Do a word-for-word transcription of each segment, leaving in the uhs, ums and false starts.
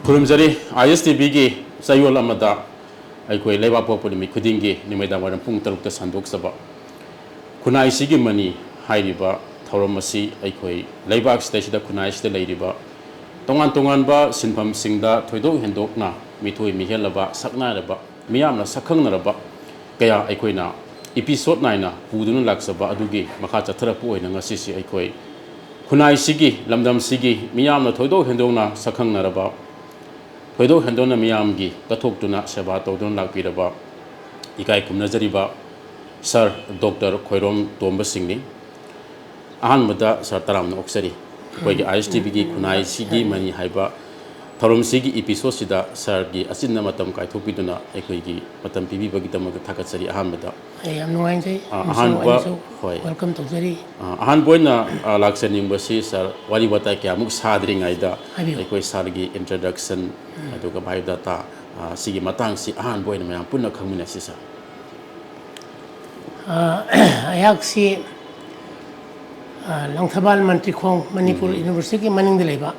ꯈꯨꯔꯨꯝꯖꯔꯤ꯫ ꯑꯥꯏ ꯑꯦꯁ T ꯚꯤꯒꯤ ꯆꯌꯣꯜ ꯑꯃꯗ ꯑꯩꯈꯣꯏ ꯂꯩꯕꯥꯛ ꯄꯣꯛꯄ ꯅꯨꯃꯤꯠ ꯈꯨꯗꯤꯡꯒꯤ ꯅꯨꯃꯤꯗꯥꯡ ꯋꯥꯏꯔꯝ ꯄꯨꯡ ꯇꯔꯨꯛꯇ ꯁꯟꯗꯣꯛꯆꯕ ꯈꯨꯟꯅꯥꯏꯁꯤꯒꯤ ꯃꯅꯤ ꯍꯥꯏꯔꯤꯕ ꯊꯧꯔꯝ ꯑꯁꯤ ꯑꯩꯈꯣꯏ ꯂꯩꯕꯥꯛꯁꯤꯗꯩꯁꯤꯗ, ꯈꯨꯟꯅꯥꯏꯁꯤꯗ ꯂꯩꯔꯤꯕ ꯇꯣꯉꯥꯟ ꯇꯣꯉꯥꯟꯕ ꯁꯤꯟꯐꯝꯁꯤꯡꯗ ꯊꯣꯏꯗꯣꯛ ꯍꯦꯟꯗꯣꯛꯅ ꯃꯤꯊꯣꯏ ꯃꯤꯍꯦꯜꯂꯕ, ꯁꯛꯅꯥꯏꯔꯕ, ꯃꯤꯌꯥꯝꯅ ꯁꯛꯈꯪꯅꯔꯕ ꯀꯌꯥ ꯑꯩꯈꯣꯏꯅ episode ꯅꯥꯏꯅ ꯄꯨꯗꯨꯅ ꯂꯥꯛꯆꯕ ꯑꯗꯨꯒꯤ ꯃꯈꯥ ꯆꯠꯊꯔꯛꯄ ꯑꯣꯏꯅ ꯉꯁꯤꯁꯤ ꯑꯩꯈꯣꯏ ꯈꯨꯟꯅꯥꯏꯁꯤꯒꯤ, ꯂꯝꯗꯝꯁꯤꯒꯤ ꯃꯤꯌꯥꯝꯅ ꯊꯣꯏꯗꯣꯛ ꯍꯦꯟꯗꯣꯛꯅ ꯁꯛꯈꯪꯅꯔꯕ, ꯊꯣꯏꯗꯣꯛ ꯍꯦꯟꯗꯣꯛꯅ ꯃꯤꯌꯥꯝꯒꯤ ꯀꯠꯊꯣꯛꯇꯨꯅ ꯁꯦꯕꯥ ꯇꯧꯗꯨꯅ ꯂꯥꯛꯄꯤꯔꯕ ꯏꯀꯥꯏ ꯈꯨꯝꯅꯖꯔꯤꯕ ꯁꯥꯔ ꯗꯣꯛꯇꯔ ꯈꯣꯏꯔꯣꯝ ꯇꯣꯝꯕ ꯁꯤꯡꯅꯤ꯫ ꯑꯍꯥꯟꯕꯗ ꯁꯥꯔ ꯇꯔꯥꯝꯅ ꯑꯣꯛꯆꯔꯤ꯫ ꯑꯩꯈꯣꯏꯒꯤ ꯑꯥꯏ ꯑꯦꯁ ꯇꯤ ꯚꯤꯒꯤ ꯈꯨꯟꯅꯥꯏꯁꯤꯒꯤ ꯃꯅꯤ ꯍꯥꯏꯕ ꯊꯧꯔꯝꯁꯤꯒꯤ episode ꯁꯤꯗ ꯁꯥꯔꯒꯤ ꯑꯆꯤꯟꯕ ꯃꯇꯝ ꯀꯥꯏꯊꯣꯛꯄꯤꯗꯨꯅ ꯑꯩꯈꯣꯏꯒꯤ ꯃꯇꯝ ꯄꯤꯕꯤꯕꯒꯤꯗꯃꯛꯇ ꯊꯥꯒꯠꯆꯔꯤ꯫ ꯑꯍꯥꯟꯕꯗ ꯑꯩ ꯌꯥꯝ ꯅꯨꯡꯉꯥꯏꯖꯩ꯫ ꯑ, ꯑꯃꯁꯨꯡ ꯑꯍꯥꯟꯕ, ꯑꯩꯅꯁꯨ ꯍꯣꯏ꯫ Welcome ꯇꯧꯖꯔꯤ꯫ ꯑ, ꯑꯍꯥꯟꯕ ꯑꯣꯏꯅ, ꯑ, ꯂꯥꯛꯆꯅꯤꯡꯕꯁꯤ ꯁꯥꯔ, ꯋꯥꯔꯤ ꯋꯥꯇꯥꯏ ꯀꯌꯥꯃꯨꯛ ꯁꯥꯗ꯭ꯔꯤꯉꯩꯗ ꯍꯥꯏꯕꯤꯌꯨ꯫ ꯑꯩꯈꯣꯏ ꯁꯥꯔꯒꯤ introduction, ꯎꯝ꯫ ꯑꯗꯨꯒ biodata, ꯑ, ꯁꯤꯒꯤ ꯃꯇꯥꯡꯁꯤ ꯑꯍꯥꯟꯕ ꯑꯣꯏꯅ ꯃꯌꯥꯝ ꯄꯨꯟꯅ ꯈꯪꯃꯤꯟꯅꯁꯤ ꯁꯥꯔ꯫ ꯑ, ꯑꯩꯍꯥꯛꯁꯤ, ꯑ, ꯂꯪꯊꯕꯥꯜ ꯃꯟꯇ꯭ꯔꯤꯈꯣꯡ, ꯃꯅꯤꯄꯨꯔ ꯎꯝ꯫ University ꯒꯤ ꯃꯅꯤꯡꯗ ꯂꯩꯕ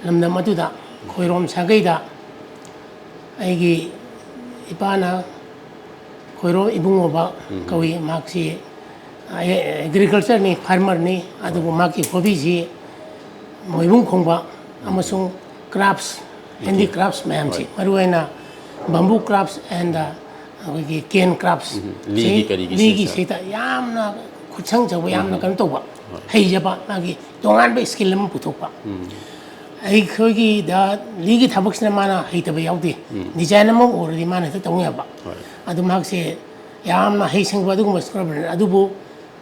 ꯂꯝꯗꯝ ꯑꯗꯨꯗ ꯈꯣꯏꯔꯣꯝ ꯁꯥꯒꯩꯗ ꯑꯩꯒꯤ ꯏꯄꯥꯅ ꯈꯣꯏꯔꯣꯝ ꯏꯕꯨꯡꯉꯣꯕ ꯎꯝ꯫ ꯀꯧꯏ꯫ ꯃꯍꯥꯛꯁꯤ, ꯑ, agriculture ꯅꯤ, farmer ꯅꯤ꯫ ꯑꯗꯨꯕꯨ ꯃꯍꯥꯛꯀꯤ hobby ꯁꯤ ꯃꯣꯏꯕꯨꯡ ꯈꯣꯡꯕ ꯑꯃꯁꯨꯡ crafts, ꯎꯝ꯫ Handicrafts ꯃꯌꯥꯝꯁꯤ, ꯍꯣꯏ꯫ ꯃꯔꯨꯑꯣꯏꯅ bamboo crafts and, ꯑ, ꯑꯩꯈꯣꯏꯒꯤ cane crafts ꯎꯝ꯫ ꯂꯤꯒꯤ ꯁꯤ, ꯀꯔꯤꯒꯤ ꯂꯤꯒꯤ ꯁꯤ, ꯁꯥꯔ? ꯁꯤꯗ ꯌꯥꯝꯅ ꯈꯨꯠꯁꯪ ꯆꯥꯎꯕ, ꯌꯥꯝꯅ ꯎꯝ꯫ ꯀꯩꯅꯣ ꯇꯧꯕ, ꯍꯣꯏ꯫ ꯍꯩꯖꯕ, ꯃꯥꯒꯤ ꯇꯣꯉꯥꯟꯕ skill ꯑꯃ ꯄꯨꯊꯣꯛꯄ꯫ ꯎꯝ꯫ ꯑꯩꯈꯣꯏꯒꯤꯗ ꯂꯤꯒꯤ ꯊꯕꯛꯁꯤꯅ ꯃꯥꯅ ꯍꯩꯇꯕ ꯌꯥꯎꯗꯦ꯫ ꯎꯝ꯫ Design ꯑꯃ ꯎꯔꯗꯤ ꯃꯥꯅ ꯍꯦꯛꯇ ꯇꯧ ꯌꯥꯕ꯫ ꯍꯣꯏ꯫ ꯑꯗꯨ ꯃꯍꯥꯛꯁꯦ ꯌꯥꯝꯅ ꯍꯩꯁꯤꯡꯕ ꯑꯗꯨꯒꯨꯝꯕ ꯁ꯭ꯀꯣꯂꯔꯅꯤ꯫ ꯑꯗꯨꯕꯨ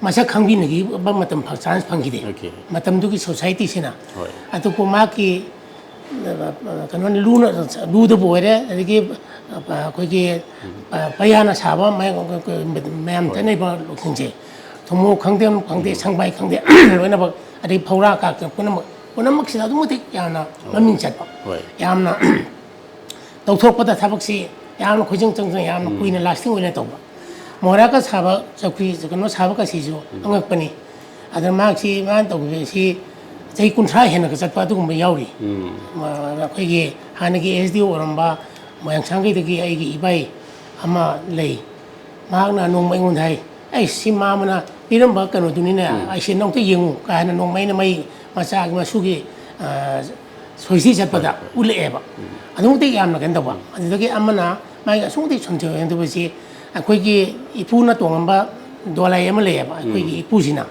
ꯃꯁꯛ ꯈꯪꯕꯤꯅꯈꯤꯕ ꯃꯇꯝ ꯐꯪ-, chance ꯐꯪꯈꯤꯗꯦ꯫ Okay꯫ ꯃꯇꯝꯗꯨꯒꯤ society ꯁꯤꯅ꯫ ꯍꯣꯏ꯫ ꯑꯗꯨꯕꯨ ꯃꯍꯥꯛꯀꯤ, ꯑ, ꯀꯩꯅꯣ, ꯂꯨꯅ, ꯂꯨꯗꯕꯨ ꯑꯣꯏꯔꯦ, ꯑꯗꯒꯤ, ꯑ, ꯑꯩꯈꯣꯏꯒꯤ, ꯎꯝ꯫ ꯑ, ꯄꯩꯌꯥꯅ ꯁꯥꯕ ꯃꯌꯥꯝ, ꯃꯌꯥꯝ ꯍꯣꯏ꯫ ꯆꯠꯅꯔꯤꯕ ꯂꯣꯛꯁꯤꯡꯁꯦ, ꯊꯨꯝꯃꯣꯛ ꯈꯪꯗꯦ, ꯑꯃ ꯈꯪꯗꯦ, ꯎꯝ꯫ ꯁꯪꯕꯥꯏ ꯈꯪꯗꯦ, ꯂꯣꯏꯅꯃꯛ, ꯑꯗꯩ ꯐꯧꯔꯥ ꯀꯥꯛꯇ ꯄꯨꯝꯅꯃꯛ, ꯄꯨꯝꯅꯃꯛꯁꯤꯗ ꯑꯗꯨꯛꯀꯤ ꯃꯇꯤꯛ ꯌꯥꯝꯅ ꯑꯣ꯫ ꯃꯃꯤꯡ ꯆꯠꯄ꯫ ꯍꯣꯏ꯫ ꯌꯥꯝꯅ ꯇꯧꯊꯣꯛꯄꯗ ꯊꯕꯛꯁꯤ ꯌꯥꯝꯅ ꯈꯣꯏꯖꯪ ꯆꯪꯖꯪ, ꯌꯥꯝꯅ ꯎꯝ꯫ ꯀꯨꯏꯅ lasting ꯑꯣꯏꯅ ꯇꯧꯕ꯫ ꯃꯣꯔꯥꯒ ꯁꯥꯕ ꯆꯧꯀ꯭ꯔꯤ, ꯀꯩꯅꯣ ꯁꯥꯕ ꯀꯁꯤꯁꯨ ꯎꯝ꯫ ꯑꯉꯛꯄꯅꯤ꯫ ꯑꯗꯨꯅ ꯃꯍꯥꯛꯁꯤ, ꯃꯥꯅ ꯇꯧꯈꯤꯕꯁꯤ ꯆꯍꯤ ꯀꯨꯟꯊ꯭ꯔꯥ ꯍꯦꯟꯅꯒ ꯆꯠꯄ ꯑꯗꯨꯒꯨꯝꯕ ꯌꯥꯎꯔꯤ꯫ ꯑꯩꯈꯣꯏꯒꯤ ꯍꯥꯟꯅꯒꯤ ꯑꯦꯁ ꯗꯤ ꯑꯣ ꯑꯣꯏꯔꯝꯕ ꯃꯣꯏꯔꯥꯡꯁꯥꯡꯈꯩꯗꯒꯤ ꯑꯩꯒꯤ ꯏꯕꯥꯏ ꯑꯃ ꯂꯩ꯫ ꯃꯍꯥꯛꯅ ꯅꯣꯡꯃ ꯑꯩꯉꯣꯟꯗ ꯍꯥꯏ, "ꯑꯩ ꯁꯤ ꯃꯥꯃꯅ ꯄꯤꯔꯝꯕ ꯀꯩꯅꯣꯗꯨꯅꯤꯅꯦ, ꯑꯩꯁꯦ ꯑꯝꯇ ꯌꯦꯡꯉꯨ" ꯀꯥꯏꯅ ꯅꯣꯡꯃ ꯑꯩꯅ ꯃꯩ ꯃꯆꯥꯒꯤ ꯃꯁꯨꯒꯤ, ꯑ, ꯁꯣꯏꯁꯤ ꯆꯠꯄꯗ ꯎꯠꯂꯛꯑꯦꯕ꯫ ꯑꯗꯨꯃꯛꯇꯤ ꯌꯥꯝꯅ ꯀꯩꯅꯣ ꯇꯧꯕ꯫ ꯑꯗꯨꯗꯒꯤ ꯑꯃꯅ ꯃꯥꯒꯤ ꯑꯁꯨꯛꯀꯤ ꯁꯣꯟꯊꯣꯏ ꯍꯦꯟꯗꯕꯁꯤ ꯑꯩꯈꯣꯏꯒꯤ ꯏꯄꯨꯅ ꯇꯣꯡꯉꯝꯕ ꯗꯣꯂꯥꯏ ꯑꯃ ꯂꯩꯌꯦꯕ, ꯑꯩꯈꯣꯏꯒꯤ ꯏꯄꯨꯁꯤꯅ꯫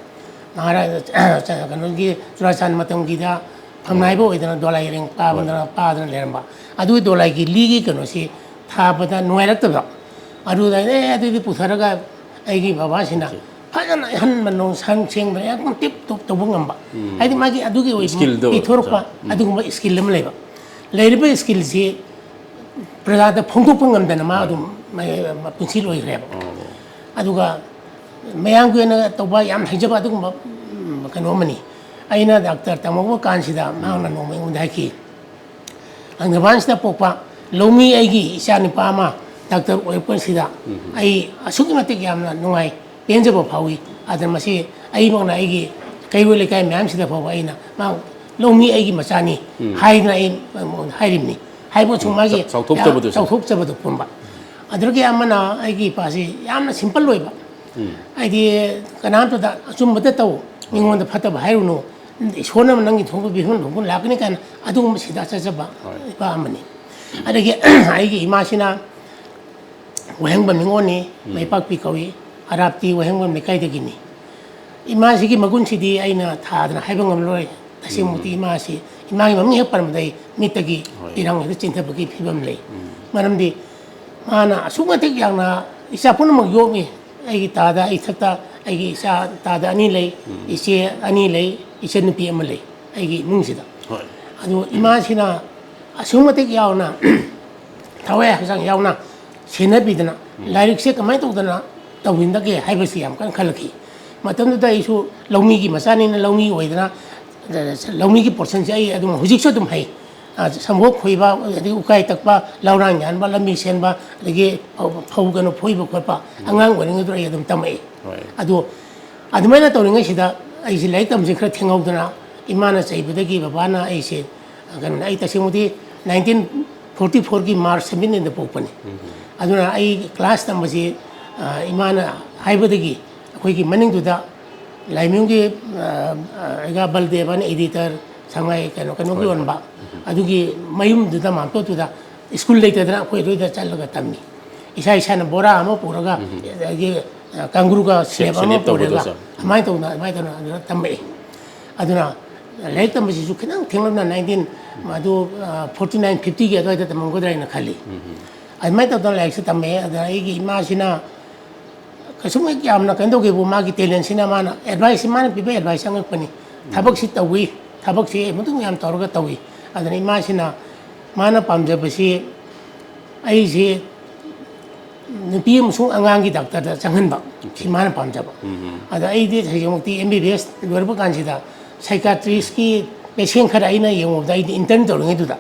ꯃꯍꯥꯔꯥꯖ, ꯀꯩꯅꯣꯒꯤ ꯆꯨꯔꯥꯆꯥꯟ ꯃꯇꯝꯒꯤꯗ ꯐꯝꯅꯥꯏꯕ ꯑꯣꯏꯗꯅ ꯗꯣꯂꯥꯏ ꯏꯔꯦꯡ ꯄꯥꯕꯗꯅ, ꯄꯥꯗꯅ ꯂꯩꯔꯝꯕ꯫ ꯑꯗꯨꯒꯤ ꯗꯣꯂꯥꯏꯒꯤ ꯂꯤꯒꯤ ꯀꯩꯅꯣꯁꯤ ꯊꯥꯕꯗ ꯅꯨꯡꯉꯥꯏꯔꯛꯇꯕ꯫ ꯑꯗꯨꯗ ꯑꯩꯅ, "ꯑꯦ, ꯑꯗꯨꯗꯤ ꯄꯨꯊꯔꯒ ꯑꯩꯒꯤ ꯕꯕꯥꯁꯤꯅ ꯐꯖꯅ ꯑꯍꯟꯕ ꯅꯣꯡ ꯁꯪ ꯁꯦꯡꯕ ꯌꯥꯝ ꯇꯤꯞ ꯇꯣꯞ ꯇꯧꯕ ꯉꯝꯕ"꯫ ꯍꯥꯏꯗꯤ ꯃꯥꯒꯤ ꯑꯗꯨꯒꯤ ꯑꯣꯏꯕ ꯄꯤꯊꯣꯔꯛꯄ ꯑꯗꯨꯒꯨꯝꯕ ꯁ꯭ꯀꯤꯜ ꯑꯃ ꯂꯩꯕ꯫ ꯂꯩꯔꯤꯕ ꯁ꯭ꯀꯤꯜꯁꯤ ꯄ꯭ꯔꯖꯥꯗ ꯐꯣꯡꯗꯣꯛꯄ ꯉꯝꯗꯅ ꯃꯥ ꯑꯗꯨꯝ ꯃ-, ꯃ-, ꯄꯨꯟꯁꯤ ꯂꯣꯏꯈ꯭ꯔꯦꯕ꯫ ꯑꯗꯨꯒ ꯃꯌꯥꯝꯒꯤ ꯑꯣꯏꯅ ꯇꯧꯕ ꯌꯥꯝ ꯍꯩꯖꯕ ꯑꯗꯨꯒꯨꯝꯕ, ꯎꯝ, ꯀꯩꯅꯣ ꯑꯃꯅꯤ꯫ ꯑꯩꯅ ꯗꯥꯛꯇꯔ ꯇꯝꯍꯧꯕ ꯀꯥꯟꯁꯤꯗ ꯃꯍꯥꯛꯅ ꯅꯣꯡꯃ ꯑꯩꯉꯣꯟꯗ ꯍꯥꯏꯈꯤ, "ꯂꯪꯊꯕꯥꯜꯁꯤꯗ ꯄꯣꯛꯄ ꯂꯧꯃꯤ ꯑꯩꯒꯤ ꯏꯆꯥ ꯅꯨꯄꯥ ꯑꯃ ꯗꯥꯛꯇꯔ ꯑꯣꯏꯔꯛꯄꯁꯤꯗ ꯑꯩ ꯑꯁꯨꯛꯀꯤ ꯃꯇꯤꯛ ꯌꯥꯝꯅ ꯅꯨꯡꯉꯥꯏ, ꯄꯦꯟꯖꯕ ꯐꯥꯎꯏ꯫ ꯑꯗ ꯃꯁꯤ ꯑꯩꯃꯛꯅ ꯑꯩꯒꯤ ꯀꯩꯔꯣꯏ ꯂꯩꯀꯥꯏ ꯃꯌꯥꯝꯁꯤꯗ ꯐꯥꯎꯕ ꯑꯩꯅ ꯃꯥ ꯂꯧꯃꯤ ꯑꯩꯒꯤ ꯃꯆꯥꯅꯤ ꯍꯥꯏꯗꯅ ꯑꯩ ꯃꯉꯣꯟꯗ ꯍꯥꯏꯔꯤꯕꯅꯤ" ꯍꯥꯏꯕ ꯑꯃꯁꯨꯡ ꯃꯥꯒꯤ ꯆꯥꯎ-, ꯆꯥꯎꯊꯣꯛꯆꯕꯗꯨꯁꯨ꯫ ꯆꯥꯎꯊꯣꯛꯆꯕꯗꯨ ꯄꯨꯝꯕ꯫ ꯑꯗꯨꯗꯒꯤ ꯑꯃꯅ ꯑꯩꯒꯤ ꯏꯄꯥꯁꯤ ꯌꯥꯝꯅ ꯁꯤꯝꯄꯜ ꯑꯣꯏꯕ꯫ ꯍꯥꯏꯗꯤ ꯀꯅꯥꯝꯇꯗ ꯑꯆꯨꯝꯕꯗ ꯇꯧ, ꯃꯤꯉꯣꯟꯗ ꯐꯠꯇꯕ ꯍꯥꯏꯔꯨꯅꯨ, ꯏꯁꯣꯔꯅ ꯅꯪꯒꯤ ꯊꯣꯛꯄ ꯄꯤꯐꯝ ꯊꯣꯛꯄ ꯂꯥꯛꯀꯅꯤ ꯀꯥꯏꯅ ꯑꯗꯨꯒꯨꯝꯕ ꯁꯤꯗ ꯆꯠꯆꯕ ꯏꯄꯥ ꯑꯃꯅꯤ꯫ ꯑꯗꯒꯤ ꯑꯩꯒꯤ ꯏꯃꯥꯁꯤꯅ ꯋꯥꯍꯦꯡꯕꯝ ꯅꯤꯉꯣꯜꯅꯤ, ꯃꯩꯄꯥꯛꯄꯤ ꯀꯧꯏ, ꯑꯔꯥꯞꯇꯤ ꯋꯥꯍꯦꯡꯕꯝ ꯂꯩꯀꯥꯏꯗꯒꯤꯅꯤ꯫ ꯏꯃꯥꯁꯤꯒꯤ ꯃꯒꯨꯟꯁꯤꯗꯤ ꯑꯩꯅ ꯊꯥꯗꯅ ꯍꯥꯏꯕ ꯉꯝꯂꯣꯏ꯫ ꯇꯁꯦꯡꯃꯛꯇꯤ ꯏꯃꯥꯁꯤ, ꯏꯃꯥꯒꯤ ꯃꯃꯤꯡ ꯍꯦꯛ ꯄꯟꯕꯗ ꯑꯩ ꯃꯤꯠꯇꯒꯤ ꯏꯔꯥꯡ ꯍꯦꯛꯇ ꯆꯦꯟꯊꯕꯒꯤ ꯐꯤꯕꯝ ꯂꯩ꯫ ꯃꯔꯝꯗꯤ ꯃꯥꯅ ꯑꯁꯨꯛ ꯃꯇꯤꯛ ꯌꯥꯝꯅ ꯏꯆꯥ ꯄꯨꯝꯅꯃꯛ ꯌꯣꯛꯏ꯫ ꯑꯩꯒꯤ ꯇꯥꯗ, ꯑꯩ ꯏꯊꯛꯇ ꯑꯩꯒꯤ ꯏꯆꯥ ꯇꯥꯗ ꯑꯅꯤ ꯂꯩ, ꯏꯆꯦ ꯑꯅꯤ ꯂꯩ, ꯏꯆꯟꯅꯨꯄꯤ ꯑꯃ ꯂꯩ ꯑꯩꯒꯤ ꯏꯃꯨꯡꯁꯤꯗ꯫ ꯍꯣꯏ꯫ ꯑꯗꯨ ꯏꯃꯥꯁꯤꯅ ꯑꯁꯨꯛ ꯃꯇꯤꯛ ꯌꯥꯎꯅ ꯊꯋꯥꯏ ꯍꯛꯆꯥꯡ ꯌꯥꯎꯅ ꯁꯦꯟꯅꯕꯤꯗꯅ ꯂꯥꯏꯔꯤꯛꯁꯦ ꯀꯃꯥꯏꯅ ꯇꯧꯗꯅ ꯇꯧꯍꯟꯒꯗꯒꯦ ꯍꯥꯏꯕꯁꯤ ꯌꯥꯝ ꯀꯟꯅ ꯈꯜꯂꯛꯈꯤ꯫ ꯃꯇꯝꯗꯨꯗ ꯑꯩꯁꯨ ꯂꯧꯃꯤꯒꯤ ꯃꯆꯥꯅꯤꯅ ꯂꯧꯃꯤ ꯑꯣꯏꯗꯅ, ꯑ, ꯂꯧꯃꯤꯒꯤ ꯄꯣꯔꯁꯟꯁꯦ ꯑꯩ ꯑꯗꯨꯝ ꯍꯧꯖꯤꯛꯁꯨ ꯑꯗꯨꯝ ꯍꯩ꯫ ꯑ, ꯁꯪꯒꯣꯛ ꯈꯣꯏꯕ, ꯑꯗꯒꯤ ꯎꯀꯥꯏ ꯇꯛꯄ, ꯂꯧꯔꯥꯡ ꯌꯥꯟꯕ, ꯂꯝꯕꯤ ꯁꯦꯝꯕ, ꯑꯗꯒꯤ ꯐꯧ, ꯐꯧ ꯀꯩꯅꯣ ꯐꯣꯏꯕ ꯈꯣꯠꯄ, ꯑꯉꯥꯡ ꯑꯣꯏꯔꯤꯉꯩꯗ ꯑꯩ ꯑꯗꯨꯝ ꯇꯝꯃꯛꯏ꯫ ꯍꯣꯏ꯫ ꯑꯗꯣ ꯑꯗꯨꯃꯥꯏꯅ ꯇꯧꯔꯤꯉꯩꯁꯤꯗ ꯑꯩꯁꯦ ꯂꯥꯏꯔꯤꯛ ꯇꯝꯕꯁꯦ ꯈꯔ ꯊꯦꯡꯍꯧꯗꯅ, ꯏꯃꯥꯅ ꯆꯩꯕꯗꯒꯤ ꯕꯕꯥꯅ ꯑꯩꯁꯦ, ꯀꯩꯅꯣꯅꯦ, ꯑꯩ ꯇꯁꯦꯡꯕꯗꯤ ꯅꯥꯏꯟꯇꯤꯟ ꯐꯣꯔꯇꯤ ꯐꯣꯔꯒꯤ ꯃꯥꯔꯆ ꯁꯕꯦꯟꯇꯤꯟꯗ ꯄꯣꯛꯄꯅꯤ꯫ ꯑꯗꯨꯅ ꯑꯩ ꯀ꯭ꯂꯥꯁ ꯇꯝꯕꯁꯤ, ꯑ, ꯏꯃꯥꯅ ꯍꯥꯏꯕꯗꯒꯤ ꯑꯩꯈꯣꯏꯒꯤ ꯃꯅꯤꯡꯗꯨꯗ ꯂꯥꯏꯃꯌꯨꯝꯒꯤ, ꯑ, ꯑ, ꯑꯩꯒꯥ ꯕꯜꯗꯦꯕꯅ editor, ꯁꯉꯥꯏ ꯀꯩꯅꯣ, ꯀꯩꯅꯣꯒꯤ ꯍꯣꯏ, ꯍꯣꯏ꯫ ꯌꯣꯟꯕ, ꯑꯗꯨꯒꯤ ꯃꯌꯨꯝꯗꯨꯗ ꯃꯥꯝꯇꯣꯞꯇꯨꯗ ꯁ꯭ꯀꯨꯜ ꯂꯩꯇꯗꯅ ꯑꯩꯈꯣꯏ ꯑꯗꯨꯗ ꯆꯠꯂꯒ ꯇꯝꯃꯤ꯫ ꯏꯁꯥ ꯏꯁꯥꯅ ꯕꯣꯔꯥ ꯑꯃ ꯄꯨꯔꯒ, ꯑꯗꯒꯤ, ꯑ, ꯀꯥꯡꯒ꯭ꯔꯨꯒ ꯁꯦ-, ꯁ꯭ꯂꯦꯕ ꯑꯃ ꯁꯦꯅꯦꯞ ꯇꯧꯕꯗꯣ ꯄꯨꯔꯒ, ꯁꯥꯔ꯫ ꯑꯗꯨꯃꯥꯏꯅ ꯇꯧꯗꯅ, ꯑꯗꯨꯃꯥꯏꯅ ꯇꯧꯗꯅ ꯑꯗꯨꯗ ꯇꯝꯃꯛꯑꯦ꯫ ꯑꯗꯨꯅ ꯂꯥꯏꯔꯤꯛ ꯇꯝꯕꯁꯤꯁꯨ ꯈꯤꯇꯪ ꯊꯦꯡꯂꯞꯅ ꯅꯥꯏꯟꯇꯤꯟ, ꯑꯗꯨ, ꯑ, ꯐꯣꯔꯇꯤ ꯅꯥꯏꯟ, ꯐꯤꯐꯇꯤꯒꯤ ꯑꯗꯨꯋꯥꯏꯗ ꯇꯝꯃꯝꯒꯗ꯭ꯔꯥ ꯍꯥꯏꯅ ꯈꯜꯂꯤ꯫ ꯑꯗꯨꯃꯥꯏꯅ ꯇꯧꯗꯅ ꯂꯥꯏꯔꯤꯛꯁꯦ ꯇꯝꯃꯛꯑꯦ꯫ ꯑꯗ ꯑꯩꯒꯤ ꯏꯃꯥꯁꯤꯅ ꯀꯩꯁꯨꯝ ꯍꯦꯛ ꯌꯥꯝꯅ ꯀꯩꯅꯣ ꯇꯧꯒꯦꯕꯨ, ꯃꯥꯒꯤ talentꯁꯤꯅ ꯃꯥꯅ advice, ꯃꯥꯅ ꯄꯤꯕ advice ꯑꯉꯛꯄꯅꯤ꯫ ꯊꯕꯛꯁꯤ ꯇꯧꯏ, ꯊꯕꯛꯁꯤ ꯃꯇꯨꯡ ꯌꯥꯝ ꯇꯧꯔꯒ ꯇꯧꯏ꯫ ꯑꯗꯨꯅ ꯏꯃꯥꯁꯤꯅ ꯃꯥꯅ ꯄꯥꯝꯖꯕꯁꯤ ꯑꯩꯁꯤ ꯅꯨꯄꯤ ꯑꯃꯁꯨꯡ ꯑꯉꯥꯡꯒꯤ ꯗꯥꯛꯇꯔꯗ ꯆꯪꯍꯟꯕ, ꯁꯤ ꯃꯥꯅ ꯄꯥꯝꯖꯕ꯫ ꯑꯗ ꯑꯩꯗꯤ ꯍꯧꯖꯤꯛꯃꯛꯇꯤ M B B S ꯂꯣꯏꯔꯛꯄ ꯀꯥꯟꯁꯤꯗ psychiatristꯀꯤ patient ꯈꯔ ꯑꯩꯅ ꯌꯦꯡꯉꯨꯕꯗ, ꯑꯩꯗꯤ intern ꯇꯧꯔꯤꯉꯩꯗꯨꯗ,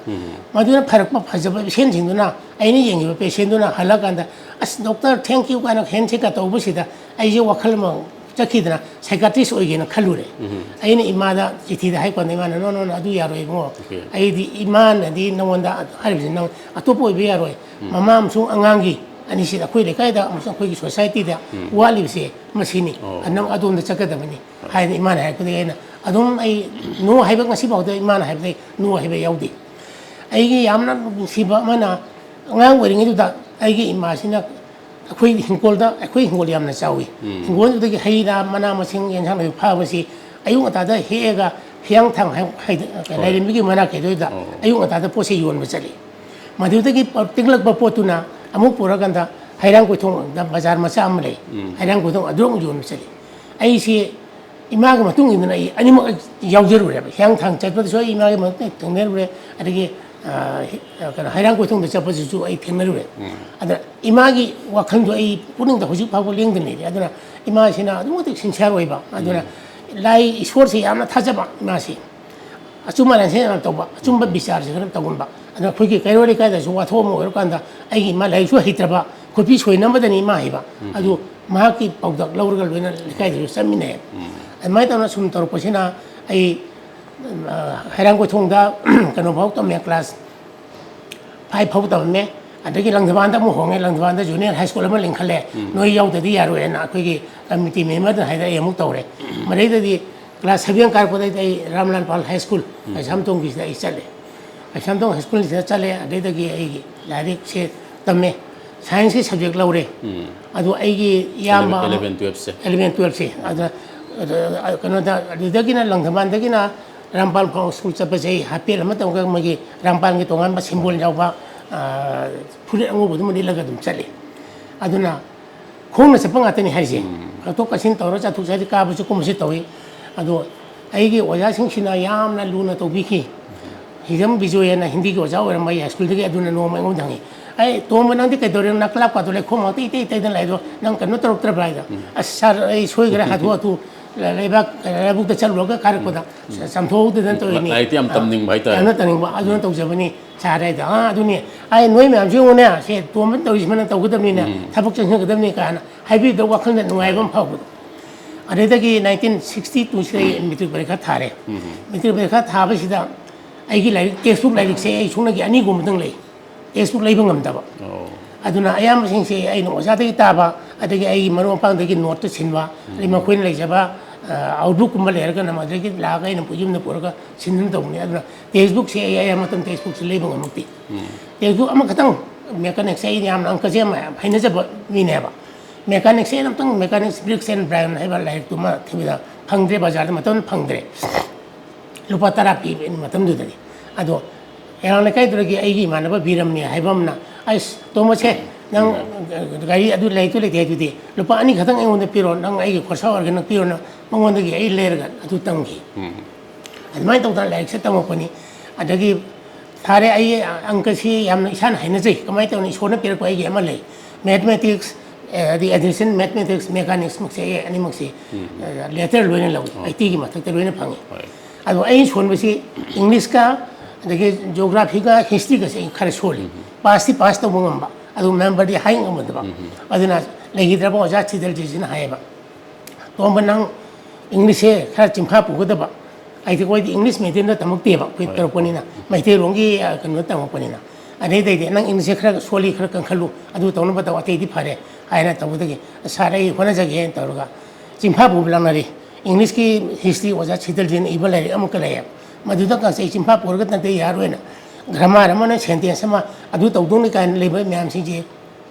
ꯃꯗꯨꯅ ꯐꯔꯛꯄ ꯐꯖꯕ patientꯁꯤꯡꯗꯨꯅ, ꯑꯩꯅ ꯌꯦꯡꯉꯤꯕ patientꯗꯨꯅ ꯍꯜꯂꯛꯀꯥꯟꯗ, "ꯑꯁ, doctor, thank you" ꯀꯥꯏꯅ handshake ꯇꯧꯕꯁꯤꯗ ꯑꯩꯁꯦ ꯋꯥꯈꯜ ꯑꯃ ꯆꯠꯈꯤꯗꯅ psychiatrist ꯑꯣꯏꯒꯦꯅ ꯈꯜꯂꯨꯔꯦ꯫ ꯑꯩꯅ ꯏꯃꯥꯗ ꯆꯤꯊꯤꯗ ꯍꯥꯏꯕ ꯀꯥꯟꯗ ꯏꯃꯥꯅ, "No, no, no, ꯑꯗꯨ ꯌꯥꯔꯣꯏ ꯏꯕꯨꯡꯉꯣ꯫ ꯑꯣꯀꯦ꯫ ꯑꯩꯗꯤ ꯏꯃꯥꯅꯗꯤ ꯅꯉꯣꯟꯗ ꯍꯥꯏꯔꯤꯕꯁꯤ ꯅꯪ ꯑꯇꯣꯞꯄ ꯑꯣꯏꯕ ꯌꯥꯔꯣꯏ꯫ ꯃꯃꯥ ꯑꯃꯁꯨꯡ ꯑꯉꯥꯡꯒꯤ ꯑꯅꯤꯁꯤꯗ ꯑꯩꯈꯣꯏ ꯂꯩꯀꯥꯏꯗ ꯑꯃꯁꯨꯡ ꯑꯩꯈꯣꯏꯒꯤ societyꯗ ꯋꯥꯠꯂꯤꯕꯁꯦ ꯃꯁꯤꯅꯤ꯫ ꯑꯣ꯫ ꯅꯪ ꯑꯗꯣꯝꯗ ꯆꯠꯀꯗꯕꯅꯤ" ꯍꯥꯏꯅ ꯏꯃꯥꯅ ꯍꯥꯏꯔꯛꯄꯗꯒꯤ ꯑꯩꯅ ꯑꯗꯨꯝ ꯑꯩ no ꯍꯥꯏꯕ, ꯉꯁꯤꯐꯥꯎꯗ ꯏꯃꯥꯅ ꯍꯥꯏꯕꯗ ꯑꯩ no ꯍꯥꯏꯕ ꯌꯥꯎꯗꯦ꯫ ꯑꯩꯒꯤ ꯌꯥꯝꯅ ꯅꯨꯡꯁꯤꯕ ꯑꯃꯅ, ꯑꯉꯥꯡ ꯑꯣꯏꯔꯤꯉꯩꯗꯨꯗ ꯑꯩꯒꯤ ꯏꯃꯥꯁꯤꯅ ꯑꯩꯈꯣꯏ ꯍꯤꯡꯒꯣꯜꯗ, ꯑꯩꯈꯣꯏ ꯍꯤꯡꯒꯣꯜ ꯌꯥꯝꯅ ꯆꯥꯎꯏ꯫ ꯍꯤꯡꯒꯣꯜꯗꯨꯗꯒꯤ ꯍꯩ ꯔꯥ, ꯃꯅꯥ ꯃꯁꯤꯡ, ꯌꯦꯟꯁꯥꯡ ꯅꯥꯄꯤ ꯐꯕꯁꯤ ꯑꯌꯨꯛ ꯉꯟꯇꯥꯗ ꯍꯦꯛꯑꯒ ꯍꯤꯌꯥꯡꯊꯥꯡ ꯍꯥꯏ-, ꯍꯥꯏꯗ-, ꯍꯣꯏ꯫ ꯂꯥꯏꯔꯦꯝꯕꯤꯒꯤ ꯃꯅꯥꯛꯀꯤꯗꯨꯗ ꯑꯣ꯫ ꯑꯌꯨꯛ ꯉꯟꯇꯥꯗ ꯄꯣꯠꯁꯦ ꯌꯣꯟꯕ ꯆꯠꯂꯤ꯫ ꯃꯗꯨꯗꯒꯤ ꯄ-, ꯇꯤꯡꯂꯛꯄ ꯄꯣꯠꯇꯨꯅ ꯑꯃꯨꯛ ꯄꯨꯔꯀꯥꯟꯗ ꯍꯩꯔꯥꯡ ꯀꯣꯏꯊꯣꯡꯗ ꯕꯖꯥꯔ ꯃꯆꯥ ꯑꯃ ꯂꯩ꯫ ꯍꯩꯔꯥꯡ ꯀꯣꯏꯊꯣꯡ ꯑꯗꯨꯗ ꯑꯃꯨꯛ ꯌꯣꯟꯕ ꯆꯠꯂꯤ꯫ ꯑꯩꯁꯤ ꯏꯃꯥꯒꯤ ꯃꯇꯨꯡ ꯏꯟꯗꯨꯅ ꯑꯩ ꯑꯅꯤꯃꯛ ꯑꯩ ꯌꯥꯎꯖꯔꯨꯔꯦꯕ꯫ ꯍꯤꯌꯥꯡꯊꯥꯡ ꯆꯠꯄꯗꯁꯨ ꯑꯩ ꯏꯃꯥꯒꯤ ꯃꯇꯨꯡ ꯊꯦꯡꯅꯔꯨꯔꯦ, ꯑꯗꯒꯤ, ꯑ, ꯍꯤ-, ꯑ, ꯀꯩꯅꯣ, ꯍꯩꯔꯥꯡ ꯀꯣꯏꯊꯣꯡꯗ ꯆꯠꯄꯁꯤꯁꯨ ꯑꯩ ꯊꯦꯡꯅꯔꯨꯔꯦ꯫ ꯑꯗ ꯏꯃꯥꯒꯤ ꯋꯥꯈꯜꯗꯣ ꯑꯩ ꯄꯨꯛꯅꯤꯡꯗ ꯍꯧꯖꯤꯛ ꯐꯥꯎꯕ ꯂꯦꯡꯗꯅ ꯂꯩꯔꯤ꯫ ꯑꯗꯨꯅ ꯏꯃꯥꯁꯤꯅ ꯑꯗꯨꯛꯀꯤ ꯃꯇꯤꯛ sincere ꯑꯣꯏꯕ, ꯑꯗꯨꯅ ꯂꯥꯏ ꯏꯁꯣꯔꯁꯦ ꯌꯥꯝꯅ ꯊꯥꯖꯕ ꯏꯃꯥꯁꯤ꯫ ꯑꯆꯨꯝ ꯑꯔꯥꯟꯁꯦ ꯌꯥꯝꯅ ꯇꯧꯕ, ꯑꯆꯨꯝꯕ ꯕꯤꯆꯥꯔꯁꯦ ꯈꯔ ꯇꯧꯒꯟꯕ꯫ ꯑꯗꯨꯅ ꯑꯩꯈꯣꯏꯒꯤ ꯀꯩꯔꯣꯜ ꯂꯩꯀꯥꯏꯗꯁꯨ ꯋꯥꯊꯣꯛ ꯑꯃ ꯑꯣꯏꯔꯀꯥꯟꯗ ꯑꯩꯒꯤ ꯏꯃꯥ ꯂꯥꯏꯔꯤꯛꯁꯨ ꯍꯩꯇ꯭ꯔꯕ, ꯈꯨꯠꯄꯤ ꯁꯣꯏꯅꯕꯗꯅꯤ ꯏꯃꯥ ꯍꯩꯕ꯫ ꯑꯗꯨ ꯃꯍꯥꯛꯀꯤ ꯄꯥꯎꯇꯥꯛ ꯂꯧꯔꯒ ꯂꯣꯏꯅ ꯂꯩꯀꯥꯏꯗꯁꯨ ꯆꯠꯃꯤꯟꯅꯩ꯫ ꯑꯗꯨꯃꯥꯏꯅ ꯇꯧꯅ ꯁꯨꯝ ꯇꯧꯔꯛꯄꯁꯤꯅ ꯑꯩ ꯍꯩꯔꯥꯡꯒꯣꯏꯊꯣꯡꯗ ꯀꯩꯅꯣ ꯐꯥꯎ ꯇꯝꯃꯦ, ꯀ꯭ꯂꯥꯁ ꯐꯥꯏꯚ ꯐꯥꯎ ꯇꯝꯃꯦ꯫ ꯑꯗꯒꯤ ꯂꯪꯊꯕꯥꯜꯗ ꯑꯃꯨꯛ ꯍꯣꯡꯉꯦ, ꯂꯪꯊꯕꯥꯜꯗ ꯖꯨꯅꯤꯌꯔ ꯍꯥꯏ ꯁ꯭ꯀꯨꯜ ꯑꯃ ꯂꯤꯡꯈꯠꯂꯦ꯫ ꯅꯣꯏ ꯌꯥꯎꯗꯗꯤ ꯌꯥꯔꯣꯏꯅ ꯑꯩꯈꯣꯏꯒꯤ ꯀꯃꯤꯇꯤ ꯃꯦꯝꯕꯔꯗꯨꯅ ꯍꯥꯏꯗꯅ ꯑꯩ ꯑꯃꯨꯛ ꯇꯧꯔꯦ꯫ ꯃꯗꯩꯗꯗꯤ ꯀ꯭ꯂꯥꯁ ꯁꯚꯦꯟ ꯀꯥꯔꯛꯄꯗꯩꯗꯤ ꯑꯩ ꯔꯥꯝꯂꯥꯜ ꯄꯥꯜ ꯍꯥꯏ ꯁ꯭ꯀꯨꯜ ꯀꯩꯁꯥꯝꯊꯣꯡꯒꯤꯁꯤꯗ ꯑꯩ ꯆꯠꯂꯦ꯫ ꯀꯩꯁꯥꯝꯊꯣꯡ ꯍꯥꯏ ꯁ꯭ꯀꯨꯜꯁꯤꯗ ꯆꯠꯂꯦ꯫ ꯑꯗꯩꯗꯒꯤ ꯑꯩꯒꯤ ꯂꯥꯏꯔꯤꯛꯁꯦ ꯇꯝꯃꯦ, ꯁꯥꯏꯟꯁꯀꯤ ꯁꯕꯖꯦꯛ ꯂꯧꯔꯦ꯫ ꯑꯗꯨ ꯑꯩꯒꯤ ꯏꯌꯥꯝꯕ ꯑꯃ, eleven twelve ꯁꯦ꯫ Eleven twelve ꯁꯦ꯫ ꯑꯗ, ꯑꯗ, ꯀꯩꯅꯣꯗ, ꯑꯗꯨꯗꯒꯤꯅ ꯂꯪꯊꯕꯥꯜꯗꯒꯤꯅ ꯔꯥꯝꯄꯥꯜ ꯐꯥꯎ ꯁ꯭ꯀꯨꯜ ꯆꯠꯄꯁꯦ ꯑꯩ ꯍꯥꯄꯦꯟ ꯑꯃ ꯇꯧꯔꯒ ꯃꯣꯏꯒꯤ ꯔꯥꯝꯄꯥꯜꯒꯤ ꯇꯣꯉꯥꯟꯕ ꯁꯤꯝꯕꯣꯜ ꯌꯥꯎꯕ, ꯑ, ꯐꯨꯔꯤꯠ ꯑꯉꯧꯕꯗꯨꯃ ꯂꯤꯠꯂꯒ ꯑꯗꯨꯝ ꯆꯠꯂꯤ꯫ ꯑꯗꯨꯅ ꯈꯣꯡꯅ ꯆꯠꯄ ꯉꯥꯛꯇꯅꯤ ꯍꯥꯏꯔꯤꯁꯦ꯫ ꯀꯥꯊꯣꯛ ꯀꯥꯁꯤꯟ ꯇꯧꯔ ꯆꯠꯊꯣꯛ ꯆꯠꯁꯤꯟ ꯀꯥꯕꯁꯨ ꯀꯨꯝꯕꯁꯨ ꯇꯧꯏ꯫ ꯑꯗꯣ ꯑꯩꯒꯤ ꯑꯣꯖꯥꯁꯤꯡꯁꯤꯅ ꯌꯥꯝꯅ ꯂꯨꯅ ꯇꯧꯕꯤꯈꯤ꯫ ꯍꯤꯖꯝ ꯕꯤꯖꯣꯏ ꯍꯥꯏꯅ ꯍꯤꯟꯗꯤꯒꯤ ꯑꯣꯖꯥ ꯑꯣꯏꯔꯝꯕ ꯑꯩ ꯍꯥꯏ ꯁ꯭ꯀꯨꯜꯗꯒꯤ, ꯑꯗꯨꯅ ꯅꯣꯡꯃ ꯑꯩꯉꯣꯟꯗ ꯍꯪꯉꯤ, "ꯑꯩ ꯇꯣꯝꯕ, ꯅꯪꯗꯤ ꯀꯩꯗꯧꯔꯦ? ꯅꯀ꯭ꯂꯥꯞꯀꯥꯗꯣ ꯂꯩꯈꯣꯝ ꯉꯥꯛꯇ ꯏꯇꯩ ꯏꯇꯩꯗꯅ ꯂꯥꯛꯏꯗꯣ, ꯅꯪ ꯀꯩꯅꯣ ꯇꯧꯔꯛꯇ꯭ꯔꯕ꯭ꯔꯥ?" ꯍꯥꯏꯗꯣ, "ꯑꯁ ꯁꯥꯔ, ꯑꯩ ꯁꯣꯏꯈ꯭ꯔꯦ, ꯍꯥꯊꯨ ꯍꯥꯊꯨ ꯂꯩꯕꯥꯛ ꯂꯧꯕꯨꯛꯇ ꯆꯠꯂꯨꯔꯒ ꯀꯥꯔꯛꯄꯗ ꯆꯥꯝꯊꯣꯛꯍꯧꯗꯗꯅ ꯇꯧꯔꯤꯅꯤ꯫ ꯂꯥꯏꯔꯤꯛꯇꯤ ꯌꯥꯝ ꯇꯝꯅꯤꯡꯕ ꯍꯥꯏꯇꯥꯔꯦ꯫ ꯌꯥꯝꯅ ꯇꯝꯅꯤꯡꯕ, ꯑꯗꯨꯅ ꯇꯧꯖꯕꯅꯤ ꯁꯥꯔ" ꯍꯥꯏꯗꯣ꯫ "ꯑꯥ, ꯑꯗꯨꯅꯤ, ꯑꯩ ꯅꯣꯏ ꯃꯌꯥꯝꯁꯨ ꯌꯦꯡꯉꯨꯅꯦ, ꯁꯦ ꯇꯣꯝꯕꯅ ꯇꯧꯔꯤꯁꯤꯃꯅ ꯇꯧꯒꯗꯕꯅꯤꯅ ꯊꯕꯛ ꯆꯪꯁꯤꯟꯒꯗꯕꯅꯤ" ꯀꯥꯏꯅ ꯍꯥꯏꯕꯤꯕꯗ ꯋꯥꯈꯜꯗ ꯅꯨꯡꯉꯥꯏꯕ ꯑꯃ ꯐꯥꯎꯕꯗꯣ꯫ ꯑꯗꯩꯗꯒꯤ nineteen sixty two ꯁꯤꯗ ꯑꯩ ꯃꯦꯇ꯭ꯔꯤꯛ ꯄꯔꯤꯈꯥ ꯊꯥꯔꯦ꯫ ꯃꯦꯇ꯭ꯔꯤꯛ ꯄꯔꯤꯈꯥ ꯊꯥꯕꯁꯤꯗ ꯑꯩꯒꯤ ꯂꯥꯏꯔꯤꯛ, ꯇꯦꯛꯁꯕꯨꯛ ꯂꯥꯏꯔꯤꯛꯁꯦ ꯑꯩ ꯁꯨꯞꯅꯒꯤ ꯑꯅꯤꯒꯨꯝꯕꯗꯪ ꯂꯩ꯫ ꯇꯦꯛꯁꯕꯨꯛ ꯂꯩꯕ ꯉꯝꯗꯕ꯫ ꯑꯣ꯫ ꯑꯗꯨꯅ ꯑꯌꯥꯝꯕꯁꯤꯡꯁꯦ ꯑꯩꯅ ꯑꯣꯖꯥꯗꯒꯤ ꯇꯥꯕ, ꯑꯗꯒꯤ ꯑꯩꯒꯤ ꯃꯔꯨꯞ ꯃꯄꯥꯡꯗꯒꯤ ꯅꯣꯠꯇ ꯁꯤꯟꯕ, ꯑꯗꯩ ꯃꯈꯣꯏꯅ ꯂꯩꯖꯕ, ꯑ, ꯑꯥꯎꯠꯕꯨꯛꯀꯨꯝꯕ ꯂꯩꯔꯒꯅ ꯃꯗꯨꯗꯒꯤ ꯂꯥꯛꯑꯒ ꯑꯩꯅ ꯌꯨꯝꯗ ꯄꯨꯔꯒ ꯁꯤꯟꯗꯨꯅ ꯇꯧꯕꯅꯤ꯫ ꯑꯗꯨꯅ ꯇꯦꯛꯁꯕꯨꯛꯁꯦ ꯑꯩ ꯑꯌꯥꯝꯕ ꯃꯇꯝ ꯇꯦꯛꯁꯕꯨꯛꯁꯦ ꯂꯩꯕ ꯉꯝꯃꯛꯇꯦ꯫ ꯇꯦꯛꯁꯕꯨꯛ ꯑꯃꯈꯛꯇꯪ, ꯃꯦꯀꯥꯅꯤꯛꯁꯦ ꯑꯩꯅ ꯌꯥꯝꯅ ꯑꯪꯀꯁꯦ ꯌꯥꯝ ꯍꯩꯅꯖꯕ ꯃꯤꯅꯦꯕ꯫ ꯃꯦꯀꯥꯅꯤꯛꯁꯦ ꯑꯩꯅ ꯑꯝꯇꯪ, ꯃꯦꯀꯥꯅꯤꯛꯁ ꯕ꯭ꯔꯤꯛꯁ ꯑꯦꯟ ꯕ꯭ꯔꯥꯏꯟ ꯍꯥꯏꯕ ꯂꯥꯏꯔꯤꯛꯇꯨꯃ ꯊꯤꯕꯗ ꯐꯪꯗ꯭ꯔꯦ, ꯕꯖꯥꯔꯗ ꯃꯇꯝꯗ ꯐꯪꯗ꯭ꯔꯦ꯫ ꯂꯨꯄꯥ ꯇꯔꯥ ꯄꯤꯕꯅꯤ ꯃꯇꯝꯗꯨꯗꯗꯤ꯫ ꯑꯗꯣ ꯃꯣꯏꯔꯥꯡ ꯂꯩꯀꯥꯏꯗꯨꯗꯒꯤ ꯑꯩꯒꯤ ꯏꯃꯥꯟꯅꯕ ꯕꯤꯔꯝꯅꯤ ꯍꯥꯏꯕ ꯑꯃꯅ, "ꯑꯩꯁ, ꯇꯣꯝꯕꯁꯦ, ꯅꯪ ꯒꯥꯔꯤ ꯑꯗꯨ ꯂꯩꯇꯨ ꯂꯩꯇꯦ ꯍꯥꯏꯗꯨꯗꯤ, ꯂꯨꯄꯥ ꯑꯅꯤ ꯈꯛꯇꯪ ꯑꯩꯉꯣꯟꯗ ꯄꯤꯔꯣ, ꯅꯪ ꯑꯩꯒꯤ ꯈꯣꯔꯁꯥ ꯑꯣꯏꯔꯒ ꯅꯪ ꯄꯤꯔꯣꯅ" ꯃꯉꯣꯟꯗꯒꯤ ꯑꯩ ꯂꯩꯔꯒ ꯑꯗꯨ ꯇꯝꯈꯤ꯫ ꯑꯗꯨꯃꯥꯏꯅ ꯇꯧꯗꯅ ꯂꯥꯏꯔꯤꯛꯁꯦ ꯇꯝꯃꯛꯄꯅꯤ꯫ ꯑꯗꯒꯤ ꯐꯔꯦ, ꯑꯩ ꯑꯪꯀꯁꯤ ꯌꯥꯝꯅ ꯏꯁꯥꯅ ꯍꯩꯅꯖꯩ꯫ ꯀꯃꯥꯏꯅ ꯇꯧꯅꯤ? ꯏꯁꯣꯔꯅ ꯄꯤꯔꯛꯄ ꯑꯩꯒꯤ ꯑꯃ ꯂꯩ, ꯃꯦꯊꯃꯦꯇꯤꯛꯁ, ꯑꯗꯤ addition, ꯃꯦꯊꯃꯦꯇꯤꯛꯁ, ꯃꯦꯀꯥꯅꯤꯛꯁꯃꯛꯁꯦ ꯑꯩ ꯑꯅꯤꯃꯛꯁꯦ ꯂꯦꯇꯔ ꯂꯣꯏꯅ ꯂꯧꯏ, ꯑꯩꯠꯇꯤꯒꯤ ꯃꯊꯛꯇ ꯂꯣꯏꯅ ꯐꯪꯉꯤ꯫ ꯑꯗꯣ ꯑꯩꯅ ꯁꯣꯟꯕꯁꯤ ꯏꯪꯂꯤꯁꯀ, ꯑꯗꯒꯤ ꯖꯤꯑꯣꯒ꯭ꯔꯥꯐꯤꯒ ꯍꯤꯁꯇ꯭ꯔꯤꯒꯁꯦ ꯑꯩ ꯈꯔ ꯁꯣꯜꯂꯤ꯫ ꯄꯥꯁꯇꯤ ꯄꯥꯁ ꯇꯧꯕ ꯉꯝꯕ, ꯑꯗꯨ ꯅꯝꯕꯔꯗꯤ ꯍꯥꯏ ꯉꯝꯃꯗꯕ꯫ ꯑꯗꯨꯅ ꯂꯩꯈꯤꯗ꯭ꯔꯕ ꯑꯣꯖꯥ ꯊꯤꯗꯜꯖꯤꯁꯤꯅ ꯍꯥꯏꯌꯦꯕ, "ꯇꯣꯝꯕ, ꯅꯪ ꯏꯪꯂꯤꯁꯁꯦ ꯈꯔ ꯆꯤꯟꯐꯥ ꯄꯨꯒꯗꯕ, ꯑꯩꯗꯤ ꯑꯩꯈꯣꯏꯗꯤ ꯏꯪꯂꯤꯁ ꯃꯦꯗꯤꯌꯝꯗ ꯇꯝꯃꯛꯇꯦꯕ, ꯑꯩꯈꯣꯏ ꯍꯣꯏ, ꯇꯧꯔꯛꯄꯅꯤꯅ, ꯍꯣꯏ, ꯍꯣꯏ꯫ ꯃꯩꯇꯩꯔꯣꯟꯒꯤ, ꯑ, ꯀꯩꯅꯣꯗ ꯇꯝꯃꯛꯄꯅꯤꯅ꯫ ꯑꯗꯩꯗꯩꯗꯤ, "ꯅꯪ ꯏꯪꯂꯤꯁꯁꯦ ꯈꯔ ꯁꯣꯜꯂꯤ, ꯈꯔ ꯀꯟꯈꯠꯂꯨ, ꯑꯗꯨ ꯇꯧꯅꯕ ꯇꯧ, ꯑꯇꯩꯗꯤ ꯐꯔꯦ" ꯍꯥꯏꯅ ꯇꯧꯕꯗꯒꯤ, "ꯁꯥꯔ, ꯑꯩ ꯍꯣꯠꯅꯖꯒꯦ" ꯍꯥꯏꯅ ꯇꯧꯔꯒ ꯆꯤꯟꯐꯥ ꯄꯨꯕ ꯂꯥꯛꯅꯔꯤ꯫ ꯏꯪꯂꯤꯁꯀꯤ ꯍꯤꯁꯇ꯭ꯔꯤ ꯑꯣꯖꯥ ꯁꯤꯇꯜꯖꯤꯅ ꯏꯕ ꯂꯥꯏꯔꯤꯛ ꯑꯃꯈꯛ ꯂꯩꯌꯦꯕ, ꯃꯗꯨꯗ ꯀꯥꯟꯁꯦ ꯑꯩ ꯆꯤꯟꯐꯥ ꯄꯨꯔꯒ ꯅꯠꯇ ꯌꯥꯔꯣꯏꯅ, ꯒ꯭ꯔꯥꯃꯥꯔ ꯑꯃꯅ ꯁꯦꯟꯇꯦꯟꯁ ꯑꯃ ꯑꯗꯨ ꯇꯧꯗꯧꯅꯤ ꯀꯥꯏꯅ ꯂꯩꯕ ꯃꯌꯥꯝꯁꯤꯡꯁꯦ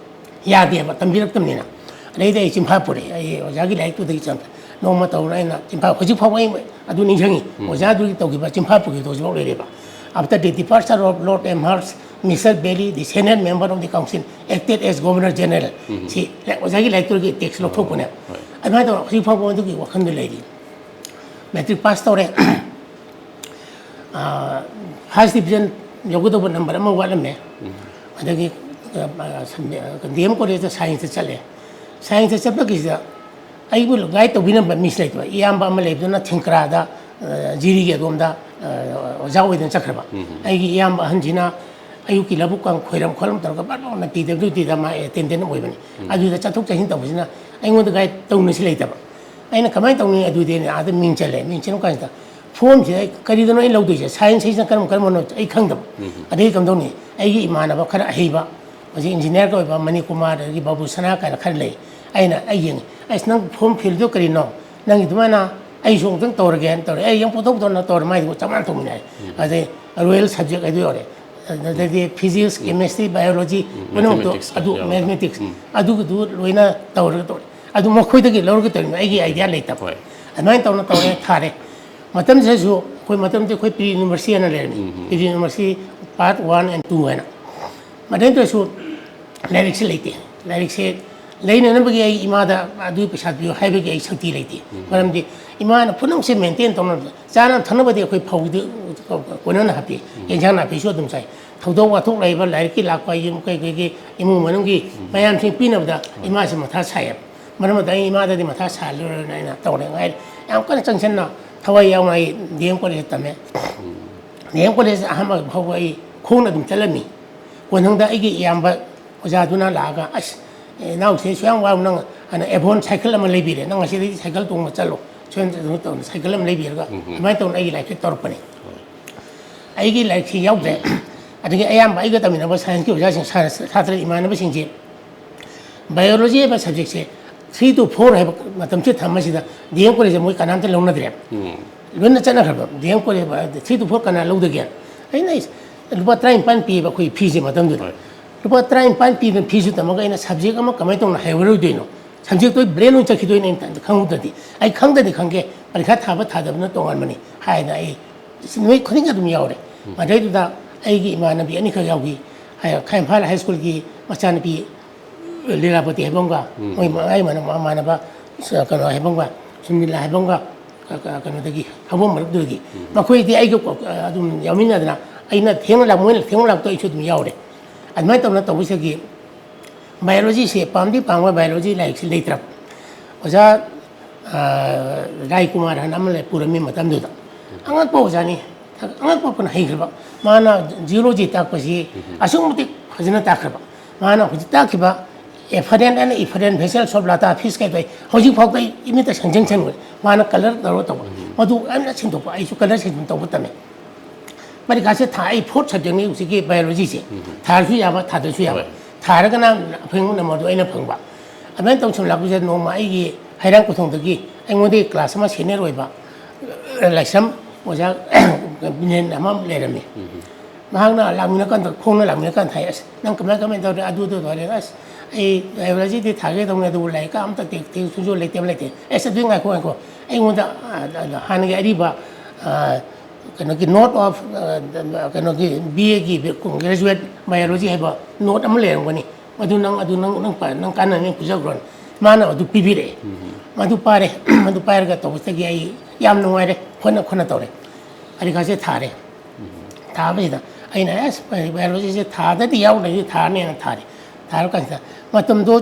ꯌꯥꯗꯦꯕ, ꯇꯝꯕꯤꯔꯛꯇꯕꯅꯤꯅ꯫ ꯑꯗꯩꯗꯤ ꯑꯩ ꯆꯤꯟꯐꯥ ꯄꯨꯔꯛꯑꯦ, ꯑꯩ ꯑꯣꯖꯥꯒꯤ ꯂꯥꯏꯔꯤꯛꯇꯨꯗꯒꯤ ꯆꯪꯉꯛꯄ꯫ ꯅꯣꯡꯃ ꯇꯧꯔ ꯑꯩꯅ ꯆꯤꯟꯐꯥ, ꯍꯧꯖꯤꯛ ꯐꯥꯎꯕ ꯑꯩ ꯑꯗꯨ ꯅꯤꯡꯁꯤꯡꯉꯤ꯫ ꯎꯝ꯫ ꯑꯣꯖꯥꯗꯨꯒꯤ ꯇꯧꯈꯤꯕ, ꯆꯤꯟꯐꯥ ꯄꯨꯈꯤꯕꯗꯣ ꯍꯧꯖꯤꯛꯐꯥꯎ ꯂꯩꯔꯤꯕ꯫ After the departure of Lord Amherst, Mister Bailey, the senior member of the council, acted as governor general꯫ ꯎꯝ꯫ ꯁꯤ ꯑꯣꯖꯥꯒꯤ ꯂꯥꯏꯔꯤꯛꯇꯨꯗꯒꯤ ꯇꯦꯛꯁ ꯂꯧꯊꯣꯛꯄꯅꯦ꯫ ꯍꯣꯏ꯫ ꯑꯗꯨꯃꯥꯏꯅ ꯇꯧꯔꯒ ꯍꯧꯖꯤꯛ ꯐꯥꯎꯕ ꯑꯗꯨꯒꯤ ꯋꯥꯈꯜꯗ ꯂꯩꯔꯤ꯫ ꯃꯦꯇ꯭ꯔꯤꯛ ꯄꯥꯁ ꯇꯧꯔꯦ꯫ ꯑꯥ, ꯐꯥꯔꯁ ꯗꯤꯕꯤꯖꯟ ꯌꯧꯒꯗꯧꯕ ꯅꯝꯕꯔ ꯑꯃ ꯋꯥꯠꯂꯝꯃꯦ꯫ ꯎꯝ꯫ ꯑꯗꯒꯤ, ꯑ, ꯁꯟꯗꯦ-, ꯗꯤ ꯑꯦꯝ ꯀꯣꯂꯦꯖꯇ ꯁꯥꯏꯟꯁꯇ ꯆꯠꯂꯦ꯫ ꯁꯥꯏꯟꯁꯇ ꯆꯠꯄꯒꯤꯁꯤꯗ ꯑꯩꯕꯨ ꯒꯥꯏꯗ ꯇꯧꯕꯤꯔꯝꯕ ꯃꯤꯁ ꯂꯩꯇꯕ꯫ ꯏꯌꯥꯝꯕ ꯑꯃ ꯂꯩꯕꯗꯨꯅ ꯊꯤꯡꯀ꯭ꯔꯥꯗ, ꯑ, ꯖꯤꯔꯤꯒꯤ ꯑꯗꯣꯝꯗ, ꯑ, ꯑꯣꯖꯥ ꯑꯣꯏꯗꯅ ꯆꯠꯈ꯭ꯔꯕ꯫ ꯎꯝ꯫ ꯑꯩꯒꯤ ꯏꯌꯥꯝꯕ ꯑꯍꯟꯁꯤꯅ ꯑꯌꯨꯛꯀꯤ ꯂꯧꯕꯨꯛꯀ ꯈꯣꯏꯔꯝ ꯈꯣꯠꯂꯝ ꯇꯧꯔꯒ ꯕꯠ ꯂꯥꯎꯅ ꯄꯤ ꯗꯕ꯭ꯂꯤꯎ ꯗꯤꯗ ꯃꯥ ꯑꯦꯇꯦꯟꯗꯦꯟ ꯑꯣꯏꯕꯅꯤ꯫ ꯎꯝ꯫ ꯑꯗꯨꯗ ꯆꯠꯊꯣꯛ ꯆꯠꯁꯤꯟ ꯇꯧꯕꯁꯤꯅ ꯑꯩꯉꯣꯟꯗ ꯒꯥꯏꯗ ꯇꯧꯅꯁꯤ ꯂꯩꯇꯕ꯫ ꯑꯩꯅ ꯀꯃꯥꯏꯅ ꯇꯧꯅꯤ? ꯑꯗꯨꯗꯤ ꯑꯩꯅ ꯑꯥꯗ ꯃꯤꯡ ꯆꯜꯂꯦ꯫ ꯃꯤꯡ ꯆꯟꯕ ꯀꯥꯟꯁꯤꯗ ꯐꯣꯝꯁꯤꯗ ꯑꯩ ꯀꯔꯤꯗꯅꯣ ꯑꯩ ꯂꯧꯗꯣꯏꯁꯦ? ꯁꯥꯏꯟꯁ ꯍꯥꯏꯁꯤꯅ ꯀꯔꯝ ꯀꯔꯝꯕꯅꯣ ꯑꯩ ꯈꯪꯗꯕ꯫ ꯎꯝ꯫ ꯑꯗꯩ ꯀꯝꯗꯧꯅꯤ? ꯑꯩꯒꯤ ꯏꯃꯥꯟꯅꯕ ꯈꯔ ꯑꯍꯩꯕ, ꯍꯧꯖꯤꯛ ꯏꯟꯖꯤꯅꯤꯌꯥꯔꯒ ꯑꯣꯏꯕ ꯃꯅꯤꯀꯨꯃꯥꯔ, ꯑꯗꯒꯤ ꯕꯥꯕꯨ ꯁꯅꯥ ꯀꯥꯏꯅ ꯈꯔ ꯂꯩ꯫ ꯑꯩꯅ, "ꯑꯩ ꯌꯦꯡꯉꯤ꯫ ꯑꯁ, ꯅꯪ ꯐꯣꯝ ꯐꯤꯜꯗꯣ ꯀꯔꯤꯅꯣ? ꯅꯪꯒꯤ ꯑꯗꯨꯃꯥꯏꯅ ꯑꯩꯁꯨ ꯑꯃꯨꯛꯇꯪ ꯇꯧꯔꯒꯦꯅ" ꯇꯧꯔꯦ꯫ ꯑꯩ ꯌꯥꯝ ꯄꯣꯊꯣꯛ ꯇꯧꯅ ꯇꯧꯔꯦ, ꯃꯥꯏꯗꯨ ꯆꯞ ꯃꯥꯟꯅ ꯇꯧꯃꯤꯟꯅꯔꯦ꯫ ꯎꯝ꯫ ꯑꯗꯩ ꯔꯣꯌꯦꯜ ꯁꯕꯖꯦꯛ ꯍꯥꯏꯗꯣ ꯌꯧꯔꯦ꯫ ꯑꯗꯨꯗꯩꯗꯤ ꯐꯤꯖꯤꯛꯁ, ꯎꯝ꯫ ꯀꯦꯃꯦꯁꯇ꯭ꯔꯤ, ꯕꯥꯏꯑꯣꯂꯣꯖꯤ ꯎꯝ, ꯄꯨꯝꯅꯃꯛꯇꯣ ꯃꯦꯊꯃꯦꯇꯤꯛꯁꯇ ꯑꯗꯨ ꯌꯥꯎꯔꯒ꯫ ꯃꯦꯊꯃꯦꯇꯤꯛꯁ ꯎꯝ꯫ ꯑꯗꯨꯒꯤꯗꯨ ꯂꯣꯏꯅ ꯇꯧꯔꯒ ꯇꯧꯔꯦ꯫ ꯑꯗꯨ ꯃꯈꯣꯏꯗꯒꯤ ꯂꯧꯔꯒ ꯇꯧꯔꯤꯅꯤ, ꯑꯩꯒꯤ ꯑꯥꯏꯗꯤꯌꯥ ꯂꯩꯇꯕ꯫ ꯍꯣꯏ꯫ ꯑꯗꯨꯃꯥꯏꯅ ꯇꯧꯅ ꯇꯧꯔꯦ, ꯊꯥꯔꯦ꯫ ꯃꯇꯝꯁꯤꯗꯁꯨ ꯑꯩꯈꯣꯏ ꯃꯇꯝꯗꯤ ꯑꯩꯈꯣꯏ ꯄ꯭ꯔꯤ ꯌꯨꯅꯤꯚꯔꯁꯤꯇꯤ ꯍꯥꯏꯅ ꯂꯩꯔꯝꯃꯤ꯫ ꯎꯝ, ꯎꯝ꯫ Pre university part one and two ꯍꯥꯏꯅ꯫ ꯃꯗꯩꯗꯁꯨ ꯂꯥꯏꯔꯤꯛꯁꯦ ꯂꯩꯇꯦ꯫ ꯂꯥꯏꯔꯤꯛꯁꯦ ꯂꯩꯅꯅꯕꯒꯤ ꯑꯩ ꯏꯃꯥꯗ ꯑꯗꯨꯒꯤ ꯄꯩꯁꯥ ꯄꯤꯌꯨ ꯍꯥꯏꯕꯒꯤ ꯑꯩ ꯁꯛꯇꯤ ꯂꯩꯇꯦ꯫ ꯎꯝ꯫ ꯃꯔꯝꯗꯤ ꯏꯃꯥꯅ ꯄꯨꯝꯅꯃꯛꯁꯦ ꯃꯦꯟꯇꯦꯟ ꯇꯧꯅꯕ, ꯆꯥꯅ ꯊꯛꯅꯕꯗꯤ ꯑꯩꯈꯣꯏ ꯐꯧꯗꯤ ꯀꯣꯟꯅꯅ ꯍꯥꯞꯄꯤ꯫ ꯎꯝ꯫ ꯌꯦꯟꯁꯥꯡ ꯅꯥꯄꯤꯁꯨ ꯑꯗꯨꯝ ꯆꯥꯏ꯫ ꯊꯧꯗꯣꯛ ꯋꯥꯊꯣꯛ ꯂꯩꯕ, ꯂꯥꯏꯔꯤꯛꯀꯤ ꯂꯥꯛꯄ, ꯌꯨꯝ ꯀꯩ ꯀꯩꯒꯤ ꯏꯃꯨꯡ ꯃꯅꯨꯡꯒꯤ ꯎꯝ꯫ ꯃꯌꯥꯝꯁꯤꯡ ꯄꯤꯅꯕꯗ ꯍꯣꯏ꯫ ꯏꯃꯥꯁꯤ ꯃꯊꯥ ꯁꯥꯏꯌꯦꯕ꯫ ꯃꯔꯝ ꯑꯗꯨꯅ ꯑꯩ ꯏꯃꯥꯗꯗꯤ ꯃꯊꯥ ꯁꯥꯍꯜꯂꯔꯣꯏꯅ ꯑꯩꯅ ꯇꯧꯔꯦ꯫ ꯉꯥꯏ-, ꯌꯥꯝ ꯀꯟꯅ ꯆꯪꯁꯤꯟꯅ ꯊꯋꯥꯏ ꯌꯥꯎꯅ ꯑꯩ ꯗꯤ ꯑꯦꯝ ꯀꯣꯂꯦꯖꯇ ꯇꯝꯃꯦ꯫ ꯎꯝ꯫ ꯗꯤ ꯑꯦꯝ ꯀꯣꯂꯦꯖ ꯑꯍꯥꯟꯕ ꯐꯥꯎꯕ ꯑꯩ ꯈꯣꯡꯅ ꯑꯗꯨꯝ ꯆꯠꯂꯝꯃꯤ꯫ ꯀꯣꯟꯊꯪꯗ ꯑꯩꯒꯤ ꯏꯌꯥꯝꯕ ꯑꯣꯖꯥꯗꯨꯅ ꯂꯥꯛꯑꯒ, "ꯑꯁ, ꯏꯅꯥꯎꯁꯦ ꯁꯨꯌꯥꯝ ꯋꯥꯕ ꯅꯪ," ꯑꯅ ꯑꯦꯚꯣꯟ ꯁꯥꯏꯀꯜ ꯑꯃ ꯂꯩꯕꯤꯔꯦ, "ꯅꯪ ꯉꯁꯤꯗꯒꯤ ꯁꯥꯏꯀꯜ ꯇꯣꯡꯕ ꯆꯠꯂꯣ, ꯁꯣꯏꯗꯅ ꯇꯧꯅ ꯁꯥꯏꯀꯜ ꯑꯃ ꯂꯩꯕꯤꯔꯒ ꯑꯗꯨꯃꯥꯏꯅ ꯇꯧꯅ ꯑꯩꯒꯤ ꯂꯥꯏꯔꯤꯛꯁꯦ ꯇꯧꯔꯛꯄꯅꯤ꯫ ꯑꯩꯒꯤ ꯂꯥꯏꯔꯤꯛꯁꯤ ꯌꯥꯎꯗ꯭ꯔꯦ꯫ ꯑꯗꯒꯤ ꯑꯌꯥꯝꯕ ꯑꯩꯒ ꯇꯝꯃꯤꯟꯅꯕ ꯁꯥꯏꯟꯁꯀꯤ ꯑꯣꯖꯥꯁꯤꯡ, ꯁꯥ-, ꯁꯥꯇ꯭ꯔ ꯏꯃꯥꯟꯅꯕꯁꯤꯡꯁꯤ ꯕꯥꯏꯑꯣꯂꯣꯖꯤ ꯍꯥꯏꯕ ꯁꯕꯖꯦꯛꯁꯦ three to four ꯍꯥꯏꯕ ꯃꯇꯝꯁꯤ ꯊꯝꯕꯁꯤꯗ ꯗꯤ ꯑꯦꯝ ꯀꯣꯂꯦꯖꯇ ꯃꯣꯏ ꯀꯅꯥꯝꯇ ꯂꯧꯅꯗ꯭ꯔꯦꯕ꯫ ꯂꯣꯏꯅ ꯆꯠꯅꯈ꯭ꯔꯕ꯫ D M college three to four ꯀꯅꯥ ꯂꯧꯗꯒꯦ? ꯑꯩꯅ, "ꯏꯁ, ꯂꯨꯄꯥ ꯇꯔꯥꯅꯤꯄꯥꯟ ꯄꯤꯌꯦꯕ ꯑꯩꯈꯣꯏ ꯐꯤꯁꯦ ꯃꯇꯝꯗꯨꯗ꯫ ꯍꯣꯏ꯫ ꯂꯨꯄꯥ ꯇꯔꯥꯅꯤꯄꯥꯟ ꯄꯤꯕ ꯐꯤꯁꯨ ꯇꯝꯃꯒ ꯑꯩꯅ ꯁꯕꯖꯦꯛ ꯑꯃ ꯀꯃꯥꯏꯅ ꯇꯧꯅ ꯍꯩꯍꯧꯔꯣꯏꯗꯣꯏꯅꯣ? ꯁꯕꯖꯦꯛꯇꯣ ꯑꯩ ꯕ꯭ꯔꯦꯟ ꯑꯣꯏꯅ ꯆꯠꯈꯤꯗꯣꯏꯅꯦ ꯑꯩꯅ ꯈꯪꯍꯧꯗ꯭ꯔꯗꯤ꯫ ꯑꯩ ꯈꯪꯗ꯭ꯔꯗꯤ ꯈꯪꯒꯦ, ꯄꯔꯤꯈꯥ ꯊꯥꯕ ꯊꯥꯗꯕꯅ ꯇꯣꯉꯥꯟꯕꯅꯤ" ꯍꯥꯏꯅ ꯑꯩ ꯅꯨꯃꯤꯠ ꯈꯨꯗꯤꯡꯒꯤ ꯑꯗꯨꯝ ꯌꯥꯎꯔꯦ꯫ ꯃꯗꯩꯗꯨꯗ ꯑꯩꯒꯤ ꯏꯃꯥꯟꯅꯕꯤ ꯑꯅꯤꯈꯛ ꯌꯥꯎꯈꯤ꯫ ꯍꯥꯏ-, ꯈꯥ ꯏꯝꯐꯥꯜ ꯍꯥꯏ ꯁ꯭ꯀꯨꯜꯒꯤ ꯃꯆꯥꯅꯨꯄꯤ ꯂꯤꯂꯥꯄꯇꯤ ꯍꯥꯏꯕ ꯑꯃꯒ, ꯃꯣꯏ ꯃ-, ꯑꯩ ꯃꯥꯟꯅ-, ꯃꯃꯥꯟꯅꯕ ꯁ-, ꯀꯩꯅꯣ ꯍꯥꯏꯕ ꯑꯃꯒ, ꯁꯨꯅꯤꯂꯥ ꯍꯥꯏꯕ ꯑꯃꯒ, ꯀ-, ꯀ-, ꯀꯩꯅꯣꯗꯒꯤ, ꯍꯧꯕꯣꯝ ꯃꯔꯛꯇꯨꯗꯒꯤ꯫ ꯃꯈꯣꯏꯗꯤ ꯑꯩꯒ ꯀꯣ-, ꯑꯗꯨꯝ ꯌꯥꯎꯃꯤꯟꯅꯗꯅ, ꯑꯩꯅ ꯊꯦꯡꯅ ꯂꯥꯛ-, ꯃꯣꯏꯅ ꯊꯦꯡꯅ ꯂꯥꯛꯄꯗꯣ ꯑꯩꯁꯨ ꯑꯗꯨꯝ ꯌꯥꯎꯔꯦ꯫ ꯑꯗꯨꯃꯥꯏꯅ ꯇꯧꯅ ꯇꯧꯕꯁꯤꯗꯒꯤ ꯕꯥꯏꯑꯣꯂꯣꯖꯤꯁꯦ ꯄꯥꯝꯗꯤ ꯄꯥꯝꯕ, ꯕꯥꯏꯑꯣꯂꯣꯖꯤ ꯂꯥꯏꯔꯤꯛꯁꯤ ꯂꯩꯇ꯭ꯔꯕ꯫ ꯑꯣꯖꯥ, ꯑ, ꯔꯥꯏ ꯀꯨꯃꯥꯔ ꯍꯥꯏꯅ ꯑꯃ ꯂꯩ, ꯄꯨꯔꯝꯃꯤ ꯃꯇꯝꯗꯨꯗ꯫ ꯑꯉꯛꯄ ꯑꯣꯖꯥꯅꯤ, ꯑꯉꯛꯄ ꯐꯅ ꯍꯩꯈ꯭ꯔꯕ꯫ ꯃꯥꯅ ꯖꯤꯑꯣꯂꯣꯖꯤ ꯇꯥꯛꯄꯁꯤ ꯑꯁꯨꯛꯀꯤ ꯃꯇꯤꯛ ꯐꯖꯅ ꯇꯥꯛꯈ꯭ꯔꯕ꯫ ꯃꯥꯅ ꯍꯧꯖꯤꯛ ꯇꯥꯛꯈꯤꯕ efferent and effervescence of lata fish ꯀꯥꯏꯗꯣ ꯑꯩ ꯍꯧꯖꯤꯛ ꯐꯥꯎꯗ ꯑꯩ ꯏꯃꯤꯠꯇ ꯁꯪꯁꯪ ꯁꯪꯉꯣꯏ꯫ ꯃꯥꯅ colour ꯇꯧꯔ ꯇꯧꯕ꯫ ꯃꯗꯨ ꯌꯥꯝꯅ ꯁꯤꯟꯗꯣꯛꯄ꯫ ꯑꯩꯁꯨ colour ꯁꯤꯟ ꯇꯧꯕ ꯇꯝꯃꯦ꯫ ꯄꯔꯤꯈꯥꯁꯦ ꯊꯥ-, ꯑꯩ fourth subjectꯅꯤ ꯍꯧꯖꯤꯛꯀꯤ ꯕꯥꯏꯑꯣꯂꯣꯖꯤꯁꯦ꯫ ꯊꯥꯔꯁꯨ ꯌꯥꯕ, ꯊꯥꯗ꯭ꯔꯁꯨ ꯌꯥꯕ꯫ ꯍꯣꯏ꯫ ꯊꯥꯔꯒꯅ ꯑꯐꯪꯕ numberꯗꯨ ꯑꯩꯅ ꯐꯪꯕ꯫ ꯑꯗꯨꯃꯥꯏꯅ ꯇꯧꯁꯜꯂꯛꯄꯁꯤꯗ ꯅꯣꯡꯃ ꯑꯩꯒꯤ ꯍꯩꯔꯥꯡ ꯀꯣꯊꯣꯡꯗꯒꯤ ꯑꯩꯉꯣꯟꯗꯒꯤ class ꯑꯃ senior ꯑꯣꯏꯕ, ꯑ, ꯂꯥꯏꯁ꯭ꯔꯝ ꯑꯣꯖꯥ ꯕꯤꯅꯦꯟ ꯑꯃ ꯂꯩꯔꯝꯃꯤ꯫ ꯃꯍꯥꯛꯅ ꯂꯥꯛꯃꯤꯟꯅꯀꯥꯟꯗ, ꯈꯣꯡꯅ ꯂꯥꯛꯃꯤꯟꯅꯀꯥꯟꯗ ꯍꯥꯏ, "ꯑꯁ, ꯅꯪ ꯀꯃꯥꯏ, ꯀꯃꯥꯏꯅ ꯇꯧꯔꯦ?" ꯑꯗꯨ, ꯑꯗꯨ ꯇꯧꯔꯦ꯫ "ꯑꯁ, ꯑꯩ ꯕꯥꯏꯑꯣꯂꯣꯖꯤꯗꯤ ꯊꯥꯒꯦ ꯇꯧꯅꯤ, ꯑꯗꯨꯕꯨ ꯂꯥꯏꯔꯤꯛꯀ ꯑꯝꯇ ꯇꯦꯛ, ꯇꯦꯛ, ꯁꯨꯡꯁꯨ ꯂꯩꯇꯦ, ꯑꯃ ꯂꯩꯇꯦ꯫" "ꯑꯁ, ꯑꯗꯨꯗꯤ ꯉꯥꯏꯈꯣ, ꯉꯥꯏꯈꯣ꯫ ꯑꯩꯉꯣꯟꯗ, ꯑ, ꯑ, ꯍꯥꯟꯅꯒꯤ ꯑꯔꯤꯕ, ꯑ, ꯀꯩꯅꯣꯒꯤ note of, ꯑ, ꯀꯩꯅꯣꯒꯤ B Aꯒꯤ graduate biology ꯍꯥꯏꯕ note ꯑꯃ ꯂꯩꯔꯝꯒꯅꯤ꯫ ꯃꯗꯨ ꯅꯪ, ꯑꯗꯨ ꯅꯪ, ꯅꯪ ꯄꯥ-, ꯅꯪ ꯀꯥꯟꯅꯅꯤ, ꯄꯨꯖꯈ꯭ꯔꯣꯅ"꯫ ꯃꯥꯅ ꯑꯗꯨ ꯄꯤꯕꯤꯔꯛꯑꯦ꯫ ꯃꯗꯨ ꯄꯥꯔꯦ꯫ ꯃꯗꯨ ꯄꯥꯏꯔꯒ ꯇꯧꯕꯁꯤꯗꯒꯤ ꯑꯩ ꯌꯥꯝ ꯅꯨꯡꯉꯥꯏꯔꯦ꯫ ꯍꯣꯠꯅ, ꯍꯣꯠꯅ ꯇꯧꯔꯦ꯫ ꯄꯔꯤꯈꯥꯁꯦ ꯊꯥꯔꯦ꯫ ꯊꯥꯕꯁꯤꯗ ꯑꯩꯅ, "ꯑꯁ, ꯕꯥꯏꯑꯣꯂꯣꯖꯤꯁꯦ ꯊꯥꯗꯗꯤ ꯌꯥꯎꯗ꯭ꯔꯗꯤ ꯊꯥꯔꯅꯦꯅ" ꯊꯥꯔꯦ꯫ ꯊꯥꯔꯀꯥꯟꯁꯤꯗ ꯃꯇꯝꯗꯣ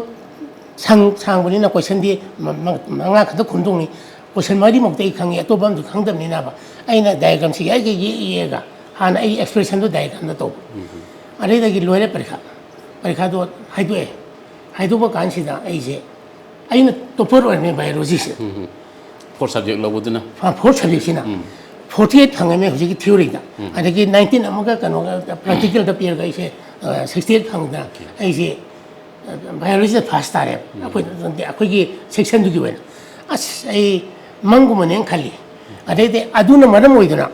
ꯁꯪ-, ꯁꯥꯡꯕꯅꯤꯅ questionꯗꯤ ꯃ-, ꯃ-, ꯃꯉꯥ ꯈꯛꯇ ꯈꯨꯝꯗꯧꯅꯤ꯫ Question ꯃꯔꯤꯃꯨꯛꯇꯤ ꯑꯩ ꯈꯪꯉꯤ, ꯑꯇꯣꯞꯄ ꯑꯃꯁꯨ ꯈꯪꯗꯕꯅꯤꯅꯕ꯫ ꯑꯩꯅ diagramꯁꯤ ꯌꯥꯔꯤꯈꯩ ꯌꯦꯛ ꯌꯦꯛꯑꯒ ꯍꯥꯟꯅ ꯑꯩ expressionꯗꯣ diagramꯗ ꯇꯧꯕ꯫ ꯑꯗꯩꯗꯒꯤ ꯂꯣꯏꯔꯦ ꯄꯔꯤꯈꯥ꯫ ꯄꯔꯤꯈꯥꯗꯣ ꯍꯥꯏꯗꯣꯛꯑꯦ꯫ ꯍꯥꯏꯗꯣꯛꯄ ꯀꯥꯟꯁꯤꯗ ꯑꯩꯁꯦ, ꯑꯩꯅ topper ꯑꯣꯏꯔꯝꯃꯦ biologyꯁꯦ꯫ ꯐꯣꯔ ꯁꯕꯖꯦꯛ ꯂꯧꯕꯗꯨꯅ ꯐꯣꯔ ꯁꯕꯖꯦꯛꯁꯤꯅ ꯐꯣꯔꯇꯤ ꯑꯩꯠ ꯐꯪꯉꯝꯃꯦ ꯍꯧꯖꯤꯛꯀꯤ ꯊꯤꯑꯣꯔꯤꯗ꯫ ꯑꯗꯒꯤ ꯅꯥꯏꯟꯇꯤꯟ ꯑꯃꯒ ꯀꯩꯅꯣꯒ ꯄ꯭ꯔꯦꯛꯇꯤꯀꯦꯜꯗ ꯄꯤꯔꯒ ꯑꯩꯁꯦ ꯁꯤꯛꯁꯇꯤ ꯑꯩꯠ ꯐꯪꯗꯅ ꯑꯩꯁꯦ ꯕꯥꯏꯑꯣꯂꯣꯖꯤꯗ ꯐꯥꯁ ꯇꯥꯔꯦꯕ꯫ ꯑꯩꯈꯣꯏ ꯑꯩꯈꯣꯏꯒꯤ ꯁꯦꯛꯁꯟꯗꯨꯒꯤ ꯑꯣꯏꯅ ꯑꯁ ꯑꯩ ꯃꯪꯒꯨꯝꯕꯅꯦꯅ ꯈꯜꯂꯤ꯫ ꯑꯗꯩꯗꯤ ꯑꯗꯨꯅ ꯃꯔꯝ ꯑꯣꯏꯗꯅ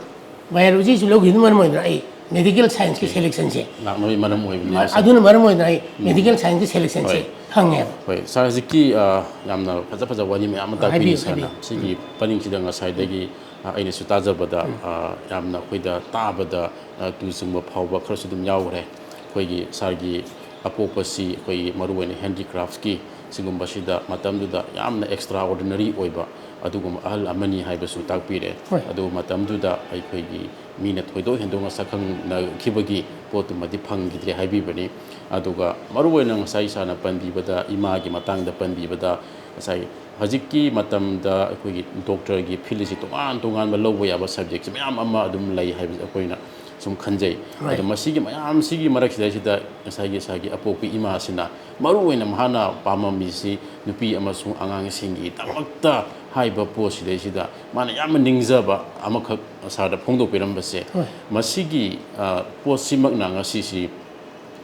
ꯕꯥꯏꯑꯣꯂꯣꯖꯤꯁꯨ ꯂꯧꯈꯤꯕꯅ ꯃꯔꯝ ꯑꯣꯏꯗꯅ ꯑꯩ ꯃꯦꯗꯤꯀꯦꯜ ꯁꯥꯏꯟꯁꯀꯤ ꯁꯦꯂꯦꯛꯁꯟꯁꯦ ꯂꯥꯛꯅꯕꯒꯤ ꯃꯔꯝ ꯑꯣꯏꯕꯅꯤ ꯍꯥꯏꯁꯦ꯫ ꯑꯗꯨꯅ ꯃꯔꯝ ꯑꯣꯏꯗꯅ ꯑꯩ ꯃꯦꯗꯤꯀꯦꯜ ꯁꯥꯏꯟꯁꯀꯤ ꯁꯦꯂꯦꯛꯁꯟꯁꯦ ꯍꯣꯏ꯫ ꯐꯪꯉꯦꯕ꯫ ꯍꯣꯏ ꯁꯥꯔ, ꯍꯧꯖꯤꯛꯀꯤ ꯑ, ꯌꯥꯝꯅ ꯐꯖ ꯐꯖꯕ ꯋꯥꯔꯤ ꯃꯌꯥꯝ ꯑꯃ ꯇꯥꯛꯄꯤꯔꯤ ꯍꯥꯏꯕꯤꯌꯨ, ꯁꯥꯔꯅ꯫ ꯍꯥꯏꯕꯤꯌꯨ꯫ ꯁꯤꯒꯤ ꯄꯔꯤꯡꯁꯤꯗ ꯉꯁꯥꯏꯗꯒꯤ ꯑ, ꯑꯩꯅꯁꯨ ꯇꯥꯖꯕꯗ ꯑ, ꯌꯥꯝꯅ ꯑꯩꯈꯣꯏꯗ ꯇꯥꯕꯗ ꯑ, ꯇꯨ ꯆꯨꯡꯕ ꯐꯥꯎꯕ ꯈꯔꯁꯨ ꯑꯗꯨꯝ ꯌꯥꯎꯈ꯭ꯔꯦ꯫ ꯑꯩꯈꯣꯏꯒꯤ ꯁꯥꯔꯒꯤ ꯑꯄꯣꯛꯄꯁꯤ ꯑꯩꯈꯣꯏꯒꯤ ꯃꯔꯨꯑꯣꯏꯅ ꯍꯦꯟꯗꯤꯀ꯭ꯔꯥꯐꯀꯤ ꯁꯤꯒꯨꯝꯕꯁꯤꯗ ꯃꯇꯝꯗꯨꯗ ꯌꯥꯝꯅ ꯑꯦꯛꯁꯇ꯭ꯔꯥ ꯑꯣꯔꯗꯤꯅꯔꯤ ꯑꯣꯏꯕ ꯑꯗꯨꯒꯨꯝꯕ ꯑꯍꯜ ꯑꯃꯅꯤ ꯍꯥꯏꯕꯁꯨ ꯇꯥꯛꯄꯤꯔꯦ꯫ ꯍꯣꯏ꯫ ꯑꯗꯨ ꯃꯇꯝꯗꯨꯗ ꯑꯩꯈꯣꯏꯒꯤ ꯃꯤꯅ ꯊꯣꯏꯗꯣꯛ ꯍꯦꯟꯗꯣꯛꯅ ꯁꯛꯈꯪꯅꯈꯤꯕꯒꯤ ꯄꯣꯠꯇꯨꯃꯗꯤ ꯐꯪꯈꯤꯗ꯭ꯔꯦ ꯍꯥꯏꯕꯤꯕꯅꯤ꯫ ꯑꯗꯨꯒ ꯃꯔꯨꯑꯣꯏꯅ ꯉꯁꯥꯏ ꯁꯥꯔꯅ ꯄꯟꯕꯤꯕꯗ, ꯏꯃꯥꯒꯤ ꯃꯇꯥꯡꯗ ꯄꯟꯕꯤꯕꯗ, ꯉꯁꯥꯏ ꯍꯧꯖꯤꯛꯀꯤ ꯃꯇꯝꯗ ꯑꯩꯈꯣꯏꯒꯤ ꯗꯣꯛꯇꯔꯒꯤ ꯐꯤꯜꯁꯤ ꯇꯣꯉꯥꯟ ꯇꯣꯉꯥꯟꯕ ꯂꯧꯕ ꯌꯥꯕ ꯁꯕꯖꯦꯛꯁꯤ ꯃꯌꯥꯝ ꯑꯃ ꯑꯗꯨꯝ ꯂꯩ ꯍꯥꯏꯕꯁꯤ ꯑꯩꯈꯣꯏꯅ ꯁꯨꯝ ꯈꯟꯖꯩ꯫ ꯍꯣꯏ꯫ ꯑꯗꯣ ꯃꯁꯤꯒꯤ ꯃꯌꯥꯝꯁꯤꯒꯤ ꯃꯔꯛꯁꯤꯗꯩꯁꯤꯗ ꯉꯁꯥꯏꯒꯤ ꯁꯥꯔꯒꯤ ꯑꯄꯣꯛꯄꯤ ꯏꯃꯥꯁꯤꯅ ꯃꯔꯨꯑꯣꯏꯅ ꯃꯍꯥꯛꯅ ꯄꯥꯝꯃꯝꯃꯤꯁꯤ ꯅꯨꯄꯤ ꯑꯃꯁꯨꯡ ꯑꯉꯥꯡꯁꯤꯡꯒꯤꯗꯃꯛꯇ ꯍꯥꯏꯕ ꯄꯣꯠꯁꯤꯗꯩꯁꯤꯗ ꯃꯥꯅ ꯌꯥꯝꯅ ꯅꯤꯡꯖꯕ ꯑꯃꯈꯛ ꯁꯥꯔꯗ ꯐꯣꯡꯗꯣꯛꯄꯤꯔꯝꯕꯁꯦ꯫ ꯍꯣꯏ꯫ ꯃꯁꯤꯒꯤ ꯑ, ꯄꯣꯠꯁꯤꯃꯛꯅ ꯉꯁꯤꯁꯤ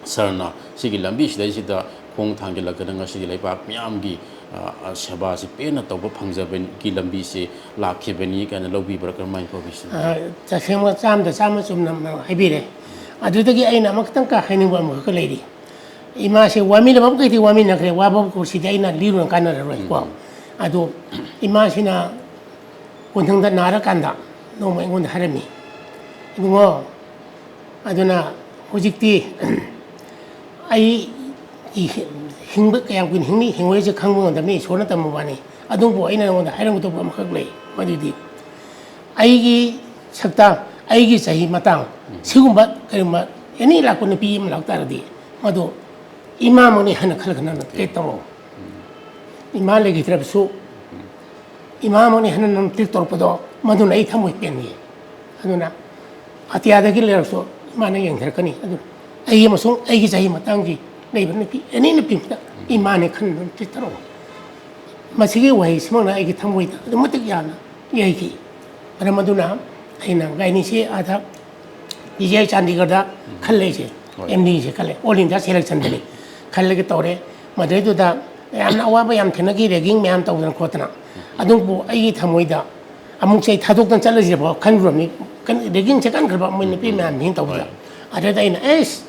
ꯁꯥꯔꯅ ꯁꯤꯒꯤ ꯂꯝꯕꯤꯁꯤꯗꯩꯁꯤꯗ ꯈꯣꯡ ꯊꯥꯡꯖꯤꯜꯂꯛꯇꯅ ꯉꯁꯤꯗꯤ ꯂꯩꯕꯥꯛ ꯃꯤꯌꯥꯝꯒꯤ ꯑ, ꯑ, ꯁꯦꯕꯥꯁꯤ ꯄꯦꯟꯅ ꯇꯧꯕ ꯐꯪꯖꯕꯒꯤ ꯂꯝꯕꯤꯁꯤ ꯂꯥꯛꯈꯤꯕꯅꯤ ꯀꯥꯏꯅ ꯂꯧꯕꯤꯕ꯭ꯔꯥ, ꯀꯔꯝꯍꯥꯏꯅ ꯇꯧꯕꯤꯁꯤꯅ? ꯑ, ꯇꯁꯦꯡꯕ ꯆꯥꯝꯗ ꯆꯥꯝꯃ ꯆꯨꯝꯅ ꯍꯥꯏꯕꯤꯔꯦ꯫ ꯑꯗꯨꯗꯒꯤ ꯑꯩꯅ ꯑꯃꯈꯛꯇꯪ ꯀꯥ ꯍꯥꯏꯅꯤꯡꯕ ꯑꯃꯈꯛꯀ ꯂꯩꯔꯤ꯫ ꯏꯃꯥꯁꯦ ꯋꯥꯃꯤꯟꯅꯕ ꯃꯈꯩꯗꯤ ꯋꯥꯃꯤꯟꯅꯈ꯭ꯔꯦ, ꯋꯥꯕ ꯃꯈꯩꯁꯤꯗꯤ ꯑꯩꯅ ꯂꯤꯔꯨꯔ ꯀꯥꯟꯅꯔꯔꯣꯏꯀꯣ꯫ ꯑꯗꯣ ꯏꯃꯥꯁꯤꯅ ꯀꯣꯟꯊꯪꯗ ꯅꯥꯔꯀꯥꯟꯗ ꯅꯣꯡꯃ ꯑꯩꯉꯣꯟꯗ ꯍꯥꯏꯔꯝꯃꯤ, "ꯏꯕꯨꯡꯉꯣ, ꯑꯗꯨꯅ ꯍꯧꯖꯤꯛꯇꯤ ꯑꯩ ꯍꯤꯡꯕ ꯀꯌꯥꯝ ꯀꯨꯏꯅ ꯍꯤꯡꯅꯤ ꯍꯤꯡꯉꯣꯏꯁꯦ ꯈꯪꯕ ꯉꯝꯗꯕꯅꯤ, ꯏꯁꯣꯔꯅ ꯇꯝꯕ ꯋꯥꯅꯤ꯫ ꯑꯗꯨꯕꯨ ꯑꯩꯅ ꯅꯉꯣꯟꯗ ꯍꯥꯏꯔꯝꯒꯗꯧꯕ ꯑꯃꯈꯛ ꯂꯩ, ꯃꯗꯨꯗꯤ ꯑꯩꯒꯤ ꯁꯛꯇꯥꯡ, ꯑꯩꯒꯤ ꯆꯍꯤ ꯃꯇꯥꯡ ꯁꯤꯒꯨꯝꯕ ꯀꯔꯤꯒꯨꯝꯕ ꯑꯦꯅꯤ ꯂꯥꯛꯄ ꯅꯨꯄꯤ ꯑꯃ ꯂꯥꯛ ꯇꯥꯔꯗꯤ ꯃꯗꯨ ꯏꯃꯥꯃꯛꯅꯤ ꯍꯥꯏꯅ ꯈꯜꯂꯒ ꯅꯪꯅ ꯇ꯭ꯔꯤꯠ ꯇꯧꯔꯛꯑꯣ꯫ ꯏꯃꯥ ꯂꯩꯈꯤꯗ꯭ꯔꯕꯁꯨ ꯏꯃꯥꯃꯛꯅꯤ ꯍꯥꯏꯅ ꯅꯪ ꯇ꯭ꯔꯤꯠ ꯇꯧꯔꯛꯄꯗꯣ ꯃꯗꯨꯅ ꯑꯩ ꯊꯃꯣꯏ ꯄꯦꯟꯉꯤ꯫ ꯑꯗꯨꯅ ꯑꯇꯤꯌꯥꯗꯒꯤ ꯂꯩꯔꯛꯁꯨ ꯏꯃꯥꯅ ꯌꯦꯡꯊꯔꯛꯀꯅꯤ꯫ ꯑꯗꯨ ꯑꯩ ꯑꯃꯁꯨꯡ ꯑꯩꯒꯤ ꯆꯍꯤ ꯃꯇꯥꯡꯒꯤ ꯂꯩꯕ ꯅꯨꯄꯤ ꯑꯦꯅꯤ ꯅꯨꯄꯤ ꯑꯃꯗ ꯏꯃꯥꯅꯦ ꯈꯟꯗꯨꯅ ꯇ꯭ꯔꯤꯠ ꯇꯧꯔꯛꯑꯣ꯫ ꯃꯁꯤꯒꯤ ꯋꯥꯍꯩꯁꯤꯃꯛꯅ ꯑꯩꯒꯤ ꯊꯃꯣꯏꯗ ꯑꯗꯨꯛ ꯃꯇꯤꯛ ꯌꯥꯝꯅ ꯌꯩꯈꯤ꯫ ꯃꯔꯝ ꯑꯗꯨꯅ ꯑꯩꯅ ꯒꯥꯏꯅꯤꯁꯤ ꯑꯥꯗ ꯄꯤ ꯖꯤ ꯑꯥꯏ ꯆꯥꯟꯗꯤꯒꯔꯗ ꯈꯜꯂꯦ ꯑꯩꯁꯦ꯫ ꯍꯣꯏ꯫ ꯑꯦꯝ ꯗꯤꯁꯦ ꯈꯜꯂꯦ, ꯑꯣꯜ ꯏꯟꯗꯤꯌꯥ ꯁꯦꯂꯦꯛꯁꯟꯗꯅꯤ꯫ ꯈꯜꯂꯒ ꯇꯧꯔꯦ꯫ ꯃꯗꯨꯗꯩꯗꯨꯗ ꯌꯥꯝꯅ ꯑꯋꯥꯕ ꯌꯥꯝ ꯊꯦꯡꯅꯈꯤ, ꯔꯦꯒꯤꯡ ꯃꯌꯥꯝ ꯇꯧꯗꯅ ꯈꯣꯠꯇꯅ꯫ ꯑꯗꯨꯕꯨ ꯑꯩꯒꯤ ꯊꯃꯣꯏꯗ ꯑꯃꯨꯛꯁꯦ ꯑꯩ ꯊꯥꯗꯣꯛꯇꯅ ꯆꯠꯂꯁꯤꯔꯕꯣ ꯈꯟꯈ꯭ꯔꯕꯅꯤ꯫ ꯀꯟ- ꯔꯦꯒꯤꯡꯁꯦ ꯀꯟꯈ꯭ꯔꯕ ꯃꯣꯏ ꯅꯨꯄꯤ ꯃꯌꯥꯝꯁꯤꯡ ꯇꯧꯕꯗ꯫ ꯑꯗꯨꯗ ꯑꯩꯅ ꯑꯦꯁ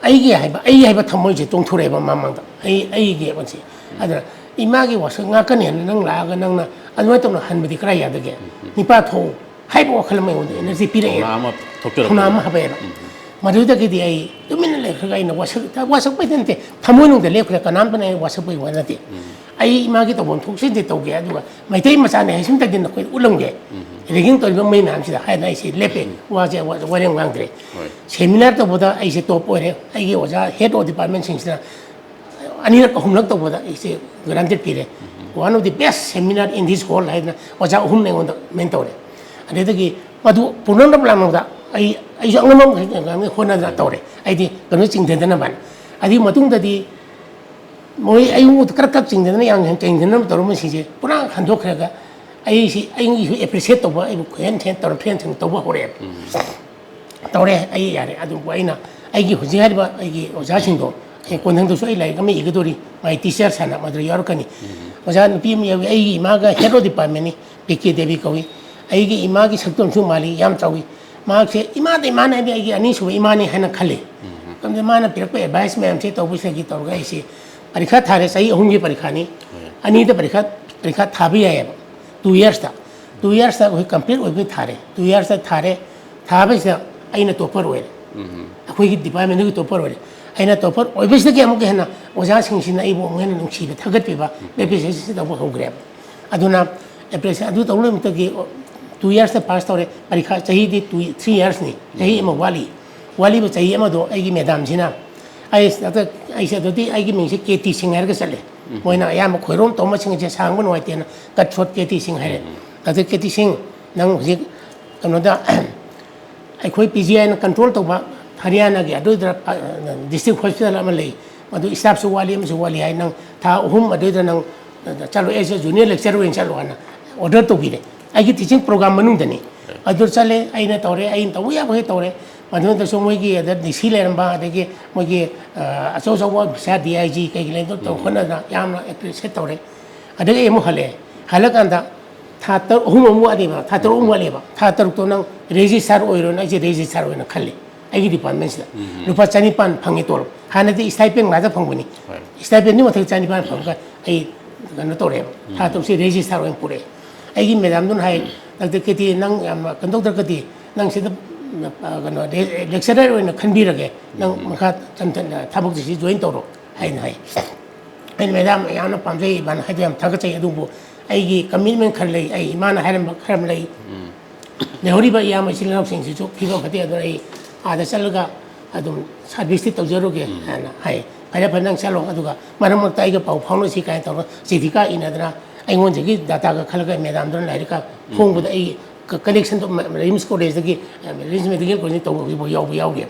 ꯑꯩꯒꯤ ꯍꯥꯏꯕ, ꯑꯩ ꯍꯥꯏꯕ ꯊꯃꯣꯏꯁꯦ ꯆꯣꯡꯊꯣꯔꯛꯑꯦꯕ ꯃꯃꯥꯡꯗ꯫ ꯑꯩ, ꯑꯩꯒꯤ ꯃꯁꯤ꯫ ꯑꯗꯨꯅ ꯏꯃꯥꯒꯤ ꯋꯥꯁꯛ ꯉꯥꯛꯀꯅꯤ ꯍꯥꯏꯅ ꯅꯪ ꯂꯥꯛꯑꯒ ꯅꯪꯅ ꯑꯗꯨꯃꯥꯏꯅ ꯇꯧꯅ ꯍꯟꯕꯗꯤ ꯀꯔꯥꯏ ꯌꯥꯗꯒꯦ? ꯅꯤꯄꯥ ꯊꯣꯛꯎ ꯍꯥꯏꯕ ꯋꯥꯈꯜ ꯑꯃ ꯑꯩꯉꯣꯟꯗ ꯏꯅꯔꯖꯤ ꯄꯤꯔꯛꯑꯦ꯫ ꯊꯧꯅꯥ ꯑꯃ ꯊꯣꯛꯆꯔꯛꯄ꯫ ꯊꯧꯅꯥ ꯑꯃ ꯍꯥꯞꯄꯛꯑꯦꯕ꯫ ꯃꯗꯨꯗꯒꯤꯗꯤ ꯑꯩ ꯇꯨꯃꯤꯟꯅ ꯂꯩꯈ꯭ꯔꯒ ꯑꯩꯅ ꯋꯥꯁꯛ, ꯋꯥꯁꯛꯄꯩꯗꯤ ꯅꯠꯇꯦ, ꯊꯃꯣꯏꯅꯨꯡꯗ ꯂꯦꯞꯈ꯭ꯔꯦ꯫ ꯀꯅꯥꯝꯇꯅ ꯑꯩ ꯋꯥꯁꯛꯄꯒꯤ ꯋꯥ ꯅꯠꯇꯦ꯫ ꯑꯩ ꯏꯃꯥꯒꯤ ꯇꯧꯐꯝ ꯊꯣꯛꯁꯤꯗꯤ ꯇꯧꯒꯦ, ꯑꯗꯨꯒ ꯃꯩꯇꯩ ꯃꯆꯥꯅꯤ ꯍꯥꯏꯁꯤꯃꯇꯗꯤ ꯅꯈꯣꯏ ꯎꯠꯂꯝꯒꯦ꯫ ꯔꯦꯒꯤꯡ ꯇꯧꯔꯤꯕ ꯃꯤ ꯃꯌꯥꯝꯁꯤꯗ ꯍꯥꯏꯅ ꯑꯩꯁꯦ ꯂꯦꯞꯄꯦ꯫ ꯋꯥꯁꯦ ꯋꯥ-, ꯋꯥꯔꯦꯝ ꯉꯥꯡꯗ꯭ꯔꯦ꯫ ꯍꯣꯏ꯫ ꯁꯦꯃꯤꯅꯥꯔ ꯇꯧꯕꯗ ꯑꯩꯁꯦ ꯇꯣꯞ ꯑꯣꯏꯔꯦ꯫ ꯑꯩꯒꯤ ꯑꯣꯖꯥ ꯍꯦꯠ ꯑꯣꯐ ꯗꯤꯄꯥꯔꯠꯃꯦꯟꯁꯤꯡꯁꯤꯅ ꯑꯅꯤꯔꯛ ꯑꯍꯨꯝꯂꯛ ꯇꯧꯕꯗ ꯑꯩꯁꯦ ꯒ꯭ꯔꯥꯟꯇꯦꯠ ꯄꯤꯔꯦ꯫ One of the best seminar in this hall ꯍꯥꯏꯗꯅ ꯑꯣꯖꯥ ꯑꯍꯨꯝꯅ ꯑꯩꯉꯣꯟꯗ ꯃꯦꯟ ꯇꯧꯔꯦ꯫ ꯑꯗꯨꯗꯒꯤ ꯃꯗꯨ ꯄꯨꯅꯅꯕ ꯂꯥꯛꯅꯕꯗ ꯑꯩ, ꯑꯩꯁꯨ ꯑꯉꯝꯕ ꯃꯈꯩ ꯍꯣꯠꯅꯗꯅ ꯇꯧꯔꯦ꯫ ꯑꯩꯗꯤ ꯀꯩꯅꯣ ꯆꯤꯡꯊꯗꯅꯕ ꯍꯥꯏꯅ꯫ ꯑꯗꯨꯒꯤ ꯃꯇꯨꯡꯗꯗꯤ ꯃꯣꯏ ꯑꯩꯉꯣꯟꯗ ꯀꯔꯛ ꯀꯔꯛ ꯆꯤꯡꯊꯗꯅ ꯌꯥꯝ ꯍꯦꯟꯅ ꯆꯤꯡꯊꯅꯕ ꯇꯧꯔꯝꯕꯁꯤꯡꯁꯦ ꯄꯨꯔꯥ ꯈꯟꯗꯣꯛꯈ꯭ꯔꯒ ꯑꯩꯁꯤ, ꯑꯩꯁꯨ ꯑꯦꯄ꯭ꯔꯤꯁꯤꯌꯦꯠ ꯇꯧꯕ, ꯑꯩꯕꯨ ꯈꯨꯍꯦꯟ ꯊꯦꯟ ꯇꯧꯔ ꯐ꯭ꯔꯦꯟ ꯊꯦꯟ ꯇꯧꯕ ꯍꯧꯔꯛꯑꯦ꯫ ꯇꯧꯔꯦ, ꯑꯩ ꯌꯥꯔꯦ꯫ ꯑꯗꯨꯕꯨ ꯑꯩꯅ ꯑꯩꯒꯤ ꯍꯧꯖꯤꯛ ꯍꯥꯏꯔꯤꯕ ꯑꯩꯒꯤ ꯑꯣꯖꯥꯁꯤꯡꯗꯣ, ꯑꯩ ꯀꯣꯟꯊꯪꯗꯁꯨ ꯑꯩ ꯂꯥꯏꯔꯤꯛ ꯑꯃ ꯏꯒꯗꯧꯔꯤ, ꯃꯥꯏ ꯇꯤꯆꯔꯁ ꯍꯥꯏꯅ ꯃꯗꯨꯗ ꯌꯥꯎꯔꯛꯀꯅꯤ꯫ ꯑꯣꯖꯥ ꯅꯨꯄꯤ ꯑꯃ ꯌꯥꯎꯏ, ꯑꯩꯒꯤ ꯏꯃꯥꯒ ꯍꯦꯠ ꯑꯣꯐ ꯗꯤꯄꯥꯔꯠꯃꯦꯟꯅꯤ, ꯄꯤ ꯀꯦ ꯗꯦꯕꯤ ꯀꯧꯏ꯫ ꯑꯩꯒꯤ ꯏꯃꯥꯒꯤ ꯁꯛꯇꯝꯁꯨ ꯃꯥꯜꯂꯤ, ꯌꯥꯝ ꯆꯥꯎꯏ꯫ ꯃꯍꯥꯛꯁꯦ ꯏꯃꯥꯗ ꯏꯃꯥꯅ ꯍꯥꯏꯗꯤ ꯑꯩꯒꯤ ꯑꯅꯤꯁꯨꯕ ꯏꯃꯥꯅꯤ ꯍꯥꯏꯅ ꯈꯜꯂꯤ꯫ ꯃꯇꯝꯗ ꯃꯥꯅ ꯄꯤꯔꯛꯄ ꯑꯦꯗꯚꯥꯏꯁ ꯃꯌꯥꯝꯁꯦ ꯇꯧꯕꯁꯤꯗꯒꯤ ꯇꯧꯔꯒ ꯑꯩꯁꯦ ꯄꯔꯤꯈꯥ ꯊꯥꯔꯦ꯫ ꯆꯍꯤ ꯑꯍꯨꯝꯒꯤ ꯄꯔꯤꯈꯥꯅꯤ꯫ ꯑꯅꯤꯗ ꯄꯔꯤꯈꯥ, ꯄꯔꯤꯈꯥ ꯊꯥꯕ ꯌꯥꯏꯑꯕ꯫ Two yearsꯇ꯫ Two yearsꯇ ꯑꯩꯈꯣꯏ ꯀꯝꯄ꯭ꯂꯤꯠ ꯑꯣꯏꯕꯒꯤ ꯊꯥꯔꯦ꯫ Two yearsꯇ ꯊꯥꯔꯦ꯫ ꯊꯥꯕꯁꯤꯗ ꯑꯩꯅ ꯇꯣꯞꯄꯔ ꯑꯣꯏꯔꯦ꯫ ꯑꯩꯈꯣꯏꯒꯤ ꯗꯤꯄꯥꯔꯠꯃꯦꯟꯗꯨꯒꯤ ꯇꯣꯞꯄꯔ ꯑꯣꯏꯔꯦ꯫ ꯑꯩꯅ ꯇꯣꯞꯄꯔ ꯑꯣꯏꯕꯁꯤꯗꯒꯤ ꯑꯃꯨꯛꯀ ꯍꯦꯟꯅ ꯑꯣꯖꯥꯁꯤꯡꯁꯤꯅ ꯑꯩꯕꯨ ꯑꯃꯨꯛ ꯍꯦꯟꯅ ꯅꯨꯡꯁꯤꯕ, ꯊꯥꯒꯠꯄꯤꯕ, ꯑꯦꯄ꯭ꯔꯤꯁꯤꯌꯦꯁꯟ ꯇꯧꯕ ꯍꯧꯈ꯭ꯔꯦꯕ꯫ ꯑꯗꯨꯅ ꯑꯦꯄ꯭ꯔꯤꯁꯤꯌꯦꯁꯟ ꯑꯗꯨ ꯇꯧꯕ ꯃꯇꯝꯗꯒꯤ two yearsꯇ ꯄꯥꯁ ꯇꯧꯔꯦ꯫ ꯄꯔꯤꯈꯥ ꯆꯍꯤꯗꯤ two, three yearsꯅꯤ꯫ ꯆꯍꯤ ꯑꯃ ꯋꯥꯠꯂꯤ꯫ ꯋꯥꯠꯂꯤꯕ ꯆꯍꯤ ꯑꯃꯗꯣ ꯑꯩꯒꯤ ꯃꯦꯗꯥꯝꯁꯤꯅ ꯑꯩ ꯗꯥꯛꯇꯔ, ꯑꯩꯁꯦ ꯑꯗꯨꯗꯤ ꯑꯩꯒꯤ ꯃꯤꯡꯁꯦ ꯀꯦ ꯇꯤ ꯁꯤꯡ ꯍꯥꯏꯔꯒ ꯆꯠꯂꯦ꯫ ꯃꯣꯏꯅ ꯑꯌꯥꯝꯕ ꯈꯣꯏꯔꯣꯝ ꯇꯧꯕꯁꯤꯡꯁꯦ ꯁꯥꯡꯕ ꯅꯨꯡꯉꯥꯏꯇꯦꯅ cut short ꯀꯦ ꯇꯤ ꯁꯤꯡ ꯍꯥꯏꯔꯦ꯫ ꯗꯥꯛꯇꯔ ꯀꯦ ꯇꯤ ꯁꯤꯡ, ꯅꯪ ꯍꯧꯖꯤꯛ ꯀꯩꯅꯣꯗ ꯑꯩꯈꯣꯏ ꯄꯤ ꯖꯤ ꯑꯥꯏꯅ ꯀꯟꯇ꯭ꯔꯣꯜ ꯇꯧꯕ ꯍꯔꯤꯌꯥꯅꯥꯒꯤ ꯑꯗꯨꯗ ꯗꯤꯁꯇ꯭ꯔꯤꯛ ꯍꯣꯁꯄꯤꯇꯥꯜ ꯑꯃ ꯂꯩ꯫ ꯃꯗꯨ ꯁ꯭ꯇꯥꯐꯁꯨ ꯋꯥꯠꯂꯤ, ꯑꯃꯁꯨ ꯋꯥꯠꯂꯤ ꯍꯥꯏ꯫ ꯅꯪ ꯊꯥ ꯑꯍꯨꯝ ꯑꯗꯨꯏꯗ ꯅꯪ ꯆꯠꯂꯣ, ꯑꯦꯁ ꯑꯦ ꯖꯨꯅꯤꯌꯔ ꯂꯦꯛꯆꯔꯔ ꯑꯣꯏꯅ ꯆꯠꯂꯣ ꯍꯥꯏꯅ ꯑꯣꯔꯗꯔ ꯇꯧꯕꯤꯔꯦ꯫ ꯑꯩꯒꯤ ꯇꯤꯆꯤꯡ ꯄ꯭ꯔꯣꯒ꯭ꯔꯥꯝ ꯃꯅꯨꯡꯗꯅꯤ꯫ ꯑꯗꯨ ꯆꯠꯂꯦ, ꯑꯩꯅ ꯇꯧꯔꯦ, ꯑꯩꯅ ꯇꯧꯕ ꯌꯥꯕꯈꯩ ꯇꯧꯔꯦ꯫ ꯃꯗꯨꯗꯁꯨ ꯃꯣꯏꯒꯤ ꯑꯗ ꯗꯤ ꯁꯤ ꯂꯩꯔꯝꯕ, ꯑꯗꯒꯤ ꯃꯣꯏꯒꯤ ꯑ, ꯑꯆꯧ ꯑꯆꯧꯕ ꯑꯣꯐꯤꯁꯥꯔ ꯗꯤ ꯑꯥꯏ ꯖꯤ ꯀꯩꯀꯩ ꯂꯩꯗꯣ ꯇꯧ ꯈꯣꯠꯅꯗꯅ ꯌꯥꯝꯅ ꯑꯦꯄ꯭ꯔꯤꯁꯤꯌꯦꯠ ꯇꯧꯔꯦ꯫ ꯑꯗꯒꯤ ꯑꯩ ꯑꯃꯨꯛ ꯍꯜꯂꯛꯑꯦ꯫ ꯍꯜꯂꯀꯥꯟꯗ ꯊꯥ ꯇꯔꯨꯛ, ꯑꯍꯨꯝ ꯑꯃꯨꯛ ꯋꯥꯠꯂꯤꯕ, ꯊꯥ ꯇꯔꯨꯛ ꯑꯃꯨꯛ ꯋꯥꯠꯂꯤꯕ꯫ ꯊꯥ ꯇꯔꯨꯛꯇꯣ ꯅꯪ ꯔꯦꯖꯤꯁꯇꯥꯔ ꯑꯣꯏꯔꯣꯅ ꯑꯩꯁꯦ ꯔꯦꯖꯤꯁꯇꯥꯔ ꯑꯣꯏꯅ ꯈꯜꯂꯦ꯫ ꯑꯩꯒꯤ ꯗꯤꯄꯥꯔꯠꯃꯦꯟꯁꯤꯗ ꯂꯨꯄꯥ ꯆꯅꯤꯄꯥꯟ ꯐꯪꯉꯦ ꯇꯣꯂꯣꯞ꯫ ꯍꯥꯟꯅꯗꯤ ꯁ꯭ꯇꯥꯏꯄꯦꯟ ꯉꯥꯛꯇ ꯐꯪꯕꯅꯤ꯫ ꯍꯣꯏ꯫ ꯁ꯭ꯇꯥꯏꯄꯦꯟꯗꯨ ꯃꯊꯛ ꯆꯅꯤꯄꯥꯟ ꯐꯪꯉꯒ ꯑꯩ ꯀꯩꯅꯣ ꯇꯧꯔꯦꯕ, ꯊꯥ ꯇꯔꯨꯛꯁꯦ ꯔꯦꯖꯤꯁꯇꯥꯔ ꯑꯣꯏꯅ ꯄꯨꯔꯛꯑꯦ꯫ ꯑꯩꯒꯤ ꯃꯦꯗꯥꯝꯗꯨꯅ ꯍꯥꯏ, "ꯗꯥꯛꯇꯔ ꯀꯦꯇꯤ, ꯅꯪ ꯌꯥꯝ ꯀꯩꯅꯣ ꯇꯧꯗ꯭ꯔꯒꯗꯤ ꯅꯪ ꯁꯤꯗ, ꯑ, ꯀꯩꯅꯣ, ꯂꯦ-, ꯂꯦꯛꯆꯔꯔ ꯑꯣꯏꯅ ꯈꯟꯕꯤꯔꯒꯦ, ꯅꯪ ꯃꯈꯥ ꯇꯝꯊꯅ ꯊꯕꯛꯁꯤ ꯖꯣꯏꯟ ꯇꯧꯔꯣ" ꯍꯥꯏꯅ ꯍꯥꯏ꯫ ꯑꯩꯅ, "ꯃꯦꯗꯥꯝ, ꯌꯥꯝꯅ ꯄꯥꯝꯖꯩ, ꯏꯃꯥꯅ ꯍꯥꯏꯗꯣ ꯌꯥꯝ ꯊꯥꯒꯠꯆꯩ, ꯑꯗꯨꯕꯨ ꯑꯩꯒꯤ ꯀꯃꯤꯠꯃꯦꯟ ꯈꯔ ꯂꯩ, ꯑꯩ ꯏꯃꯥꯅ ꯍꯥꯏꯔꯝꯕ ꯈꯔ ꯑꯃ ꯂꯩ, ꯂꯩꯍꯧꯔꯤꯕ ꯏꯌꯥꯝꯕ ꯏꯆꯤꯜ ꯏꯅꯥꯎꯁꯤꯡꯁꯤꯁꯨ ꯐꯤꯕꯝ ꯐꯠꯇꯦ, ꯑꯗꯨꯅ ꯑꯩ ꯑꯥꯗ ꯆꯠꯂꯒ ꯑꯗꯨꯝ ꯁꯥꯔꯚꯤꯁꯇꯤ ꯇꯧꯖꯔꯨꯒꯦ" ꯍꯥꯏꯅ ꯍꯥꯏ꯫ "ꯐꯔꯦ, ꯐꯔꯦ, ꯅꯪ ꯆꯠꯂꯣ, ꯑꯗꯨꯒ ꯃꯔꯛ ꯃꯔꯛꯇ ꯑꯩꯒ ꯄꯥꯎ ꯐꯥꯎꯅꯁꯤ" ꯀꯥꯏꯅ ꯇꯧꯔꯒ ꯆꯤꯊꯤ ꯀꯥ ꯏꯅꯗꯅ ꯑꯩꯉꯣꯟꯗꯒꯤ ꯗꯥꯇꯥꯒ ꯈꯜꯂꯒ ꯃꯦꯗꯥꯝꯗꯨꯅ ꯂꯥꯏꯔꯤꯛꯀ ꯐꯣꯡꯕꯗ ꯑꯩ ꯀ-, ꯀꯅꯦꯛꯁꯟꯗꯣ ꯃ-, ꯔꯤꯝꯁ ꯀꯣꯂꯦꯖꯇꯒꯤ, ꯑ, ꯔꯤꯝꯁ ꯃꯦꯗꯤꯀꯦꯜ ꯀꯣꯂꯦꯖꯇꯒꯤ ꯇꯧꯕ ꯌꯥꯎꯕ ꯌꯥꯎꯔꯤ꯫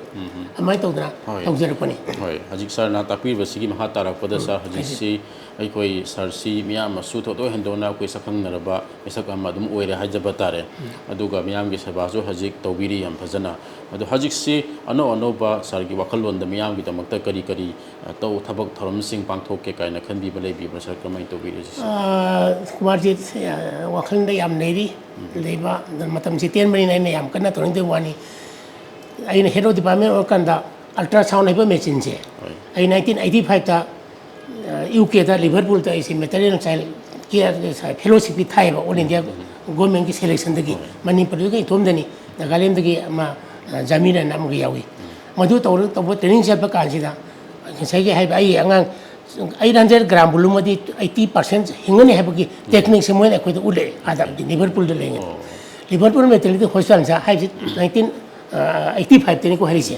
ꯑꯗꯨꯃꯥꯏꯅ ꯇꯧꯗꯅ ꯍꯣꯏ꯫ ꯇꯧꯖꯔꯛꯄꯅꯤ꯫ ꯍꯣꯏ, ꯍꯧꯖꯤꯛ ꯁꯥꯔꯅ ꯇꯥꯛꯄꯤꯕꯁꯤꯒꯤ ꯃꯈꯥ ꯇꯥꯔꯛꯄꯗ, ꯁꯥꯔ, ꯍꯧꯖꯤꯛꯁꯤ ꯑꯩꯈꯣꯏ ꯁꯥꯔꯁꯤ ꯃꯤꯌꯥꯝꯅꯁꯨ ꯊꯣꯏꯗꯣꯛ ꯍꯦꯟꯗꯣꯛꯅ ꯑꯩꯈꯣꯏ ꯁꯛꯈꯪꯅꯔꯕ ꯃꯤꯁꯛ ꯑꯃ ꯑꯗꯨꯝ ꯑꯣꯏꯔꯦ ꯍꯥꯏꯖꯕ ꯇꯥꯔꯦ꯫ ꯑꯗꯨꯒ ꯃꯤꯌꯥꯝꯒꯤ ꯁꯦꯕꯥꯁꯨ ꯍꯧꯖꯤꯛ ꯇꯧꯕꯤꯔꯤ ꯌꯥꯝ ꯐꯖꯅ꯫ ꯑꯗꯣ ꯍꯧꯖꯤꯛꯁꯤ ꯑꯅꯧ ꯑꯅꯧꯕ ꯁꯥꯔꯒꯤ ꯋꯥꯈꯜꯂꯣꯟꯗ ꯃꯤꯌꯥꯝꯒꯤꯗꯃꯛꯇ ꯀꯔꯤ ꯀꯔꯤ, ꯑ, ꯇꯧ-, ꯊꯕꯛ ꯊꯧꯔꯝꯁꯤꯡ ꯄꯥꯡꯊꯣꯛꯀꯦ ꯀꯥꯏꯅ ꯈꯟꯕꯤꯕ ꯂꯩꯕꯤꯕ꯭ꯔꯥ ꯁꯥꯔ? ꯀꯃꯥꯏꯅ ꯇꯧꯕꯤꯔꯤ ꯍꯧꯖꯤꯛꯁꯦ? ꯑ, ꯀꯨꯃꯥꯔꯖꯤꯠ, ꯑ, ꯋꯥꯈꯜꯗ ꯌꯥꯝ ꯂꯩꯔꯤ꯫ ꯂꯩꯕ, ꯑꯗꯨ ꯃꯇꯝꯁꯤ ꯇꯦꯟꯕꯅꯤꯅ ꯑꯩꯅ ꯌꯥꯝ ꯀꯟꯅ ꯇꯧꯅꯤꯡꯗꯕ ꯋꯥꯅꯤ꯫ ꯑꯩꯅ head of department ꯑꯣꯏꯔꯀꯥꯟꯗ ultrasound ꯍꯥꯏꯕ ꯃꯦꯆꯤꯟꯁꯦ ꯍꯣꯏ꯫ ꯑꯩ nineteen eighty five ꯇ, ꯑ, ꯌꯨ ꯀꯦꯗ ꯂꯤꯚꯔꯄꯨꯜꯗ ꯑꯩꯁꯦ maternal child care fellowship ꯀꯤ ꯊꯥꯏꯌꯦꯕ, all India government ꯀꯤ selection ꯗꯒꯤ꯫ ꯍꯣꯏ꯫ ꯃꯅꯤꯄꯨꯔꯗꯒꯤ ꯏꯇꯣꯝꯗꯅꯤ, ꯅꯥꯒꯥꯂꯦꯟꯗꯒꯤ ꯑꯃ, ꯑ, ꯖꯥꯃꯤꯔ ꯍꯥꯏꯅ ꯑꯃꯒ ꯌꯥꯎꯏ꯫ ꯃꯗꯨ ꯇꯧꯔ ꯇꯧꯕ training ꯆꯠꯄ ꯀꯥꯟꯁꯤꯗ ꯉꯁꯥꯏꯒꯤ ꯍꯥꯏꯕ ꯑꯩꯒꯤ ꯑꯉꯥꯡ eight hundred gram ꯕꯣꯂꯨꯝ ꯑꯗꯤ eighty percent ꯍꯤꯡꯒꯅꯤ ꯍꯥꯏꯕꯒꯤ technique ꯁꯦ ꯃꯣꯏꯅ ꯑꯩꯈꯣꯏꯗ ꯎꯠꯂꯛꯑꯦ ꯑꯥꯗ ꯂꯤꯚꯔꯄꯨꯜꯗ ꯂꯩꯉꯩꯗ꯫ ꯑꯣ꯫ ꯂꯤꯚꯔꯄꯨꯜ maternity hospital ꯁꯦ ꯍꯥꯏꯁꯦ nineteen eighty five ꯇꯅꯤꯀꯣ ꯍꯥꯏꯔꯤꯁꯦ꯫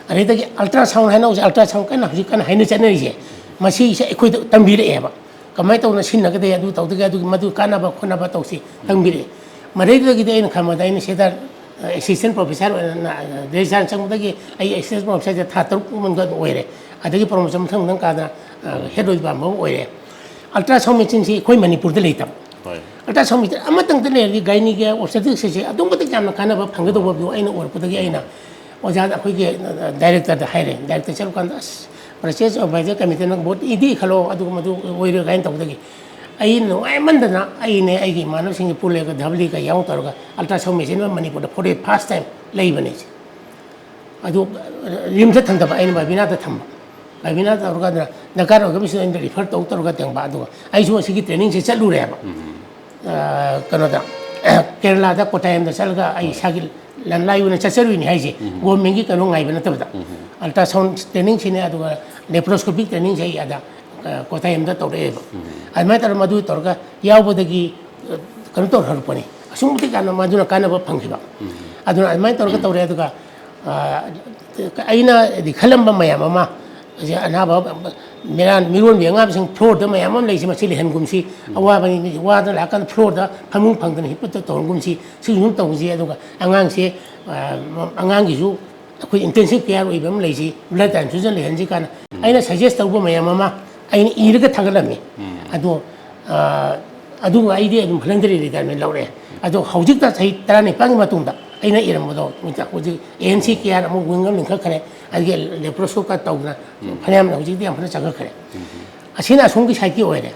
ꯑꯗꯩꯗꯒꯤ ultrasound ꯍꯥꯏꯅ ꯍꯧꯖꯤꯛ ultrasound ꯀꯟꯅ ꯍꯧꯖꯤꯛ ꯀꯟꯅ ꯍꯥꯏꯅ ꯆꯠꯅꯔꯤꯁꯦ, ꯃꯁꯤꯁꯦ ꯑꯩꯈꯣꯏꯗ ꯇꯝꯕꯤꯔꯛꯑꯦꯕ꯫ ꯀꯃꯥꯏꯅ ꯇꯧꯅ ꯁꯤꯖꯤꯟꯅꯒꯗꯦ, ꯑꯗꯨ ꯇꯧꯗꯒꯦ, ꯑꯗꯨꯒꯤ ꯃꯗꯨ ꯀꯥꯟꯅꯕ ꯈꯣꯠꯅꯕ ꯇꯧꯁꯤ ꯇꯝꯕꯤꯔꯛꯑꯦ꯫ ꯃꯗꯩꯗꯨꯗꯒꯤꯗꯤ ꯑꯩꯅ ꯈꯟꯕꯗ ꯑꯩꯅ ꯁꯤꯗ, ꯑ, assistant professor ꯑꯣꯏꯅ, ꯑ, registrar ꯆꯪꯕꯗꯒꯤ ꯑꯩ assistant professor ꯁꯦ ꯊꯥ ꯇꯔꯨꯛ ꯃꯅꯨꯡꯗ ꯑꯗꯨꯝ ꯑꯣꯏꯔꯦ꯫ ꯑꯗꯒꯤ promotion ꯃꯊꯪ ꯃꯊꯪ ꯀꯥꯗꯅ, ꯑ, head ꯑꯣꯏꯕ ꯑꯃ ꯑꯣꯏꯔꯦ꯫ ꯑꯜꯇ꯭ꯔꯥꯁꯥꯎꯟ ꯃꯦꯆꯤꯟꯁꯤ ꯑꯩꯈꯣꯏ ꯃꯅꯤꯄꯨꯔꯗ ꯂꯩꯇꯕ꯫ ꯍꯣꯏ꯫ ꯑꯜꯇ꯭ꯔꯥꯁꯥꯎꯟ ꯃꯦꯆꯤꯟ ꯑꯃꯇꯪꯗ ꯂꯩꯔꯗꯤ ꯒꯥꯏꯅꯤꯒꯤ ꯑꯣꯕꯁꯇꯦꯇ꯭ꯔꯤꯛꯁ ꯍꯥꯏꯁꯦ ꯑꯗꯨꯛꯀꯤ ꯃꯇꯤꯛ ꯌꯥꯝꯅ ꯀꯥꯟꯅꯕ ꯐꯪꯒꯗꯧꯕꯗꯨ ꯑꯩꯅ ꯑꯣꯏꯔꯛꯄꯗꯒꯤ ꯑꯩꯅ ꯑꯣꯖꯥꯗ, ꯑꯩꯈꯣꯏꯒꯤ ꯗꯥꯏꯔꯦꯛꯇꯔꯗ ꯍꯥꯏꯔꯦ꯫ ꯗꯥꯏꯔꯦꯛꯇꯔ ꯆꯠꯂꯀꯥꯟꯗ, "ꯑꯁ, ꯄ꯭ꯔꯣꯁꯦꯁ ꯑꯦꯗꯚꯥꯏꯖꯔ ꯀꯃꯤꯇꯤꯅ ꯕꯣꯠ ꯏꯗꯤ ꯈꯜꯂꯣ, ꯑꯗꯨꯒꯨꯝꯕꯗꯨ ꯑꯣꯏꯔꯣꯏ" ꯀꯥꯏꯅ ꯇꯧꯕꯗꯒꯤ ꯑꯩ ꯅꯨꯡꯉꯥꯏꯃꯟꯗꯅ ꯑꯩꯅꯦ ꯑꯩꯒꯤ ꯏꯃꯥꯟꯅꯕꯁꯤꯡꯒꯤ ꯄꯨꯜꯂꯒ ꯙꯕꯂꯤꯒ ꯌꯥꯎ ꯇꯧꯔꯒ ꯑꯜꯇ꯭ꯔꯥꯁꯥꯎꯟ ꯃꯦꯆꯤꯟ ꯑꯃ ꯃꯅꯤꯄꯨꯔꯗ for the first time ꯂꯩꯕꯅꯦ ꯑꯩꯁꯦ꯫ ꯑꯗꯨ ꯔꯤꯝꯁꯇ ꯊꯝꯗꯕ, ꯑꯩꯅ ꯕꯥꯕꯤꯅꯥꯗ ꯊꯝꯕ꯫ ꯕꯥꯕꯤꯅꯥꯗ ꯇꯧꯔꯀꯥꯟꯗ ꯗꯔꯀꯥꯔ ꯑꯣꯏꯔꯒ ꯃꯤꯁꯤꯗ ꯑꯩꯅ ꯔꯤꯐꯔ ꯇꯧ ꯇꯧꯔꯒ ꯇꯦꯡꯕ꯫ ꯑꯗꯨꯒ ꯑꯩꯁꯨ ꯑꯁꯤꯒꯤ ꯇ꯭ꯔꯦꯅꯤꯡꯁꯦ ꯆꯠꯂꯨꯔꯦꯕ꯫ ꯑ, ꯀꯩꯅꯣꯗ, ꯀꯦꯔꯂꯥꯗ ꯀꯣꯇꯥꯌꯝꯗ ꯆꯠꯂꯒ ꯑꯩ ꯏꯁꯥꯒꯤ ꯂꯟꯂꯥꯏ ꯑꯣꯏꯅ ꯆꯠꯆꯔꯨꯏꯅꯤ ꯍꯥꯏꯁꯦ꯫ ꯒꯣꯔꯃꯦꯟꯒꯤ ꯀꯩꯅꯣ ꯉꯥꯏꯕ ꯅꯠꯇꯕꯗ꯫ ꯑꯜꯇ꯭ꯔꯥꯁꯥꯎꯟ ꯇ꯭ꯔꯦꯅꯤꯡꯁꯤꯅꯦ, ꯑꯗꯨꯒ ꯂꯦꯄ꯭ꯔꯣꯁꯀꯣꯄꯤꯛ ꯇ꯭ꯔꯦꯅꯤꯡꯁꯦ ꯑꯩ ꯑꯗ, ꯑ, ꯀꯣꯇꯥꯌꯝꯗ ꯇꯧꯔꯛꯑꯦꯕ꯫ ꯑꯗꯨꯃꯥꯏꯅ ꯇꯧꯔꯒ ꯃꯗꯨ ꯇꯧꯔꯒ ꯌꯥꯎꯕꯗꯒꯤ, ꯑ, ꯀꯩꯅꯣ ꯇꯧꯔꯛꯄꯅꯤ꯫ ꯑꯁꯨꯛꯀꯤ ꯃꯇꯤꯛ ꯌꯥꯝꯅ ꯃꯗꯨꯅ ꯀꯥꯟꯅꯕ ꯐꯪꯈꯤꯕ꯫ ꯑꯗꯨꯅ ꯑꯗꯨꯃꯥꯏꯅ ꯇꯧꯔꯒ ꯇꯧꯔꯦ꯫ ꯑꯗꯨꯒ, ꯑ, ꯑꯩꯅꯗꯤ ꯈꯜꯂꯝꯕ ꯃꯌꯥꯝ ꯑꯃ, ꯍꯧꯖꯤꯛ ꯑꯅꯥꯕ ꯃꯤꯔꯥꯟ, ꯃꯤꯔꯣꯟꯕꯤ ꯑꯉꯥꯡꯁꯤꯡ ꯐ꯭ꯂꯣꯔꯗ ꯃꯌꯥꯝ ꯑꯃ ꯂꯩꯁꯤ, ꯃꯁꯤ ꯂꯩꯍꯟꯒꯨꯝꯁꯤ꯫ ꯑꯋꯥꯕꯅꯤ, ꯃꯤ ꯋꯥꯗꯅ ꯂꯥꯛꯀꯥꯟꯗ ꯐ꯭ꯂꯣꯔꯗ ꯐꯃꯨꯡ ꯐꯪꯗꯅ ꯍꯤꯞꯄꯗ ꯇꯧꯍꯟꯒꯨꯝꯁꯤ꯫ ꯁꯤꯁꯨ ꯑꯗꯨꯝ ꯇꯧꯁꯤ꯫ ꯑꯗꯨꯒ ꯑꯉꯥꯡꯁꯦ, ꯑ, ꯑꯉꯥꯡꯒꯤꯁꯨ ꯑꯩꯈꯣꯏ ꯏꯟꯇꯦꯟꯁꯤꯚ ꯀꯦꯌꯔ ꯑꯣꯏꯕ ꯑꯃ ꯂꯩꯁꯤ, ꯕ꯭ꯂꯗ ꯇ꯭ꯔꯥꯟꯁꯐ꯭ꯌꯨꯖꯟ ꯂꯩꯍꯟꯁꯤ ꯀꯥꯏꯅ ꯑꯩꯅ ꯁꯖꯦꯁ ꯇꯧꯕ ꯃꯌꯥꯝ ꯑꯃ ꯑꯩꯅ ꯏꯔꯒ ꯊꯥꯒꯠꯂꯝꯃꯤ꯫ ꯑꯗꯣ, ꯑ, ꯑꯗꯨꯒ ꯑꯩꯗꯤ ꯑꯗꯨꯝ ꯚꯣꯂꯟꯇꯔꯤ ꯔꯤꯇꯥꯌꯔꯃꯦꯟ ꯂꯧꯔꯛꯑꯦ꯫ ꯑꯗꯣ ꯍꯧꯖꯤꯛꯇ ꯆꯍꯤ ꯇꯔꯥꯅꯤꯄꯥꯟꯒꯤ ꯃꯇꯨꯡꯗ ꯑꯩꯅ ꯏꯔꯝꯕꯗꯣ ꯍꯧꯖꯤꯛ ꯑꯦ ꯑꯦꯟ ꯁꯤ ꯀꯦꯌꯔ ꯑꯃꯨꯛ ꯋꯤꯡ ꯑꯃ ꯂꯤꯡꯈꯠꯈ꯭ꯔꯦ, ꯑꯗꯒꯤ ꯂꯦꯄ꯭ꯔꯣꯁꯀꯣꯞꯀ ꯇꯧꯗꯅ ꯐꯅꯌꯥꯝꯅ ꯍꯧꯖꯤꯛꯇꯤ ꯌꯥꯝ ꯐꯖꯅ ꯆꯪꯈꯠꯈ꯭ꯔꯦ꯫ ꯑꯁꯤꯅ ꯑꯁꯣꯝꯒꯤ ꯁꯥꯏꯠꯀꯤ ꯑꯣꯏꯔꯦ꯫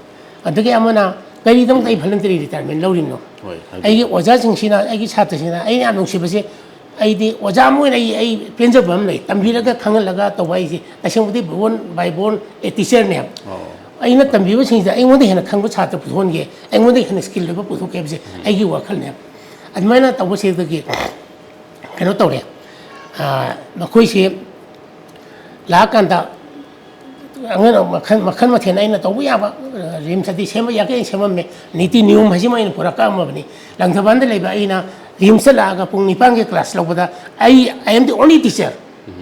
ꯑꯗꯒꯤ ꯑꯃꯅ ꯀꯔꯤꯗꯃꯛꯇ ꯑꯩ ꯚꯣꯂꯟꯇꯔꯤ ꯔꯤꯇꯥꯌꯔꯃꯦꯟ ꯂꯧꯔꯤꯕꯅꯣ? ꯍꯣꯏ, ꯍꯥꯏꯕꯤꯌꯨ꯫ ꯑꯩꯒꯤ ꯑꯣꯖꯥꯁꯤꯡꯁꯤꯅ, ꯑꯩꯒꯤ ꯁꯥꯇ꯭ꯔꯁꯤꯡꯅ ꯑꯩꯅ ꯌꯥꯝ ꯅꯨꯡꯁꯤꯕꯁꯦ, ꯑꯩꯗꯤ ꯑꯣꯖꯥ ꯑꯃ ꯑꯣꯏꯅ ꯑꯩ, ꯑꯩ ꯄꯦꯟꯖꯕ ꯑꯃ ꯂꯩ꯫ ꯇꯝꯕꯤꯔꯒ ꯈꯪꯍꯜꯂꯒ ꯇꯧꯕ ꯍꯥꯏꯁꯦ ꯇꯁꯦꯡꯕꯗꯤ born by born a teacherꯅꯦꯕ꯫ ꯑꯩꯅ ꯇꯝꯕꯤꯕꯁꯤꯡꯁꯤꯗ ꯑꯩꯉꯣꯟꯗ ꯍꯦꯟꯅ ꯈꯪꯕ ꯁꯥꯇ꯭ꯔ ꯄꯨꯊꯣꯛꯍꯟꯒꯦ, ꯑꯩꯉꯣꯟꯗ ꯍꯦꯟꯅ ꯁ꯭ꯀꯤꯜ ꯂꯩꯕ ꯄꯨꯊꯣꯛꯀꯦ ꯍꯥꯏꯕꯁꯦ ꯑꯩꯒꯤ ꯋꯥꯈꯜꯅꯦꯕ꯫ ꯑꯗꯨꯃꯥꯏꯅ ꯇꯧꯕꯁꯤꯗꯒꯤ ꯀꯩꯅꯣ ꯇꯧꯔꯦ꯫ ꯑ, ꯃꯈꯣꯏꯁꯤ ꯂꯥꯛꯑꯀꯥꯟꯗ ꯑꯉꯥꯡ ꯃꯈꯜ, ꯃꯈꯜ ꯃꯊꯦꯜ ꯑꯩꯅ ꯇꯧꯕ ꯌꯥꯕ, ꯑ, ꯔꯤꯝꯁꯇꯗꯤ ꯁꯦꯝꯕ ꯌꯥꯒꯦ ꯑꯩꯅ ꯁꯦꯝꯃꯝꯃꯦ꯫ ꯅꯤꯇꯤ ꯅꯤꯌꯣꯝ ꯍꯥꯏꯁꯤꯃ ꯑꯩꯅ ꯄꯨꯔꯛꯑꯝꯃꯕꯅꯤ꯫ ꯂꯪꯊꯕꯥꯜꯗ ꯂꯩꯕ ꯑꯩꯅ ꯔꯤꯝꯁꯇ ꯂꯥꯛꯑꯒ ꯄꯨꯡ ꯅꯤꯄꯥꯟꯒꯤ ꯀ꯭ꯂꯥꯁ ꯂꯧꯕꯗ ꯑꯩ, I am the only teacher꯫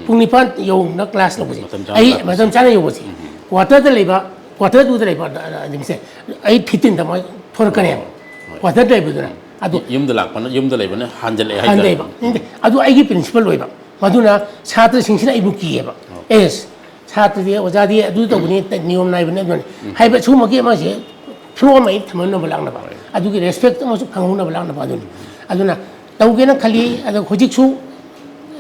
ꯄꯨꯡ ꯅꯤꯄꯥꯟ ꯌꯧꯅ ꯀ꯭ꯂꯥꯁ ꯂꯧꯕꯁꯦ꯫ ꯃꯇꯝ ꯆꯥꯅ ꯑꯩ ꯂꯥꯛꯄꯁꯦ꯫ ꯃꯇꯝ ꯆꯥꯅ ꯌꯧꯕꯁꯦ꯫ ꯀ꯭ꯋꯥꯇꯔꯗ ꯂꯩꯕ, ꯀ꯭ꯋꯥꯇꯔꯗꯨꯗ ꯂꯩꯕ, ꯑ, ꯑ, ꯔꯤꯝꯁꯁꯦ ꯑꯩ ꯐꯤꯐꯇꯤꯟꯗ ꯃꯣꯏ ꯊꯣꯔꯛꯀꯅꯦꯕ꯫ ꯍꯣꯏ꯫ ꯀ꯭ꯋꯥꯇꯔꯗ ꯂꯩꯕꯗꯨꯅ꯫ ꯑꯗꯣ ꯌꯨꯝꯗ ꯂꯥꯛꯄꯅ, ꯌꯨꯝꯗ ꯂꯩꯕꯅ ꯍꯟꯖꯜꯂꯛꯑꯦ ꯍꯥꯏꯇꯥꯔꯦ꯫ ꯍꯟꯊꯩꯕ꯫ ꯑꯗꯨ ꯑꯩꯒꯤ ꯄ꯭ꯔꯤꯟꯁꯤꯄꯜ ꯑꯣꯏꯕ꯫ ꯃꯗꯨꯅ ꯁꯥꯇ꯭ꯔꯁꯤꯡꯁꯤꯅ ꯑꯩꯕꯨ ꯀꯤꯌꯦꯕ꯫ ꯑꯦꯁ, ꯁꯥꯇ꯭ꯔꯗꯤ ꯑꯣꯖꯥꯗꯤ ꯑꯗꯨ ꯇꯧꯕꯅꯤ, ꯅꯤꯌꯣꯝ ꯅꯥꯏꯕꯅꯤ ꯑꯗꯨꯅꯤ ꯍꯥꯏꯕ ꯁꯤꯒꯨꯝꯕꯒꯤ ꯑꯃꯁꯦ ꯐ꯭ꯂꯣ ꯑꯃ ꯍꯦꯛ ꯊꯝꯍꯟꯅꯕ ꯂꯥꯛꯅꯕ, ꯑꯗꯨꯒꯤ ꯔꯦꯁꯄꯦꯛ ꯑꯃꯁꯨ ꯐꯪꯍꯧꯅꯕ ꯂꯥꯛꯅꯕ ꯑꯗꯨꯅꯤ꯫ ꯑꯗꯨꯅ ꯇꯧꯒꯦꯅ ꯈꯜꯂꯤ꯫ ꯑꯗꯣ ꯍꯧꯖꯤꯛꯁꯨ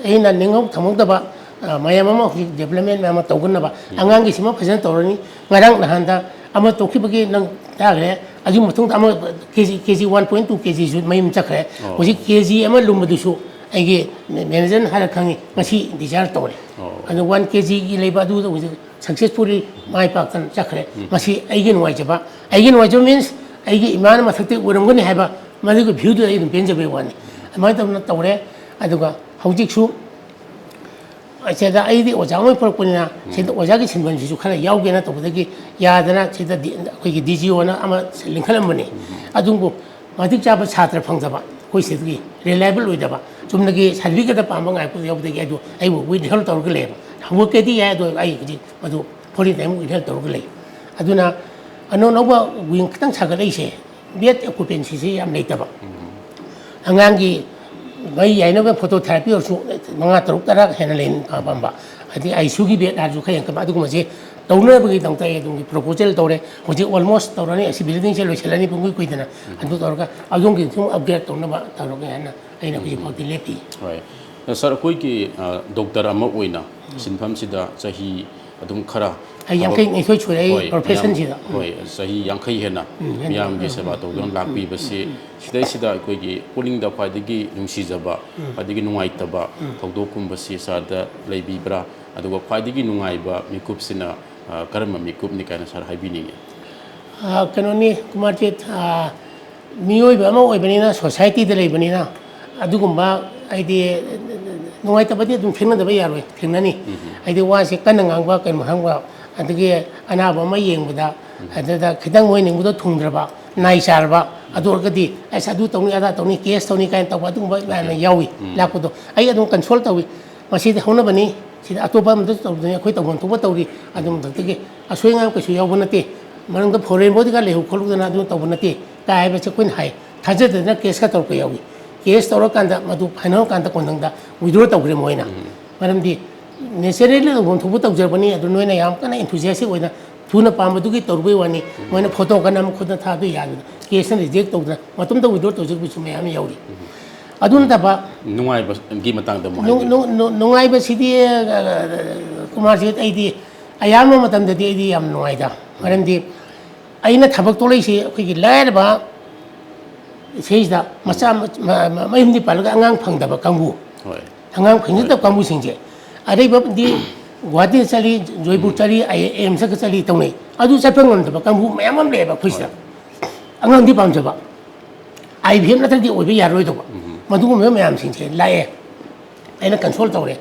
ꯑꯩꯅ ꯅꯤꯡꯍꯧ ꯊꯝꯍꯧꯗꯕ, ꯑ, ꯃꯌꯥꯝ ꯑꯃ ꯍꯧꯖꯤꯛ ꯗꯤꯕ꯭ꯂꯞꯃꯦꯟ ꯃꯌꯥꯝ ꯑꯃ ꯇꯧꯒꯟꯅꯕ꯫ ꯑꯉꯥꯡꯒꯤꯁꯤꯃ ꯐꯖꯅ ꯇꯧꯔꯅꯤ꯫ ꯉꯔꯥꯡ ꯅꯍꯥꯟꯗ ꯑꯃ ꯇꯣꯛꯈꯤꯕꯒꯤ ꯅꯪ ꯇꯥꯈ꯭ꯔꯦ꯫ ꯑꯗꯨꯒꯤ ꯃꯇꯨꯡꯗ ꯑꯃ ꯀꯦ ꯖꯤ, ꯀꯦ ꯖꯤ ꯋꯥꯟ ꯄꯣꯏꯟ ꯇꯨ ꯀꯦ ꯖꯤꯁꯨ ꯃꯌꯨꯝ ꯆꯠꯈ꯭ꯔꯦ꯫ ꯑꯣ꯫ ꯍꯧꯖꯤꯛ ꯀꯦ ꯖꯤ ꯑꯃ ꯂꯨꯝꯕꯗꯨꯁꯨ ꯑꯩꯒꯤ ꯃꯦꯅꯦꯖꯔꯅ ꯍꯥꯏꯔ ꯈꯪꯉꯤ, ꯉꯁꯤ ꯗꯤꯆꯥꯔꯖ ꯇꯧꯔꯦ꯫ ꯑꯣ꯫ ꯑꯗꯣ ꯋꯥꯟ ꯀꯦ ꯖꯤꯒꯤ ꯂꯩꯕ ꯑꯗꯨꯗ ꯍꯧꯖꯤꯛ ꯁꯛꯁꯦꯁꯐꯨꯜꯂꯤ ꯃꯥꯏ ꯄꯥꯛꯇꯅ ꯆꯠꯈ꯭ꯔꯦ꯫ ꯎꯝ꯫ ꯃꯁꯤ ꯑꯩꯒꯤ ꯅꯨꯡꯉꯥꯏꯖꯕ, ꯑꯩꯒꯤ ꯅꯨꯡꯉꯥꯏꯖꯕ ꯃꯤꯟꯁ ꯑꯩꯒꯤ ꯏꯃꯥꯅ ꯃꯊꯛꯇ ꯑꯣꯏꯔꯝꯒꯅꯤ ꯍꯥꯏꯕ ꯃꯗꯨꯒꯤ ꯚ꯭ꯌꯨꯗꯨꯗ ꯑꯩ ꯑꯗꯨꯝ ꯄꯦꯟꯖꯕꯩ ꯋꯥꯅꯤ꯫ ꯑꯗꯨꯃꯥꯏꯅ ꯇꯧꯗꯅ ꯇꯧꯔꯦ꯫ ꯑꯗꯨꯒ ꯍꯧꯖꯤꯛꯁꯨ ꯁꯤꯗ ꯑꯩꯗꯤ ꯑꯣꯖꯥ ꯑꯃ ꯄꯨꯔꯛꯄꯅꯤꯅ ꯁꯤꯗ ꯑꯣꯖꯥꯒꯤ ꯁꯤꯟꯐꯝꯁꯤꯁꯨ ꯈꯔ ꯌꯥꯎꯒꯦꯅ ꯇꯧꯕꯗꯒꯤ ꯌꯥꯗꯅ ꯁꯤꯗ ꯗꯤ-, ꯑꯩꯈꯣꯏꯒꯤ ꯗꯤ ꯖꯤ ꯑꯣꯅ ꯑꯃ ꯂꯤꯡꯈꯠꯂꯝꯕꯅꯤ꯫ ꯑꯗꯨꯕꯨ ꯃꯇꯤꯛ ꯆꯥꯕ ꯁꯥꯇ꯭ꯔ ꯐꯪꯗꯕ, ꯑꯩꯈꯣꯏ ꯁꯤꯗꯒꯤ ꯔꯤꯂꯥꯏꯕꯜ ꯑꯣꯏꯗꯕ, ꯆꯨꯝꯅꯒꯤ ꯁꯥꯔꯇꯤꯐꯤꯀꯦꯠꯇ ꯄꯥꯝꯕ ꯉꯥꯏꯄ ꯌꯥꯎꯕꯗꯒꯤ ꯑꯩꯗꯣ ꯑꯩꯕꯨ ꯋꯤꯠꯍꯦꯜ ꯇꯧꯔꯒ ꯂꯩꯌꯦꯕ꯫ ꯍꯧꯔꯛꯀꯦꯗꯤ ꯌꯥꯏ, ꯑꯗꯣ ꯑꯩ ꯍꯧꯖꯤꯛ ꯃꯗꯨ ꯐꯣꯔꯇꯤ ꯇꯥꯏꯝ ꯋꯤꯠꯍꯦꯜ ꯇꯧꯔꯒ ꯂꯩ꯫ ꯑꯗꯨꯅ ꯑꯅꯧ ꯑꯅꯧꯕ ꯋꯤꯡ ꯈꯤꯇꯪ ꯁꯥꯒꯠꯂꯛꯏꯁꯦ, ꯕꯦꯗ ꯑꯣꯀꯨꯄꯦꯟꯁꯤꯁꯤ ꯌꯥꯝ ꯂꯩꯇꯕ꯫ ꯑꯉꯥꯡꯒꯤ ꯃꯩ ꯌꯥꯏꯅꯕ ꯐꯣꯇꯣ ꯊꯦꯔꯥꯄꯤ ꯑꯣꯏꯔꯁꯨ ꯃꯉꯥ, ꯇꯔꯨꯛ, ꯇꯔꯥ ꯍꯦꯟꯅ ꯂꯩ ꯑꯄꯥꯝꯕ꯫ ꯍꯥꯏꯗꯤ ꯑꯥꯏ ꯁꯤ ꯌꯨꯒꯤ ꯕꯦꯗ ꯍꯥꯏꯔꯁꯨ ꯈꯔ ꯌꯥꯝ ꯀꯟꯕ, ꯑꯗꯨꯒꯨꯝꯕꯁꯦ ꯇꯧꯅꯅꯕꯒꯤꯗꯃꯛꯇ ꯑꯩ ꯑꯗꯣꯝꯒꯤ ꯄ꯭ꯔꯣꯄꯣꯖꯦꯜ ꯇꯧꯔꯦ꯫ ꯍꯧꯖꯤꯛ ꯑꯣꯜꯃꯣꯁ ꯇꯧꯔꯅꯤ꯫ ꯑꯁꯤ ꯕꯤꯜꯗꯤꯡꯁꯦ ꯂꯣꯏꯁꯤꯜꯂꯅꯤ ꯄꯨꯡꯀꯨꯏ ꯀꯨꯏꯗꯅ꯫ ꯑꯗꯨ ꯇꯧꯔꯒ ꯑꯗꯣꯝꯒꯤ ꯁꯨꯝ ꯑꯞꯒ꯭ꯔꯦꯗ ꯇꯧꯅꯕ ꯇꯧꯔꯒꯦ ꯍꯥꯏꯅ ꯑꯩꯅ ꯍꯧꯖꯤꯛ ꯐꯥꯎꯗꯤ ꯂꯦꯞꯄꯤ꯫ ꯍꯣꯏ꯫ ꯁꯥꯔ, ꯑꯩꯈꯣꯏꯒꯤ, ꯑ, ꯗꯣꯛꯇꯔ ꯑꯃ ꯑꯣꯏꯅ ꯁꯤꯟꯐꯝꯁꯤꯗ ꯆꯍꯤ ꯑꯗꯨꯝ ꯈꯔ ꯑꯩ ꯊꯕꯛ ꯌꯥꯡꯈꯩ ꯅꯤꯊꯣꯏ ꯁꯨꯔꯦ ꯑꯩ ꯍꯣꯏ, ꯄ꯭ꯔꯣꯐꯦꯁꯟꯁꯤꯗ꯫ ꯃꯌꯥꯝ, ꯍꯣꯏ, ꯆꯍꯤ ꯌꯥꯡꯈꯩ ꯍꯦꯟꯅ ꯎꯝ, ꯍꯦꯟꯅ꯫ ꯃꯤꯌꯥꯝꯒꯤ ꯁꯦꯕꯥ ꯇꯧꯗꯨꯅ ꯂꯥꯛꯄꯤꯕꯁꯤ, ꯁꯤꯗꯩꯁꯤꯗ ꯑꯩꯈꯣꯏꯒꯤ ꯄꯨꯛꯅꯤꯡꯗ ꯈ꯭ꯋꯥꯏꯗꯒꯤ ꯅꯨꯡꯁꯤꯖꯕ, ꯈ꯭ꯋꯥꯏꯗꯒꯤ ꯅꯨꯡꯉꯥꯏꯇꯕ ꯊꯧꯗꯣꯛꯀꯨꯝꯕꯁꯤ ꯁꯥꯔꯗ ꯂꯩꯕꯤꯕ꯭ꯔꯥ? ꯑꯗꯨꯒ ꯈ꯭ꯋꯥꯏꯗꯒꯤ ꯅꯨꯡꯉꯥꯏꯕ ꯃꯤꯀꯨꯞꯁꯤꯅ, ꯑ, ꯀꯔꯝꯕ ꯃꯤꯀꯨꯞꯅꯤ ꯀꯥꯏꯅ ꯁꯥꯔ ꯍꯥꯏꯕꯤꯅꯤꯡꯉꯤ? ꯑ, ꯀꯩꯅꯣꯅꯤ, ꯀꯨꯃꯥꯔꯖꯤꯠ, ꯑ, ꯃꯤꯑꯣꯏꯕ ꯑꯃ ꯑꯣꯏꯕꯅꯤꯅ, ꯁꯣꯁꯥꯏꯇꯤꯗ ꯂꯩꯕꯅꯤꯅ, ꯑꯗꯨꯒꯨꯝꯕ ꯍꯥꯏꯗꯤ ꯅꯨꯡꯉꯥꯏꯇꯕꯗꯤ ꯑꯗꯨꯝ ꯊꯦꯡꯅꯗꯕ ꯌꯥꯔꯣꯏ, ꯊꯦꯡꯅꯅꯤ꯫ ꯍꯥꯏꯗꯤ ꯋꯥꯁꯦ ꯀꯟꯅ ꯉꯥꯡꯕ, ꯀꯩꯅꯣ ꯉꯥꯡꯕ, ꯑꯗꯒꯤ ꯑꯅꯥꯕ ꯑꯃ ꯌꯦꯡꯕꯗ, ꯑꯗꯨꯗ ꯈꯤꯇꯪ ꯃꯣꯏ ꯅꯤꯡꯕꯗꯣ ꯊꯨꯡꯗ꯭ꯔꯕ, ꯅꯥꯏ ꯆꯥꯔꯕ, ꯑꯗꯨ ꯑꯣꯏꯔꯒꯗꯤ, "ꯑꯁ, ꯑꯗꯨ ꯇꯧꯅꯤ, ꯑꯗꯥ ꯇꯧꯅꯤ, ꯀꯦꯁ ꯇꯧꯅꯤ" ꯀꯥꯏꯅ ꯇꯧꯕ ꯑꯗꯨꯒꯨꯝꯕ ꯃꯌꯥꯝꯅ ꯌꯥꯎꯏ꯫ ꯂꯥꯛꯄꯗꯣ ꯑꯩ ꯑꯗꯨꯝ ꯀꯟꯁꯣꯜ ꯇꯧꯏ꯫ ꯃꯁꯤꯗꯤ ꯍꯧꯅꯕꯅꯤ, ꯁꯤꯗ ꯑꯇꯣꯞꯄ ꯑꯃꯗꯁꯨ ꯇꯧꯗꯅꯤ, ꯑꯩꯈꯣꯏ ꯇꯧꯐꯝ ꯊꯣꯛꯄ ꯇꯧꯔꯤ꯫ ꯑꯗꯨ ꯃꯊꯛꯇꯒꯤ ꯑꯁꯣꯏ ꯑꯉꯥꯝ ꯀꯩꯁꯨ ꯌꯥꯎꯕ ꯅꯠꯇꯦ꯫ ꯃꯅꯨꯡꯗ ꯐꯣꯔꯦꯟ ꯕꯣꯗꯤꯒꯥꯔꯗ ꯂꯩꯍꯧ ꯈꯣꯠꯂꯨꯗꯅ ꯑꯗꯨ ꯇꯧꯕ ꯅꯠꯇꯦ ꯀꯥꯏ ꯍꯥꯏꯕꯁꯦ ꯑꯩꯈꯣꯏꯅ ꯍꯥꯏ꯫ ꯊꯥꯖꯗꯗꯅ ꯀꯦꯁꯀ ꯇꯧꯔꯛꯄ ꯌꯥꯎꯏ꯫ ꯀꯦꯁ ꯇꯧꯔꯀꯥꯟꯗ ꯃꯗꯨ ꯐꯥꯏꯅꯦꯜ ꯀꯥꯟꯗ ꯀꯣꯟꯊꯪꯗ ꯋꯤꯗ꯭ꯔꯣ ꯇꯧꯈ꯭ꯔꯦ ꯃꯣꯏꯅ꯫ ꯃꯔꯝꯗꯤ ꯅꯦꯆꯔꯦꯜꯂꯤ ꯇꯧꯐꯝ ꯊꯣꯛꯄ ꯇꯧꯖꯔꯛꯄꯅꯤ꯫ ꯑꯗꯨ ꯅꯣꯏꯅ ꯌꯥꯝ ꯀꯟꯅ ꯏꯟꯊꯨꯖꯤꯌꯥꯁꯇꯤꯛ ꯑꯣꯏꯅ ꯊꯨꯅ ꯄꯥꯝꯕꯗꯨꯒꯤ ꯇꯧꯔꯨꯕꯩ ꯋꯥꯅꯤ꯫ ꯃꯣꯏꯅ ꯐꯣꯇꯣ ꯀꯟꯅ ꯑꯃ ꯈꯨꯠꯇ ꯊꯥꯗꯣ ꯌꯥꯗꯅ ꯀꯦꯁꯅ ꯔꯤꯖꯦꯛ ꯇꯧꯗꯅ ꯃꯇꯣꯝꯇ ꯋꯤꯗ꯭ꯔꯣ ꯇꯧꯖꯔꯛꯄꯁꯨ ꯃꯌꯥꯝ ꯌꯥꯎꯔꯤ꯫ ꯑꯗꯨ ꯅꯠꯇꯕ ꯅꯨꯡꯉꯥꯏꯕꯒꯤ ꯃꯇꯥꯡꯗ ꯑꯃꯨꯛ ꯅꯨꯡ- ꯍꯥꯏꯕꯤꯌꯨ꯫ ꯅꯨꯡ- ꯅꯨꯡ- ꯅꯨꯡꯉꯥꯏꯕꯁꯤꯗꯤ, ꯑ, ꯀꯨꯃꯥꯔꯁꯤ, ꯑꯩꯗꯤ ꯑꯌꯥꯝꯕ ꯃꯇꯝꯗꯗꯤ ꯑꯩꯗꯤ ꯌꯥꯝ ꯅꯨꯡꯉꯥꯏꯗ꯫ ꯃꯔꯝꯗꯤ ꯑꯩꯅ ꯊꯕꯛ ꯇꯧꯔꯛꯏꯁꯤ ꯑꯩꯈꯣꯏꯒꯤ ꯂꯥꯏꯔꯕ ꯁꯤꯗꯩꯁꯤꯗ ꯃꯆꯥ ꯃ- ꯃ- ꯃ- ꯃꯌꯨꯝꯗꯤ ꯄꯥꯜꯂꯒ ꯑꯉꯥꯡ ꯐꯪꯗꯕ ꯀꯥꯡꯕꯨ, ꯍꯣꯏ꯫ ꯑꯉꯥꯡ ꯐꯪꯖꯗꯕ ꯀꯥꯡꯕꯨꯁꯤꯡꯁꯦ ꯑꯔꯩꯕꯗꯤ ꯒꯨꯍꯥꯇꯤꯗ ꯆꯠꯂꯤ, ꯖꯣꯏꯄꯨꯔ ꯆꯠꯂꯤ, ꯑꯦꯝꯁꯇꯒ ꯆꯠꯂꯤ ꯇꯧꯅꯩ꯫ ꯑꯗꯨ ꯆꯠꯄ ꯉꯝꯗꯕ ꯀꯥꯡꯕꯨ ꯃꯌꯥꯝ ꯑꯃ ꯂꯩꯌꯦꯕ ꯑꯩꯈꯣꯏ ꯁꯤꯗ꯫ ꯑꯉꯥꯡꯗꯤ ꯄꯥꯝꯖꯕ, ꯑꯥꯏ ꯚꯤ ꯑꯦꯐ ꯅꯠꯇ꯭ꯔꯗꯤ ꯑꯣꯏꯕ ꯌꯥꯔꯣꯏꯗꯧꯕ꯫ ꯃꯗꯨꯒꯨꯝꯕ ꯃꯌꯥꯝꯁꯤꯡꯁꯦ ꯂꯥꯛꯑꯦ꯫ ꯑꯩꯅ ꯀꯟꯁꯣꯜ ꯇꯧꯔꯦ꯫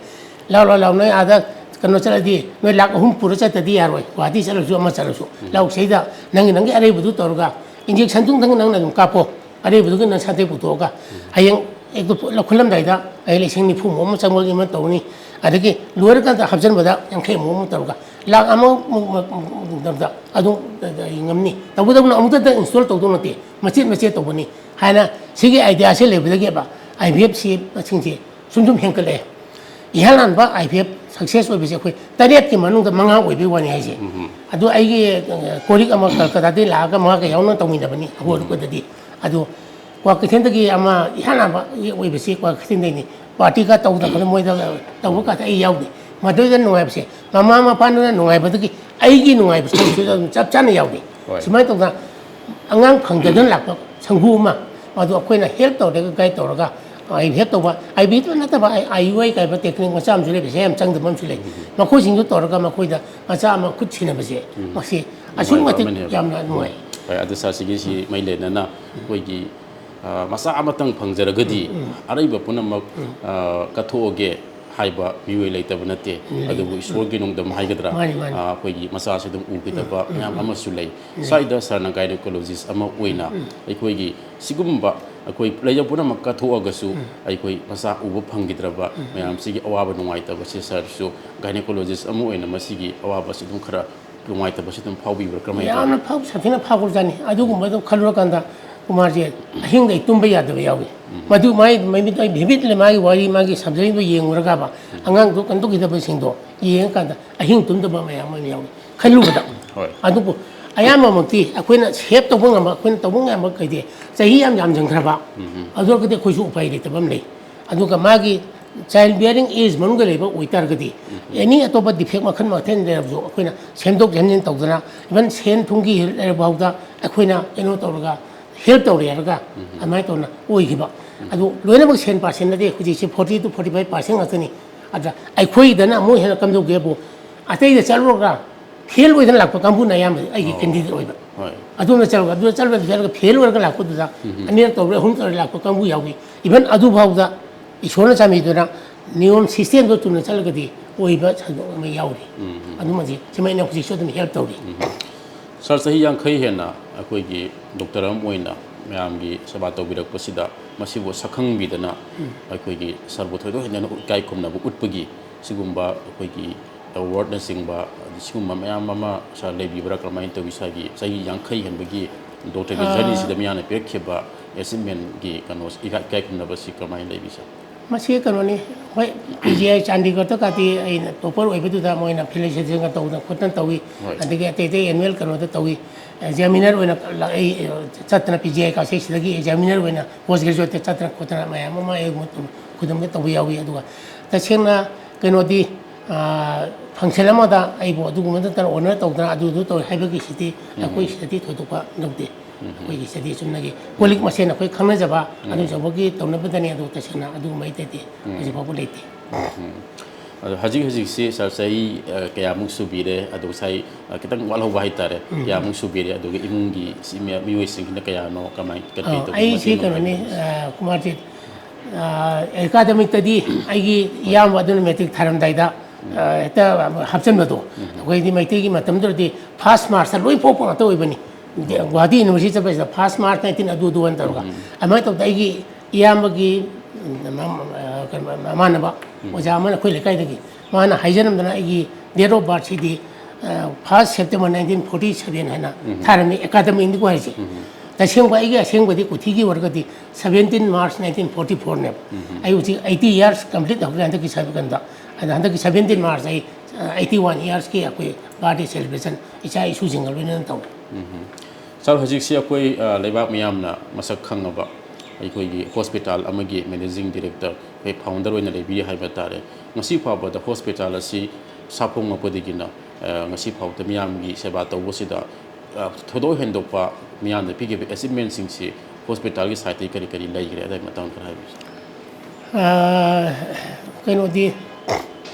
ꯂꯥꯎ ꯂꯥꯎ ꯂꯥꯎ, ꯅꯣꯏ ꯑꯥꯗ ꯀꯩꯅꯣ ꯆꯠꯂꯗꯤ ꯅꯣꯏ ꯂꯥꯛ ꯑꯍꯨꯝ ꯄꯨꯔ ꯆꯠꯇꯗꯤ ꯌꯥꯔꯣꯏ, ꯒꯨꯍꯥꯇꯤ ꯆꯠꯂꯁꯨ ꯑꯃ ꯆꯠꯂꯁꯨ꯫ ꯂꯥꯎ, ꯁꯤꯗꯩꯗ ꯅꯪꯒꯤ ꯅꯪꯒꯤ ꯑꯔꯩꯕꯗꯨ ꯇꯧꯔꯒ ꯏꯟꯖꯦꯛꯁꯟꯗꯨ ꯅꯪ ꯅꯪꯅ ꯑꯗꯨꯝ ꯀꯥꯞꯄꯣ꯫ ꯑꯔꯩꯕꯗꯨꯒꯤ ꯅꯁꯥꯗꯩ ꯄꯨꯊꯣꯛꯑꯒ ꯍꯌꯦꯡ ꯍꯦꯛꯇ ꯂꯧꯈꯠꯂꯝꯗꯥꯏꯗ ꯑꯩ ꯂꯤꯁꯤꯡ ꯅꯤꯐꯨꯃꯨꯛ ꯑꯃ ꯆꯪꯕꯒꯤ ꯑꯃ ꯇꯧꯅꯤ꯫ ꯑꯗꯒꯤ ꯂꯣꯏꯔꯀꯥꯟꯗ ꯍꯥꯞꯆꯤꯟꯕꯗ ꯌꯥꯡꯈꯩꯃꯨꯛ ꯑꯃ ꯇꯧꯔꯒ ꯂꯥꯛ ꯑꯃꯃꯨꯛ ꯇꯧꯕꯗ ꯑꯗꯨꯝ ꯉꯝꯅꯤ꯫ ꯇꯧꯕꯇꯕꯨ ꯑꯃꯨꯛꯇꯗ ꯏꯟꯁꯇꯣꯜ ꯇꯧꯗꯧ ꯅꯠꯇꯦ, ꯃꯆꯦꯠ ꯃꯆꯦꯠ ꯇꯧꯕꯅꯤ ꯍꯥꯏꯅ ꯁꯤꯒꯤ ꯑꯥꯏꯗꯤꯌꯥꯁꯦ ꯂꯩꯕꯗꯒꯤꯕ ꯑꯥꯏ ꯚꯤ ꯑꯦꯐ ꯁꯤ ꯃꯁꯤꯡꯁꯦ ꯁꯨꯝ ꯁꯨꯝ ꯍꯦꯟꯒꯠꯂꯛꯑꯦ꯫ ꯏꯍꯥꯟ ꯍꯥꯟꯕ ꯑꯥꯏ ꯚꯤ ꯑꯦꯐ ꯁꯛꯁꯦꯁ ꯑꯣꯏꯕꯁꯦ ꯑꯩꯈꯣꯏ ꯇꯔꯦꯠꯀꯤ ꯃꯅꯨꯡꯗ ꯃꯉꯥ ꯑꯣꯏꯕꯒꯤ ꯋꯥꯅꯤ ꯍꯥꯏꯁꯦ꯫ ꯑꯗꯨ ꯑꯩꯒꯤ, ꯑ, ꯀꯣꯂꯤꯛ ꯑꯃ ꯀꯜꯀꯇꯥꯗꯒꯤ ꯂꯥꯛꯑꯒ ꯃꯥꯒ ꯌꯥꯎꯅ ꯇꯧꯃꯤꯟꯅꯕꯅꯤ ꯑꯍꯣꯏ ꯑꯗꯨꯗꯤ꯫ ꯑꯗꯨ ꯀ꯭ꯋꯥꯀꯩꯊꯦꯜꯗꯒꯤ ꯑꯃ ꯏꯍꯥꯟ ꯍꯥꯟꯕ ꯑꯣꯏꯕꯁꯤ ꯀ꯭ꯋꯥꯀꯩꯊꯦꯜꯗꯒꯤꯅꯤ꯫ ꯄꯥꯔꯇꯤꯒ ꯇꯧꯗꯅ ꯃꯣꯏꯗ ꯇꯧꯕ ꯀꯥꯟꯗ ꯑꯩ ꯌꯥꯎꯗꯦ꯫ ꯃꯗꯨꯗ ꯅꯨꯡꯉꯥꯏꯕꯁꯦ ꯃꯃꯥ ꯃꯄꯥꯗꯨꯅ ꯅꯨꯡꯉꯥꯏꯕꯗꯒꯤ ꯑꯩꯒꯤ ꯅꯨꯡꯉꯥꯏꯕꯁꯤꯁꯨ ꯑꯗꯨꯝ ꯆꯞ ꯆꯥꯅ ꯌꯥꯎꯏ꯫ ꯍꯣꯏ꯫ ꯁꯨꯃꯥꯏꯅ ꯇꯧꯗꯅ ꯑꯉꯥꯡ ꯐꯪꯗꯗꯅ ꯂꯥꯛꯄ ꯁꯪꯒꯨ ꯑꯃ, ꯃꯗꯨ ꯑꯩꯈꯣꯏꯅ ꯍꯦꯜꯞ ꯇꯧꯔꯒ, ꯒꯥꯏꯗ ꯇꯧꯔꯒ, ꯑꯥꯏ ꯚꯤ ꯑꯦꯐ ꯇꯧꯕ, ꯑꯥꯏ ꯚꯤ ꯑꯦꯐ ꯅꯠꯇꯕ ꯑꯥꯏ ꯌꯨ ꯑꯥꯏ ꯀꯥꯏꯕ ꯇꯦꯛꯅꯤꯛ ꯃꯆꯥ ꯑꯃꯁꯨ ꯂꯩ, ꯄꯩꯁꯥ ꯌꯥꯝ ꯆꯪꯗꯕ ꯑꯃꯁꯨ ꯂꯩ꯫ ꯃꯈꯣꯏꯁꯤꯡꯗꯨ ꯇꯧꯔꯒ ꯃꯈꯣꯏꯗ ꯃꯆꯥ ꯑꯃ ꯈꯨꯠ ꯁꯤꯟꯅꯕꯁꯦ, ꯃꯁꯤ ꯑꯁꯨꯛꯀꯤ ꯃꯇꯤꯛ ꯑꯃꯅꯦꯕ꯫ ꯌꯥꯝꯅ ꯅꯨꯡꯉꯥꯏ꯫ ꯍꯣꯏ, ꯑꯗꯨ ꯁꯥꯔ, ꯁꯤꯒꯤꯁꯤ ꯃꯔꯤ ꯂꯩꯅꯅ ꯑꯩꯈꯣꯏꯒꯤ, ꯑ, ꯃꯆꯥ ꯑꯃꯇꯪ ꯐꯪꯖꯔꯒꯗꯤ ꯑꯔꯩꯕ ꯄꯨꯝꯅꯃꯛ, ꯑ, ꯀꯠꯊꯣꯛꯑꯒꯦ ꯍꯥꯏꯕ ꯃꯤꯑꯣꯏ ꯂꯩꯇꯕ ꯅꯠꯇꯦ꯫ ꯑꯗꯨꯕꯨ ꯏꯁꯣꯔꯒꯤ ꯅꯣꯡꯗꯝ ꯍꯥꯏꯒꯗ꯭ꯔꯥ, ꯃꯥꯅꯤ, ꯃꯥꯅꯤ꯫ ꯑ, ꯑꯩꯈꯣꯏꯒꯤ ꯃꯆꯥꯁꯤ ꯑꯗꯨꯝ ꯎꯈꯤꯗꯕ ꯃꯌꯥꯝ ꯑꯃꯁꯨ ꯂꯩ꯫ ꯁ꯭ꯋꯥꯏꯗ ꯁꯥꯔꯅ ꯒꯥꯏꯅꯣꯀꯣꯂꯣꯖꯤꯁ ꯑꯃ ꯑꯣꯏꯅ ꯑꯩꯈꯣꯏꯒꯤ ꯁꯤꯒꯨꯝꯕ ꯑꯩꯈꯣꯏ ꯂꯩꯖ ꯄꯨꯝꯅꯃꯛ ꯀꯠꯊꯣꯛꯑꯒꯁꯨ ꯑꯩꯈꯣꯏ ꯃꯆꯥ ꯎꯕ ꯐꯪꯈꯤꯗ꯭ꯔꯕ ꯃꯌꯥꯝꯁꯤꯒꯤ ꯑꯋꯥꯕ ꯅꯨꯡꯉꯥꯏꯇꯕꯁꯦ ꯁꯥꯔꯁꯨ ꯒꯥꯏꯅꯣꯀꯣꯂꯣꯖꯤꯁ ꯑꯃ ꯑꯣꯏꯅ ꯃꯁꯤꯒꯤ ꯑꯋꯥꯕꯁꯤ ꯑꯗꯨꯝ ꯈꯔ ꯅꯨꯡꯉꯥꯏꯇꯕꯁꯤ ꯑꯗꯨꯝ ꯐꯥꯎꯕꯤꯕ꯭ꯔꯥ? ꯀꯔꯝꯍꯥꯏꯅ ꯇꯧꯏ? ꯌꯥꯝꯅ ꯐꯥꯎ-, ꯁꯥꯊꯤꯅ ꯐꯥꯎꯈ꯭ꯔꯖꯥꯠꯅꯤ꯫ ꯑꯗꯨꯒꯨꯝꯕꯗꯣ ꯈꯜꯂꯨꯔꯀꯥꯟꯗ ꯀꯨꯃꯥꯔꯁꯦ ꯑꯍꯤꯡꯗ ꯑꯩ ꯇꯨꯝꯕ ꯌꯥꯗꯕ ꯌꯥꯎꯏ꯫ ꯃꯗꯨ ꯃꯥꯏ ꯃꯃꯤꯠ ꯑꯩ ꯚꯤꯚꯤꯠꯂꯤ ꯃꯥꯒꯤ ꯋꯥꯔꯤ, ꯃꯥꯒꯤ ꯁꯕꯖꯦꯛꯇꯣ ꯌꯦꯡꯉꯨꯔꯒꯕ, ꯑꯉꯥꯡꯗꯣ ꯀꯟꯊꯣꯛꯈꯤꯗꯕꯁꯤꯡꯗꯣ ꯌꯦꯡꯉꯀꯥꯟꯗ ꯑꯍꯤꯡ ꯇꯨꯝꯗꯕ ꯃꯌꯥꯝ ꯑꯃ ꯌꯥꯎꯏ ꯈꯜꯂꯨꯕꯗ꯫ ꯍꯣꯏ꯫ ꯑꯗꯨꯕꯨ ꯑꯌꯥꯝꯕꯃꯛꯇꯤ ꯑꯩꯈꯣꯏꯅ ꯁꯦꯞ ꯇꯧꯕ ꯉꯝꯕ, ꯑꯩꯈꯣꯏꯅ ꯇꯧꯕ ꯉꯝꯕ ꯀꯩꯗꯤ ꯆꯍꯤ ꯌꯥꯝ ꯌꯥꯝꯁꯤꯟꯈ꯭ꯔꯕ, ꯑꯗꯨ ꯑꯣꯏꯔꯒꯗꯤ ꯑꯩꯈꯣꯏꯁꯨ ꯎꯄꯥꯏ ꯂꯩꯇꯕ ꯑꯃ ꯂꯩ꯫ ꯑꯗꯨꯒ ꯃꯥꯒꯤ ꯆꯥꯏꯜ ꯕꯤꯌꯥꯔꯤꯡ ꯑꯦꯖ ꯃꯅꯨꯡꯗ ꯂꯩꯕ ꯑꯣꯏꯇꯥꯔꯒꯗꯤ, ꯑꯦꯅꯤ ꯑꯇꯣꯞꯄ ꯗꯤꯐꯦꯛ ꯃꯈꯜ ꯃꯊꯦꯜ ꯂꯩꯔꯕꯁꯨ ꯑꯩꯈꯣꯏꯅ ꯁꯦꯝꯗꯣꯛ ꯁꯦꯝꯖꯤꯟ ꯇꯧꯗꯅ, ꯏꯚꯟ ꯁꯦꯟ ꯊꯨꯝꯒꯤ ꯂꯩꯔꯐꯥꯎꯗ ꯑꯩꯈꯣꯏꯅ ꯀꯩꯅꯣ ꯇꯧꯔꯒ, ꯍꯦꯜꯞ ꯇꯧꯔꯦ ꯍꯥꯏꯔꯒ ꯑꯗꯨꯃꯥꯏꯅ ꯇꯧꯅ ꯑꯣꯏꯈꯤꯕ꯫ ꯑꯗꯨ ꯂꯣꯏꯅꯃꯛ ꯁꯦꯟ ꯄꯥꯔꯁꯦꯟ ꯅꯠꯇꯦ, ꯍꯧꯖꯤꯛꯁꯦ forty two forty five percent ꯉꯥꯛꯇꯅꯤ꯫ ꯑꯗ ꯑꯩꯈꯣꯏꯗꯅ ꯑꯃꯨꯛ ꯍꯦꯟꯅ ꯀꯝꯗꯧꯒꯦꯕꯨ, ꯑꯇꯩꯗ ꯆꯠꯂꯨꯔꯒ ꯐꯦꯜ ꯑꯣꯏꯗꯅ ꯂꯥꯛꯄ ꯀꯥꯡꯕꯨꯅ ꯑꯌꯥꯝꯕ ꯑꯩꯒꯤ ꯀꯦꯟꯗꯤꯗꯦꯠ ꯑꯣꯏꯕ꯫ ꯍꯣꯏ꯫ ꯑꯗꯨꯅ ꯆꯠꯂꯒ, ꯑꯗꯨꯗ ꯆꯠꯂꯒ, ꯆꯠꯂꯒ ꯐꯦꯜ ꯑꯣꯏꯔꯒ ꯂꯥꯛꯄꯗꯨꯗ, ꯑꯅꯤꯔꯛ ꯇꯧꯔꯦ, ꯑꯍꯨꯝ ꯇꯧꯔꯦ ꯂꯥꯛꯄ ꯀꯥꯡꯕꯨ ꯌꯥꯎꯏ꯫ ꯏꯚꯟ ꯑꯗꯨꯐꯥꯎꯗ ꯏꯁꯣꯔꯅ ꯆꯥꯟꯕꯤꯗꯨꯅ ꯅꯤꯌꯣꯝ ꯁꯤꯁꯇꯦꯝꯗꯣ ꯆꯨꯝꯅ ꯆꯠꯂꯒꯗꯤ ꯑꯣꯏꯕ ꯁꯟꯗꯣꯛ ꯑꯃ ꯌꯥꯎꯔꯤ꯫ ꯑꯗꯨꯃꯗꯤ ꯁꯤꯃ ꯑꯩꯅ ꯍꯧꯖꯤꯛꯁꯨ ꯑꯗꯨꯝ ꯍꯦꯜꯞ ꯇꯧꯔꯤ꯫ ꯁꯥꯔ, ꯆꯍꯤ ꯌꯥꯡꯈꯩ ꯍꯦꯟꯅ ꯑꯩꯈꯣꯏꯒꯤ ꯗꯣꯛꯇꯔ ꯑꯃ ꯑꯣꯏꯅ ꯃꯌꯥꯝꯒꯤ ꯁꯦꯕꯥ ꯇꯧꯕꯤꯔꯛꯄꯁꯤꯗ ꯃꯁꯤꯕꯨ ꯁꯛꯈꯪꯕꯤꯗꯅ ꯑꯩꯈꯣꯏꯒꯤ ꯁꯥꯔꯕꯨ ꯊꯣꯏꯗꯣꯛ ꯍꯦꯟꯗꯣꯛꯅ ꯏꯀꯥꯏ ꯈꯨꯝꯅꯕ ꯎꯠꯄꯒꯤ ꯁꯤꯒꯨꯝꯕ ꯑꯩꯈꯣꯏꯒꯤ ꯑꯦꯋꯥꯔꯗꯅꯆꯤꯡꯕ, ꯑꯗꯤ ꯁꯤꯒꯨꯝꯕ ꯃꯌꯥꯝ ꯑꯃ ꯁꯥꯔ ꯂꯩꯕꯤꯕ꯭ꯔꯥ? ꯀꯔꯝꯍꯥꯏꯅ ꯇꯧꯏ? ꯁꯥꯔꯒꯤ ꯆꯍꯤ ꯌꯥꯡꯈꯩ ꯍꯦꯟꯕꯒꯤ ꯗꯣꯛꯇꯔꯒꯤ ꯖꯔꯅꯤꯁꯤꯗ ꯃꯤꯌꯥꯝꯅ ꯄꯤꯔꯛꯈꯤꯕ ꯑꯦꯆꯤꯞꯃꯦꯟꯒꯤ ꯀꯩꯅꯣ, ꯏꯀꯥꯏ ꯏꯀꯥꯏ ꯈꯨꯝꯅꯕꯁꯤ ꯀꯔꯝꯍꯥꯏꯅ ꯂꯩꯕꯤ, ꯁꯥꯔ? ꯃꯁꯤ ꯀꯩꯅꯣꯅꯤ, ꯍꯣꯏ, ꯄꯤ ꯖꯤ ꯑꯥꯏ ꯆꯥꯟꯗꯤꯒꯔꯗ ꯀꯥꯇꯤ ꯑꯩꯅ ꯇꯣꯄꯔ ꯑꯣꯏꯕꯗꯨꯗ ꯃꯣꯏꯅ ꯐꯦꯂꯤꯁꯤꯇꯦꯁꯟꯒ ꯇꯧꯗꯅ ꯈꯣꯠꯇꯅ ꯇꯧꯏ꯫ ꯍꯣꯏ꯫ ꯑꯗꯒꯤ ꯑꯇꯩ ꯑꯇꯩ ꯑꯦꯅꯨꯋꯦꯜ ꯀꯩꯅꯣꯗ ꯇꯧꯏ꯫ ꯑꯦꯛꯖꯥꯃꯤꯅꯔ ꯑꯣꯏꯅ ꯂꯥꯛ-, ꯑꯩ ꯆꯠꯇꯅ ꯄꯤ ꯖꯤ ꯑꯥꯏ ꯀꯥꯁꯦ ꯁꯤꯗꯒꯤ ꯑꯦꯛꯖꯥꯃꯤꯅꯔ ꯑꯣꯏꯅ ꯄꯣꯁ ꯒ꯭ꯔꯦꯖꯨꯋꯦꯠꯇ ꯆꯠꯇꯅ ꯈꯣꯠꯇꯅ ꯃꯌꯥꯝ ꯑꯃ ꯑꯩ ꯈꯨꯗꯝ-, ꯈꯨꯗꯝꯗ ꯇꯧꯕ ꯌꯥꯎꯏ꯫ ꯑꯗꯨꯒ ꯇꯁꯦꯡꯅ ꯀꯩꯅꯣꯗꯤ, ꯑꯥ, ꯐꯪꯁꯟ ꯑꯃꯗ ꯑꯩꯕꯨ ꯑꯗꯨꯒꯨꯝꯕ ꯅꯠꯇꯅ ꯑꯣꯅꯔ ꯇꯧꯗꯅ ꯑꯗꯨꯗꯨ ꯇꯧꯏ ꯍꯥꯏꯕꯒꯤ ꯁꯤꯗꯤ ꯑꯩꯈꯣꯏ ꯁꯤꯗꯗꯤ ꯊꯣꯏꯗꯣꯛꯄ ꯂꯧꯗꯦ꯫ ꯑꯩꯈꯣꯏꯒꯤ ꯁꯤꯗꯗꯤ ꯆꯨꯝꯅꯒꯤ ꯀꯣꯂꯤꯛ ꯃꯁꯦꯟ ꯑꯩꯈꯣꯏ ꯈꯪꯅꯖꯕ ꯑꯗꯨ ꯇꯧꯕꯒꯤ ꯇꯧꯅꯕꯗꯅꯤ꯫ ꯑꯗꯨ ꯇꯁꯦꯡꯅ ꯑꯗꯨꯒꯨꯝꯕꯩꯗꯗꯤ ꯍꯧꯖꯤꯛ ꯐꯥꯎꯕ ꯂꯩꯇꯦ꯫ ꯑꯗꯣ ꯍꯧꯖꯤꯛ ꯍꯧꯖꯤꯛꯁꯤ ꯁꯥꯔ ꯆꯍꯤ, ꯑ, ꯀꯌꯥꯃꯨꯛ ꯁꯨꯕꯤꯔꯦ? ꯑꯗꯣ ꯉꯁꯥꯏ, ꯑ, ꯈꯤꯇꯪ ꯋꯥꯠꯍꯧꯕ ꯍꯥꯏꯇꯥꯔꯦ꯫ ꯀꯌꯥꯃꯨꯛ ꯁꯨꯕꯤꯔꯦ? ꯑꯗꯨꯒ ꯏꯃꯨꯡꯒꯤ ꯁꯤ ꯃꯤ-, ꯃꯤꯑꯣꯏꯁꯤꯡꯁꯤꯅ ꯀꯌꯥꯅꯣ? ꯀꯃꯥꯏ, ꯀꯔꯤ ꯑꯥ, ꯇꯧꯕ ꯑꯩꯁꯤ ꯃꯇꯦꯡ ꯑꯃ ꯀꯩꯅꯣꯅꯤ, ꯄꯥꯡꯕꯤꯕ? ꯑꯥ, ꯀꯨꯃꯥꯔꯖꯤꯠ, ꯑꯥ, ꯑꯦꯀꯥꯗꯃꯤꯛꯇꯗꯤ ꯑꯩꯒꯤ ꯏꯌꯥꯝꯕ ꯑꯗꯨꯅ ꯃꯦꯇ꯭ꯔꯤꯛ ꯊꯥꯔꯝꯗꯥꯏꯗ, ꯑꯥ, ꯍꯦꯛꯇ ꯍꯥꯞꯆꯟꯕꯗꯣ, ꯑꯩꯈꯣꯏꯗꯤ ꯃꯩꯇꯩꯒꯤ ꯃꯇꯝꯗꯨꯗꯗꯤ ꯐꯥꯔꯁ ꯃꯥꯔꯁꯇ ꯂꯣꯏ ꯄꯣꯛꯄ ꯉꯥꯛꯇ ꯑꯣꯏꯕꯅꯤ꯫ ꯒꯨꯋꯥꯍꯥꯇꯤ ꯌꯨꯅꯤꯚꯔꯁꯤꯇꯤ ꯆꯠꯄꯁꯤꯗ ꯐꯥꯔꯁ ꯃꯥꯔꯁ ꯅꯥꯏꯟꯇꯤꯟ ꯑꯗꯨ ꯑꯗꯨ ꯑꯅ ꯇꯧꯔꯒ꯫ ꯑꯗꯨꯃꯥꯏꯅ ꯇꯧꯗꯅ ꯑꯩꯒꯤ ꯏꯌꯥꯝꯕꯒꯤ, ꯎꯝ, ꯃ-, ꯑ, ꯀꯩꯅꯣ, ꯃꯃꯥꯟꯅꯕ ꯑꯣꯖꯥ ꯑꯃꯅ ꯑꯩꯈꯣꯏ ꯂꯩꯀꯥꯏꯗꯒꯤ, ꯃꯥꯅ ꯍꯥꯏꯖꯔꯝꯗꯅ ꯑꯩꯒꯤ date of birthꯁꯤꯗꯤ, ꯑ, first September nineteen forty seven ꯍꯥꯏꯅ ꯊꯥꯔꯝꯃꯤ, ꯑꯦꯀꯥꯗꯃꯤꯛ ꯏꯟꯗꯤꯒꯣ ꯍꯥꯏꯁꯦ꯫ ꯇꯁꯦꯡꯕ ꯑꯩꯒꯤ ꯑꯁꯦꯡꯕꯗꯤ ꯀꯨꯊꯤꯒꯤ ꯑꯣꯏꯔꯒꯗꯤ seventeen March nineteen forty fourꯅꯦꯕ꯫ ꯑꯩ ꯍꯧꯖꯤꯛ eighty years complete ꯍꯧꯔꯦ ꯍꯟꯗꯛꯀꯤ ꯁꯕꯀꯟꯗ꯫ ꯑꯗ ꯍꯟꯗꯛꯀꯤ seventeen March ꯑꯩ eighty one yearsꯀꯤ ꯑꯩꯈꯣꯏ birthday celebration ꯏꯆꯥ ꯏꯁꯨꯁꯤꯡꯒ ꯂꯣꯏꯅꯅ ꯇꯧꯋꯦ꯫ ꯁꯥꯔ, ꯍꯧꯖꯤꯛꯁꯤ ꯑꯩꯈꯣꯏ ꯂꯩꯕꯥꯛ ꯃꯤꯌꯥꯝꯅ ꯃꯁꯛ ꯈꯪꯉꯕ ꯑꯩꯈꯣꯏꯒꯤ ꯍꯣꯁꯄꯤꯇꯥꯜ ꯑꯃꯒꯤ ꯃꯦꯅꯦꯖꯤꯡ ꯗꯤꯔꯦꯛꯇꯔ, ꯑꯩꯈꯣꯏ ꯐꯥꯎꯟꯗꯔ ꯑꯣꯏꯅ ꯂꯩꯕꯤꯔꯤ ꯍꯥꯏꯕ ꯇꯥꯔꯦ꯫ ꯉꯁꯤ ꯐꯥꯎꯕꯗ ꯍꯣꯁꯄꯤꯇꯥꯜ ꯑꯁꯤ ꯁꯥꯐꯣꯡꯉꯛꯄꯗꯒꯤꯅ ꯉꯁꯤ ꯐꯥꯎꯕꯗ ꯃꯤꯌꯥꯝꯒꯤ ꯁꯦꯕꯥ ꯇꯧꯕꯁꯤꯗ ꯊꯣꯏꯗꯣꯛ ꯍꯦꯟꯗꯣꯛꯄ ꯃꯤꯌꯥꯝꯗ ꯄꯤꯈꯤꯕ ꯑꯦꯆꯤꯞꯃꯦꯟꯁꯤꯡꯁꯤ ꯍꯣꯁꯄꯤꯇꯥꯜꯒꯤ ꯁꯥꯏꯠꯇꯒꯤ ꯀꯔꯤ ꯀꯔꯤ ꯂꯩꯈ꯭ꯔꯦ? ꯑꯗꯨꯒꯤ ꯃꯇꯥꯡꯗ ꯈꯔ ꯍꯥꯏꯕꯤꯌꯨ꯫ ꯀꯩꯅꯣꯗꯤ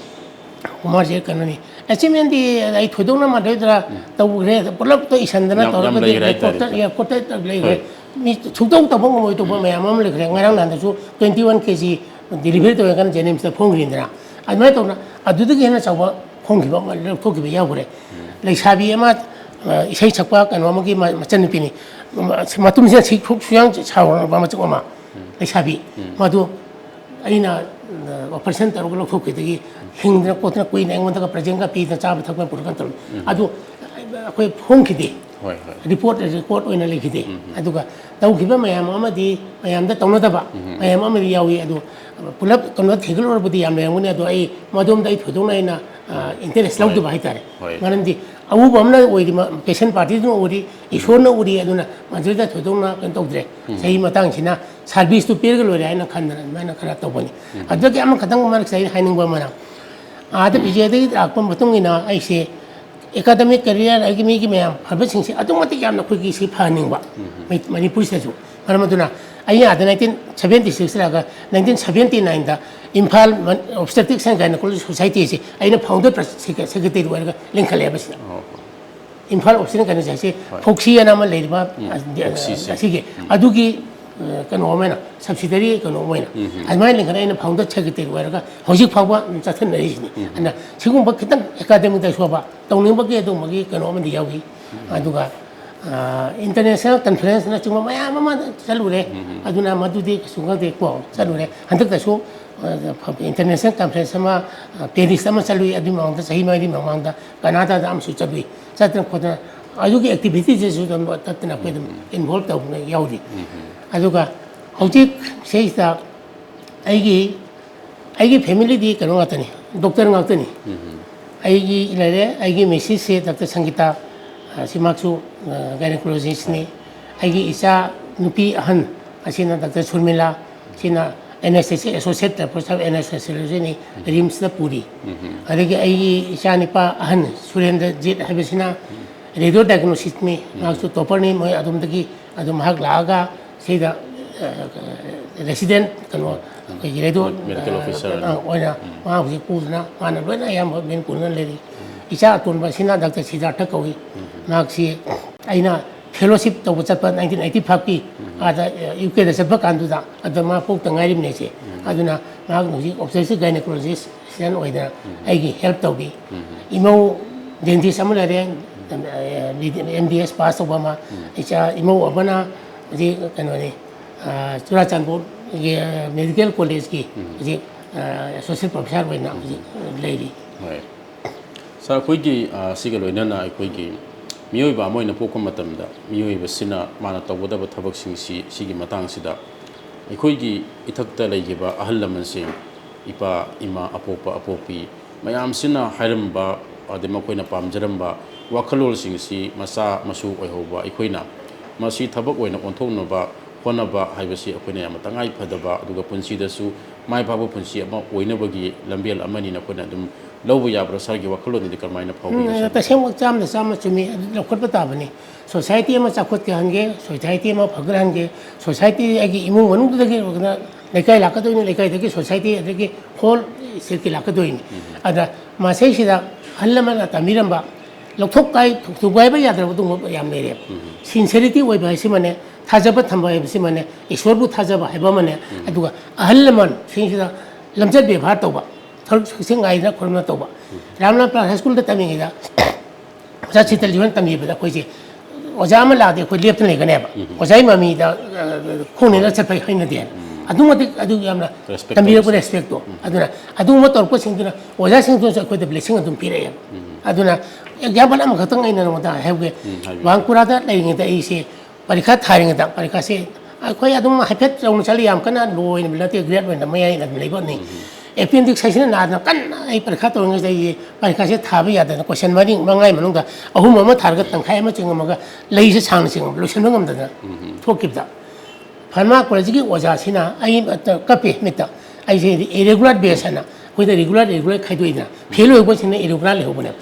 ꯀꯨꯃꯥꯔꯁꯦ ꯀꯩꯅꯣꯅꯤ, ꯑꯦꯆꯤꯞꯃꯦꯟꯗꯤ ꯑꯩ ꯊꯣꯏꯗꯣꯛꯅ ꯃꯥꯟꯅꯗ꯭ꯔꯥ ꯇꯧꯈ꯭ꯔꯦ꯫ ꯄꯨꯂꯞꯇꯣ ꯏꯁꯟꯗꯅ ꯌꯥꯝ- ꯌꯥꯝ ꯇꯧꯔꯒꯗꯤ ꯂꯩꯈ꯭ꯔꯦ ꯍꯥꯏꯇꯥꯔꯦ, ꯔꯦꯀꯣꯔꯠꯇ ꯁꯥꯔ꯫ ꯔꯦꯀꯣꯔꯠꯇ ꯂꯩꯈ꯭ꯔꯦ꯫ ꯃꯤ ꯁꯨꯛꯇꯧ ꯇꯧꯕ ꯉꯝꯃꯣꯏꯗꯧꯕ ꯃꯌꯥꯝ ꯑꯃ ꯂꯩꯈ꯭ꯔꯦ꯫ ꯉꯔꯥꯡ ꯅꯍꯥꯟꯗꯁꯨ twenty one K G delivery ꯇꯧꯋꯦ ꯀꯥꯟꯗ ꯖꯦꯅꯤꯝꯁꯇ ꯐꯣꯡꯈ꯭ꯔꯤꯗꯅ, ꯑꯗꯨꯃꯥꯏꯅ ꯇꯧꯅ ꯑꯗꯨꯗꯒꯤ ꯍꯦꯟꯅ ꯆꯥꯎꯕ ꯐꯣꯡꯈꯤꯕ ꯑꯃ ꯂꯧꯊꯣꯛꯈꯤꯕ ꯌꯥꯎꯈ꯭ꯔꯦ꯫ ꯂꯩꯁꯥꯕꯤ ꯑꯃ ꯏꯁꯩ ꯁꯛꯄ ꯀꯩꯅꯣ ꯑꯃꯒꯤ ꯃꯆꯟꯅꯨꯄꯤꯅꯤ꯫ ꯃꯇꯨꯝꯁꯤꯅ ꯁꯤ ꯁꯨꯌꯥꯡ ꯁꯥꯎꯔꯕ ꯃꯆꯨꯝ ꯑꯃ, ꯂꯩꯁꯥꯕꯤ꯫ ꯃꯗꯨ ꯑꯩꯅ ꯑꯣꯄꯔꯦꯁꯟ ꯇꯧꯔꯒ ꯂꯧꯊꯣꯛꯈꯤꯗꯒꯤ ꯍꯤꯡꯗꯅ ꯈꯣꯠꯇꯅ ꯀꯨꯏꯅ ꯑꯩꯉꯣꯟꯗꯒ ꯄ꯭ꯔꯖꯦꯟꯒ ꯄꯤꯗꯅ ꯆꯥꯕ ꯊꯛꯄ ꯄꯨꯔꯛꯀ ꯇꯧꯔꯤ꯫ ꯑꯗꯨ ꯑꯩꯈꯣꯏ ꯐꯣꯡꯈꯤꯗꯦ꯫ ꯍꯣꯏ, ꯍꯣꯏ꯫ ꯔꯤꯄꯣꯔꯠ ꯔꯤꯄꯣꯔꯠ ꯑꯣꯏꯅ ꯂꯩꯈꯤꯗꯦ꯫ ꯑꯗꯨꯒ ꯇꯧꯈꯤꯕ ꯃꯌꯥꯝ ꯑꯃꯗꯤ ꯃꯌꯥꯝꯗ ꯇꯧꯅꯗꯕ ꯃꯌꯥꯝ ꯑꯃꯗꯤ ꯌꯥꯎꯏ꯫ ꯑꯗꯨ ꯄꯨꯂꯞ ꯀꯩꯅꯣ ꯊꯤꯒꯠꯂꯨꯔꯕꯗꯤ ꯌꯥꯝ ꯂꯩꯔꯝꯒꯅꯤ꯫ ꯑꯗꯣ ꯑꯩ ꯃꯗꯣꯝꯗ ꯑꯩ ꯊꯣꯏꯗꯣꯛꯅ ꯑꯩꯅ ꯏꯟꯇꯔꯦꯁ ꯂꯧꯗꯕ ꯍꯥꯏꯇꯥꯔꯦ꯫ ꯍꯣꯏ꯫ ꯃꯔꯝꯗꯤ ꯑꯎꯕ ꯑꯃꯅ ꯑꯣꯏꯔꯤ, ꯄꯦꯁꯦꯟ ꯄꯥꯔꯇꯤꯗꯨꯅ ꯎꯔꯤ, ꯏꯁꯣꯔꯅ ꯎꯔꯤ꯫ ꯑꯗꯨꯅ ꯃꯗꯨꯗ ꯊꯣꯏꯗꯣꯛꯅ ꯀꯩꯅꯣ ꯇꯧꯗ꯭ꯔꯦ꯫ ꯆꯍꯤ ꯃꯇꯥꯡꯁꯤꯅ ꯁꯥꯔꯚꯤꯁꯇꯨ ꯄꯤꯔꯒ ꯂꯣꯏꯔꯦ ꯍꯥꯏꯅ ꯈꯟꯗꯅ ꯑꯗꯨꯃꯥꯏꯅ ꯈꯔ ꯇꯧꯕꯅꯤ꯫ ꯑꯗꯨꯗꯒꯤ ꯑꯃꯈꯛꯇꯪ ꯃꯔꯛꯁꯤꯗ ꯑꯩꯅ ꯍꯥꯏꯅꯤꯡꯕ ꯑꯃꯅ, ꯑꯥꯗ ꯄꯤ ꯖꯤ ꯑꯥꯏꯗꯒꯤ ꯂꯥꯛꯄ ꯃꯇꯨꯡ ꯏꯟꯅ ꯑꯩꯁꯦ ꯑꯦꯀꯥꯗꯃꯤꯛ ꯀꯦꯔꯤꯌꯔ, ꯑꯩꯒꯤ ꯃꯤꯒꯤ ꯃꯌꯥꯝ ꯐꯕꯁꯤꯡꯁꯦ ꯑꯗꯨꯛ ꯃꯇꯤꯛ ꯌꯥꯝꯅ ꯑꯩꯈꯣꯏꯒꯤ ꯁꯤ ꯐꯍꯟꯅꯤꯡꯕ ꯃꯅꯤꯄꯨꯔꯁꯤꯗꯁꯨ꯫ ꯃꯔꯝ ꯑꯗꯨꯅ ꯑꯩ ꯑꯥꯗ nineteen seventy six ꯂꯥꯛꯑꯒ nineteen seventy nineꯗ Imphal Obstetrics and Gynecology Societyꯁꯦ ꯑꯩꯅ ꯐꯥꯎꯟꯗꯔ ꯁꯦꯀ꯭ꯔꯦꯇꯔꯤ ꯑꯣꯏꯔꯒ ꯂꯤꯡꯈꯠꯂꯦꯕ ꯁꯤꯗ꯫ Imphal Obstetrics and Gynecology Society, ꯐꯣꯛꯁꯤ ꯑꯅ ꯑꯃ ꯂꯩꯔꯤꯕ, ꯐꯣꯛꯁꯤꯁꯦ꯫ ꯑꯁꯤꯒꯤ ꯑꯗꯨꯒꯤ ꯀꯩꯅꯣ ꯑꯃ ꯑꯣꯏꯅ, ꯁꯕꯁꯤꯗꯔꯤ ꯀꯩꯅꯣ ꯑꯃ ꯑꯣꯏꯅ ꯑꯗꯨꯃꯥꯏꯅ ꯂꯤꯡꯈꯠꯂꯒ ꯑꯩꯅ ꯐꯥꯎꯟꯗꯔ ꯁꯦꯀ꯭ꯔꯦꯇꯔꯤ ꯑꯣꯏꯔꯒ ꯍꯧꯖꯤꯛ ꯐꯥꯎꯕ ꯑꯗꯨꯝ ꯆꯠꯊꯅꯔꯤꯁꯤꯅꯤ꯫ ꯑꯗꯨꯅ ꯁꯤꯒꯨꯝꯕ ꯈꯤꯇꯪ ꯑꯦꯀꯥꯗꯃꯤꯛꯇ ꯁꯣꯛꯄ ꯇꯧꯅꯤꯡꯕꯒꯤ ꯑꯗꯨꯒꯨꯝꯕꯒꯤ ꯀꯩꯅꯣ ꯑꯃꯗꯤ ꯌꯥꯎꯏ꯫ ꯑꯗꯨꯒ ꯏꯟꯇꯔꯅꯦꯁꯅꯦꯜ ꯀꯟꯐ꯭ꯔꯦꯟꯁꯅꯆꯤꯡꯕ ꯃꯌꯥꯝ ꯑꯃ ꯆꯠꯂꯨꯔꯦ꯫ ꯑꯗꯨꯅ ꯃꯗꯨꯗꯤ ꯀꯩꯁꯨ ꯈꯪꯗꯦ ꯀꯣ, ꯆꯠꯂꯨꯔꯦ꯫ ꯍꯟꯗꯛꯇꯁꯨ ꯏꯟꯇꯔꯅꯦꯁꯅꯦꯜ ꯀꯟꯐ꯭ꯔꯦꯟꯁ ꯑꯃ ꯄꯦꯔꯤꯁꯇ ꯑꯃ ꯆꯠꯂꯨꯏ꯫ ꯑꯗꯨꯒꯤ ꯃꯃꯥꯡꯗ, ꯆꯍꯤ ꯃꯔꯤ ꯃꯃꯥꯡꯗ ꯀꯅꯥꯗꯥꯗ ꯑꯃꯁꯨ ꯆꯠꯂꯨꯏ꯫ ꯆꯠꯇꯅ ꯈꯣꯠꯇꯅ ꯑꯗꯨꯒꯤ ꯑꯦꯛꯇꯤꯚꯤꯇꯤꯁꯤꯁꯨ ꯑꯗꯨꯝ ꯇꯠꯇꯅ ꯑꯩꯈꯣꯏ ꯑꯗꯨꯝ ꯏꯟꯚꯣꯜꯕ ꯇꯧꯗꯅ ꯌꯥꯎꯔꯤ꯫ ꯑꯗꯨꯒ ꯍꯧꯖꯤꯛ ꯁꯤꯗꯩꯁꯤꯗ ꯑꯩꯒꯤ ꯑꯩꯒꯤ ꯐꯦꯃꯤꯂꯤꯗꯤ ꯀꯩꯅꯣ ꯉꯥꯛꯇꯅꯤ, ꯗꯣꯛꯇꯔ ꯉꯥꯛꯇꯅꯤ꯫ ꯑꯩꯒꯤ ꯂꯩꯔꯦ, ꯑꯩꯒꯤ ꯃꯤꯁꯤꯁꯁꯦ ꯗꯥꯛꯇꯔ ꯁꯪꯒꯤꯇꯥ, ꯑ, ꯁꯤ ꯃꯍꯥꯛꯁꯨ, ꯑ, ꯒꯥꯏꯅꯣꯀꯣꯂꯣꯖꯤꯁꯅꯤ꯫ ꯑꯩꯒꯤ ꯏꯆꯥ ꯅꯨꯄꯤ ꯑꯍꯟ ꯑꯁꯤꯅ ꯗꯥꯛꯇꯔ ꯁꯨꯔꯃꯤꯂꯥ, ꯁꯤꯅ ꯑꯦꯅꯦꯁꯊꯦꯁꯤꯌꯥ, ꯑꯦꯁꯣꯁꯤꯌꯦꯠ ꯄ꯭ꯔꯣꯐꯦꯁꯔ ꯑꯦꯅꯦꯁꯊꯦꯁꯤꯌꯣꯂꯣꯖꯤꯅꯤ, ꯔꯤꯝꯁꯇ ꯄꯨꯔꯤ꯫ ꯑꯗꯒꯤ ꯑꯩꯒꯤ ꯏꯆꯥ ꯅꯨꯄꯥ ꯑꯍꯟ ꯁꯨꯔꯦꯟꯗ꯭ꯔꯖꯤꯠ ꯍꯥꯏꯕꯁꯤꯅ ꯔꯦꯗꯤꯑꯣ ꯗꯥꯏꯒꯅꯣꯁꯤꯁꯅꯤ, ꯃꯍꯥꯛꯁꯨ ꯇꯣꯄꯔꯅꯤ꯫ ꯃꯣꯏ ꯑꯗꯣꯝꯗꯒꯤ ꯑꯗꯨꯝ ꯃꯍꯥꯛ ꯂꯥꯛꯑꯒ ꯁꯤꯗ, ꯑ, ꯔꯦꯁꯤꯗꯦꯟ ꯀꯩꯅꯣ, ꯑꯩꯈꯣꯏꯒꯤ ꯔꯦꯗꯤꯑꯣ, ꯃꯦꯗꯤꯀꯦꯜ ꯑ, ꯑꯣꯐꯤꯁꯔ꯫ ꯑ, ꯑꯣꯏꯅ ꯃꯥ ꯍꯧꯖꯤꯛ ꯄꯨꯗꯨꯅ ꯃꯥꯅ ꯂꯣꯏꯅ ꯑꯌꯥꯝꯕ ꯃꯦꯟ ꯄꯨꯗꯨꯅ ꯂꯩꯔꯤ꯫ ꯏꯆꯥ ꯑꯇꯣꯟꯕ ꯑꯁꯤꯅ ꯗꯥꯛꯇꯔ ꯁꯤꯗꯥꯔꯊ ꯀꯧꯏ꯫ ꯃꯍꯥꯛꯁꯤ ꯑꯩꯅ ꯐꯦꯂꯣꯁꯤꯞ ꯇꯧꯕ ꯆꯠꯄ ꯅꯥꯏꯟꯇꯤꯟ ꯑꯩꯠꯇꯤ ꯐꯥꯏꯚꯀꯤ ꯑꯥꯗ, ꯑ, ꯌꯨ ꯀꯦꯗ ꯆꯠꯄ ꯀꯥꯟꯗꯨꯗ, ꯑꯗ ꯃꯥ ꯄꯣꯛꯇ ꯉꯥꯏꯔꯤꯕꯅꯦ ꯏꯆꯦ꯫ ꯑꯗꯨꯅ ꯃꯍꯥꯛ ꯍꯧꯖꯤꯛ ꯑꯣꯕꯁꯇꯦꯇ꯭ꯔꯤꯛ ꯒꯥꯏꯅꯣꯀꯣꯂꯣꯖꯤꯁ ꯑꯣꯏꯗꯅ ꯑꯩꯒꯤ ꯍꯦꯜꯞ ꯇꯧꯕꯤ꯫ ꯏꯃꯧ ꯗꯦꯟꯇꯤꯁ ꯑꯃ ꯂꯩꯔꯦ, ꯑꯦꯝ ꯕꯤ ꯑꯦꯁ ꯄꯥꯁ ꯇꯧꯕ ꯑꯃ꯫ ꯏꯆꯥ ꯏꯃꯧ ꯑꯃꯅ ꯍꯧꯖꯤꯛ ꯀꯩꯅꯣꯅꯤ, ꯑ, ꯆꯨꯔꯥꯆꯥꯟꯄꯨꯔꯒꯤ, ꯑ, ꯃꯦꯗꯤꯀꯦꯜ ꯀꯣꯂꯦꯖꯀꯤ ꯍꯧꯖꯤꯛ, ꯑ, ꯑꯦꯁꯣꯁꯤꯌꯦꯠ ꯄ꯭ꯔꯣꯐꯦꯁꯔ ꯑꯣꯏꯅ ꯍꯧꯖꯤꯛ ꯂꯩꯔꯤ꯫ ꯍꯣꯏ꯫ ꯁꯥꯔ, ꯑꯩꯈꯣꯏꯒꯤ, ꯑ, ꯁꯤꯒ ꯂꯣꯏꯅꯅ ꯑꯩꯈꯣꯏꯒꯤ ꯃꯤꯑꯣꯏꯕ ꯑꯃ ꯑꯣꯏꯅ ꯄꯣꯛꯄ ꯃꯇꯝꯗ ꯃꯤꯑꯣꯏꯕꯁꯤꯅ ꯃꯥꯅ ꯇꯧꯒꯗꯕ ꯊꯕꯛꯁꯤꯡꯁꯤ, ꯁꯤꯒꯤ ꯃꯇꯥꯡꯁꯤꯗ ꯑꯩꯈꯣꯏꯒꯤ ꯏꯊꯛꯇ ꯂꯩꯈꯤꯕ ꯑꯍꯜ ꯂꯃꯟꯁꯤꯡ, ꯏꯄꯥ, ꯏꯃꯥ, ꯑꯄꯣꯛꯄ, ꯑꯄꯣꯛꯄꯤ ꯃꯌꯥꯝꯁꯤꯅ ꯍꯥꯏꯔꯝꯕ, ꯑꯗꯩ ꯃꯈꯣꯏꯅ ꯄꯥꯝꯖꯔꯝꯕ ꯋꯥꯈꯜꯂꯣꯟꯁꯤꯡꯁꯤ ꯃꯆꯥ ꯃꯁꯨ ꯑꯣꯏꯍꯧꯕ ꯑꯩꯈꯣꯏꯅ ꯃꯁꯤ ꯊꯕꯛ ꯑꯣꯏꯅ ꯑꯣꯟꯊꯣꯛꯅꯕ ꯍꯣꯠꯅꯕ ꯍꯥꯏꯕꯁꯤ ꯑꯩꯈꯣꯏꯅ ꯌꯥꯝꯅ ꯇꯉꯥꯏ ꯐꯗꯕ, ꯑꯗꯨꯒ ꯄꯨꯟꯁꯤꯗꯁꯨ ꯃꯥꯏ ꯄꯥꯛꯄ ꯄꯨꯟꯁꯤ ꯑꯃ ꯑꯣꯏꯅꯕꯒꯤ ꯂꯝꯕꯦꯜ ꯑꯃꯅꯤꯅ ꯑꯩꯈꯣꯏꯅ ꯑꯗꯨꯝ ꯂꯧꯕ ꯌꯥꯕ꯭ꯔꯥ? ꯁꯥꯔꯒꯤ ꯋꯥꯈꯜꯂꯣꯟꯗꯗꯤ ꯀꯔꯝꯍꯥꯏꯅ ꯐꯥꯎꯕꯤꯕ? ꯎꯝ, ꯁꯥꯔ? ꯇꯁꯦꯡꯃꯛ ꯆꯥꯝꯗ ꯆꯥꯝꯃ ꯆꯨꯝꯃꯤ꯫ ꯑꯗꯨ ꯂꯧꯈꯠꯄ ꯇꯥꯕꯅꯤ꯫ ꯁꯣꯁꯥꯏꯇꯤ ꯑꯃ ꯆꯥꯎꯈꯠꯍꯟꯒꯦ, ꯁꯣꯁꯥꯏꯇꯤ ꯑꯃ ꯐꯒꯠꯍꯟꯒꯦ, ꯁꯣꯁꯥꯏꯇꯤ ꯑꯩꯒꯤ ꯏꯃꯨꯡ ꯃꯅꯨꯡꯗꯨꯗꯒꯤ ꯑꯣꯏꯒꯅ ꯂꯩꯀꯥꯏ ꯂꯥꯛꯀꯗꯣꯏꯅꯤ, ꯂꯩꯀꯥꯏꯗꯒꯤ ꯁꯣꯁꯥꯏꯇꯤ, ꯑꯗꯒꯤ ꯍꯣꯜ ꯁ꯭ꯇꯦꯠꯀꯤ ꯂꯥꯛꯀꯗꯣꯏꯅꯤ꯫ ꯑꯗ ꯃꯁꯤꯁꯤꯗ ꯑꯍꯜ ꯂꯃꯟꯅ ꯇꯝꯕꯤꯔꯝꯕ ꯂꯧꯊꯣꯛ ꯀꯥꯏ-, ꯊꯨꯒꯥꯏꯕ ꯌꯥꯗ꯭ꯔꯕ ꯑꯗꯨꯒꯨꯝꯕ ꯌꯥꯝ ꯂꯩꯔꯦꯕ꯫ ꯁꯤꯟꯁꯦꯔꯤꯇꯤ ꯑꯣꯏꯕ ꯍꯥꯏꯁꯤꯃꯅꯦ, ꯊꯥꯖꯕ ꯊꯝꯕ ꯍꯥꯏꯕꯁꯤꯃꯅꯦ, ꯏꯁꯣꯔꯕꯨ ꯊꯥꯖꯕ ꯍꯥꯏꯕ ꯑꯃꯅꯦ, ꯑꯗꯨꯒ ꯑꯍꯜ ꯂꯃꯟꯁꯤꯡꯁꯤꯗ ꯂꯝꯆꯠ ꯕꯦꯕꯥꯔ ꯇꯧꯕ, ꯁꯔꯨꯛ ꯁꯛꯆꯤꯡ ꯉꯥꯏꯗꯅ ꯈꯨꯔꯨꯝꯅ ꯇꯧꯕ꯫ ꯔꯥꯝꯂꯥꯜ ꯄꯥꯜ ꯍꯥꯏ ꯁ꯭ꯀꯨꯜꯗ ꯇꯝꯃꯤꯉꯩꯗ ꯑꯣꯖꯥ ꯁꯤꯇꯜꯖꯤꯠ ꯍꯣꯏꯅ ꯇꯝꯕꯤꯕꯗ ꯑꯩꯈꯣꯏꯁꯦ ꯑꯣꯖꯥ ꯑꯃ ꯂꯥꯛꯑꯗꯤ ꯑꯩꯈꯣꯏ ꯂꯦꯞꯇꯅ ꯂꯩꯒꯅꯦꯕ꯫ ꯑꯣꯖꯥꯒꯤ ꯃꯃꯤꯗ, ꯑ, ꯈꯣꯡ ꯅꯦꯠꯂꯒ ꯆꯠꯄ ꯍꯩꯅꯗꯦ꯫ ꯑꯗꯨꯛ ꯃꯇꯤꯛ ꯑꯗꯨ ꯌꯥꯝꯅ ꯔꯦꯁꯄꯦꯛ ꯇꯝꯕꯤꯔꯛꯄ ꯇꯧꯕꯁꯦ꯫ ꯔꯦꯁꯄꯦꯛꯇꯣ꯫ ꯑꯗꯨꯅ ꯑꯗꯨꯒꯨꯝꯕ ꯇꯧꯔꯛꯄꯁꯤꯡꯗꯨꯅ ꯑꯣꯖꯥꯁꯤꯡꯗꯨꯅꯁꯨ ꯑꯩꯈꯣꯏꯗ ꯕ꯭ꯂꯦꯁꯤꯡ ꯑꯗꯨꯝ ꯄꯤꯔꯛꯑꯦꯕ꯫ ꯑꯗꯨꯅ ꯑꯦꯛꯖꯥꯝꯄꯜ ꯑꯃꯈꯛꯇꯪ ꯑꯩꯅ ꯅꯉꯣꯟꯗ ꯍꯥꯏꯍꯧꯒꯦ꯫ ꯎꯝ, ꯍꯥꯏꯕꯤꯌꯨ꯫ ꯕꯥꯡꯀꯨꯔꯥꯗ ꯂꯩꯔꯤꯉꯩꯗ ꯑꯩꯁꯦ ꯄꯔꯤꯈꯥ ꯊꯥꯔꯤꯉꯩꯗ, ꯄꯔꯤꯈꯥꯁꯦ ꯑꯩꯈꯣꯏ ꯑꯗꯨꯝ ꯍꯥꯏꯐꯦꯠ ꯆꯥꯎꯅ ꯆꯠꯂꯤ, ꯌꯥꯝ ꯀꯟꯅ ꯂꯣ ꯑꯣꯏꯅ ꯅꯠꯇꯦ, ꯒ꯭ꯔꯦꯗ ꯑꯣꯏꯅ ꯃꯌꯥꯏ ꯑꯗꯨꯝ ꯂꯩꯕꯅꯤ꯫ ꯑꯦꯄꯦꯟꯗꯤꯛꯁ ꯍꯥꯏꯁꯤꯅ ꯅꯥꯗꯅ ꯀꯟꯅ ꯑꯩ ꯄꯔꯤꯈꯥ ꯇꯧꯔꯤꯉꯩꯗ ꯑꯩꯁꯦ ꯄꯔꯤꯈꯥꯁꯦ ꯊꯥꯕ ꯌꯥꯗꯅ ꯀꯣꯏꯁꯟ ꯃꯔꯤ ꯃꯉꯥꯒꯤ ꯃꯅꯨꯡꯗ ꯑꯍꯨꯝ ꯑꯃ ꯊꯥꯔꯒ ꯇꯪꯈꯥꯏ ꯑꯃ ꯆꯤꯡꯉꯝꯃꯒ ꯂꯩꯁꯦ ꯁꯥꯡꯅ ꯆꯤꯡꯉꯝ ꯂꯣꯏꯁꯤꯟꯕ ꯉꯝꯗꯗꯅ ꯊꯣꯛꯈꯤꯕꯗ, ꯐꯥꯔꯃꯥꯀꯣꯂꯣꯖꯤꯒꯤ ꯑꯣꯖꯥꯁꯤꯅ ꯑꯩ ꯀꯞꯄꯦ ꯃꯤꯠꯇ꯫ ꯑꯩꯁꯦ ꯏꯔꯦꯒꯨꯂꯔ ꯕꯦꯁ ꯍꯥꯏꯅ ꯑꯩꯈꯣꯏꯗ ꯔꯤꯒꯨꯂꯔ, ꯏꯔꯦꯒꯨꯂꯔ ꯈꯥꯏꯗꯣꯛꯏꯗꯅ, ꯐꯦꯜ ꯑꯣꯏꯕꯁꯤꯡꯅ ꯏꯔꯦꯒꯨꯂꯔ ꯂꯩꯍꯧꯕꯅꯦꯕ꯫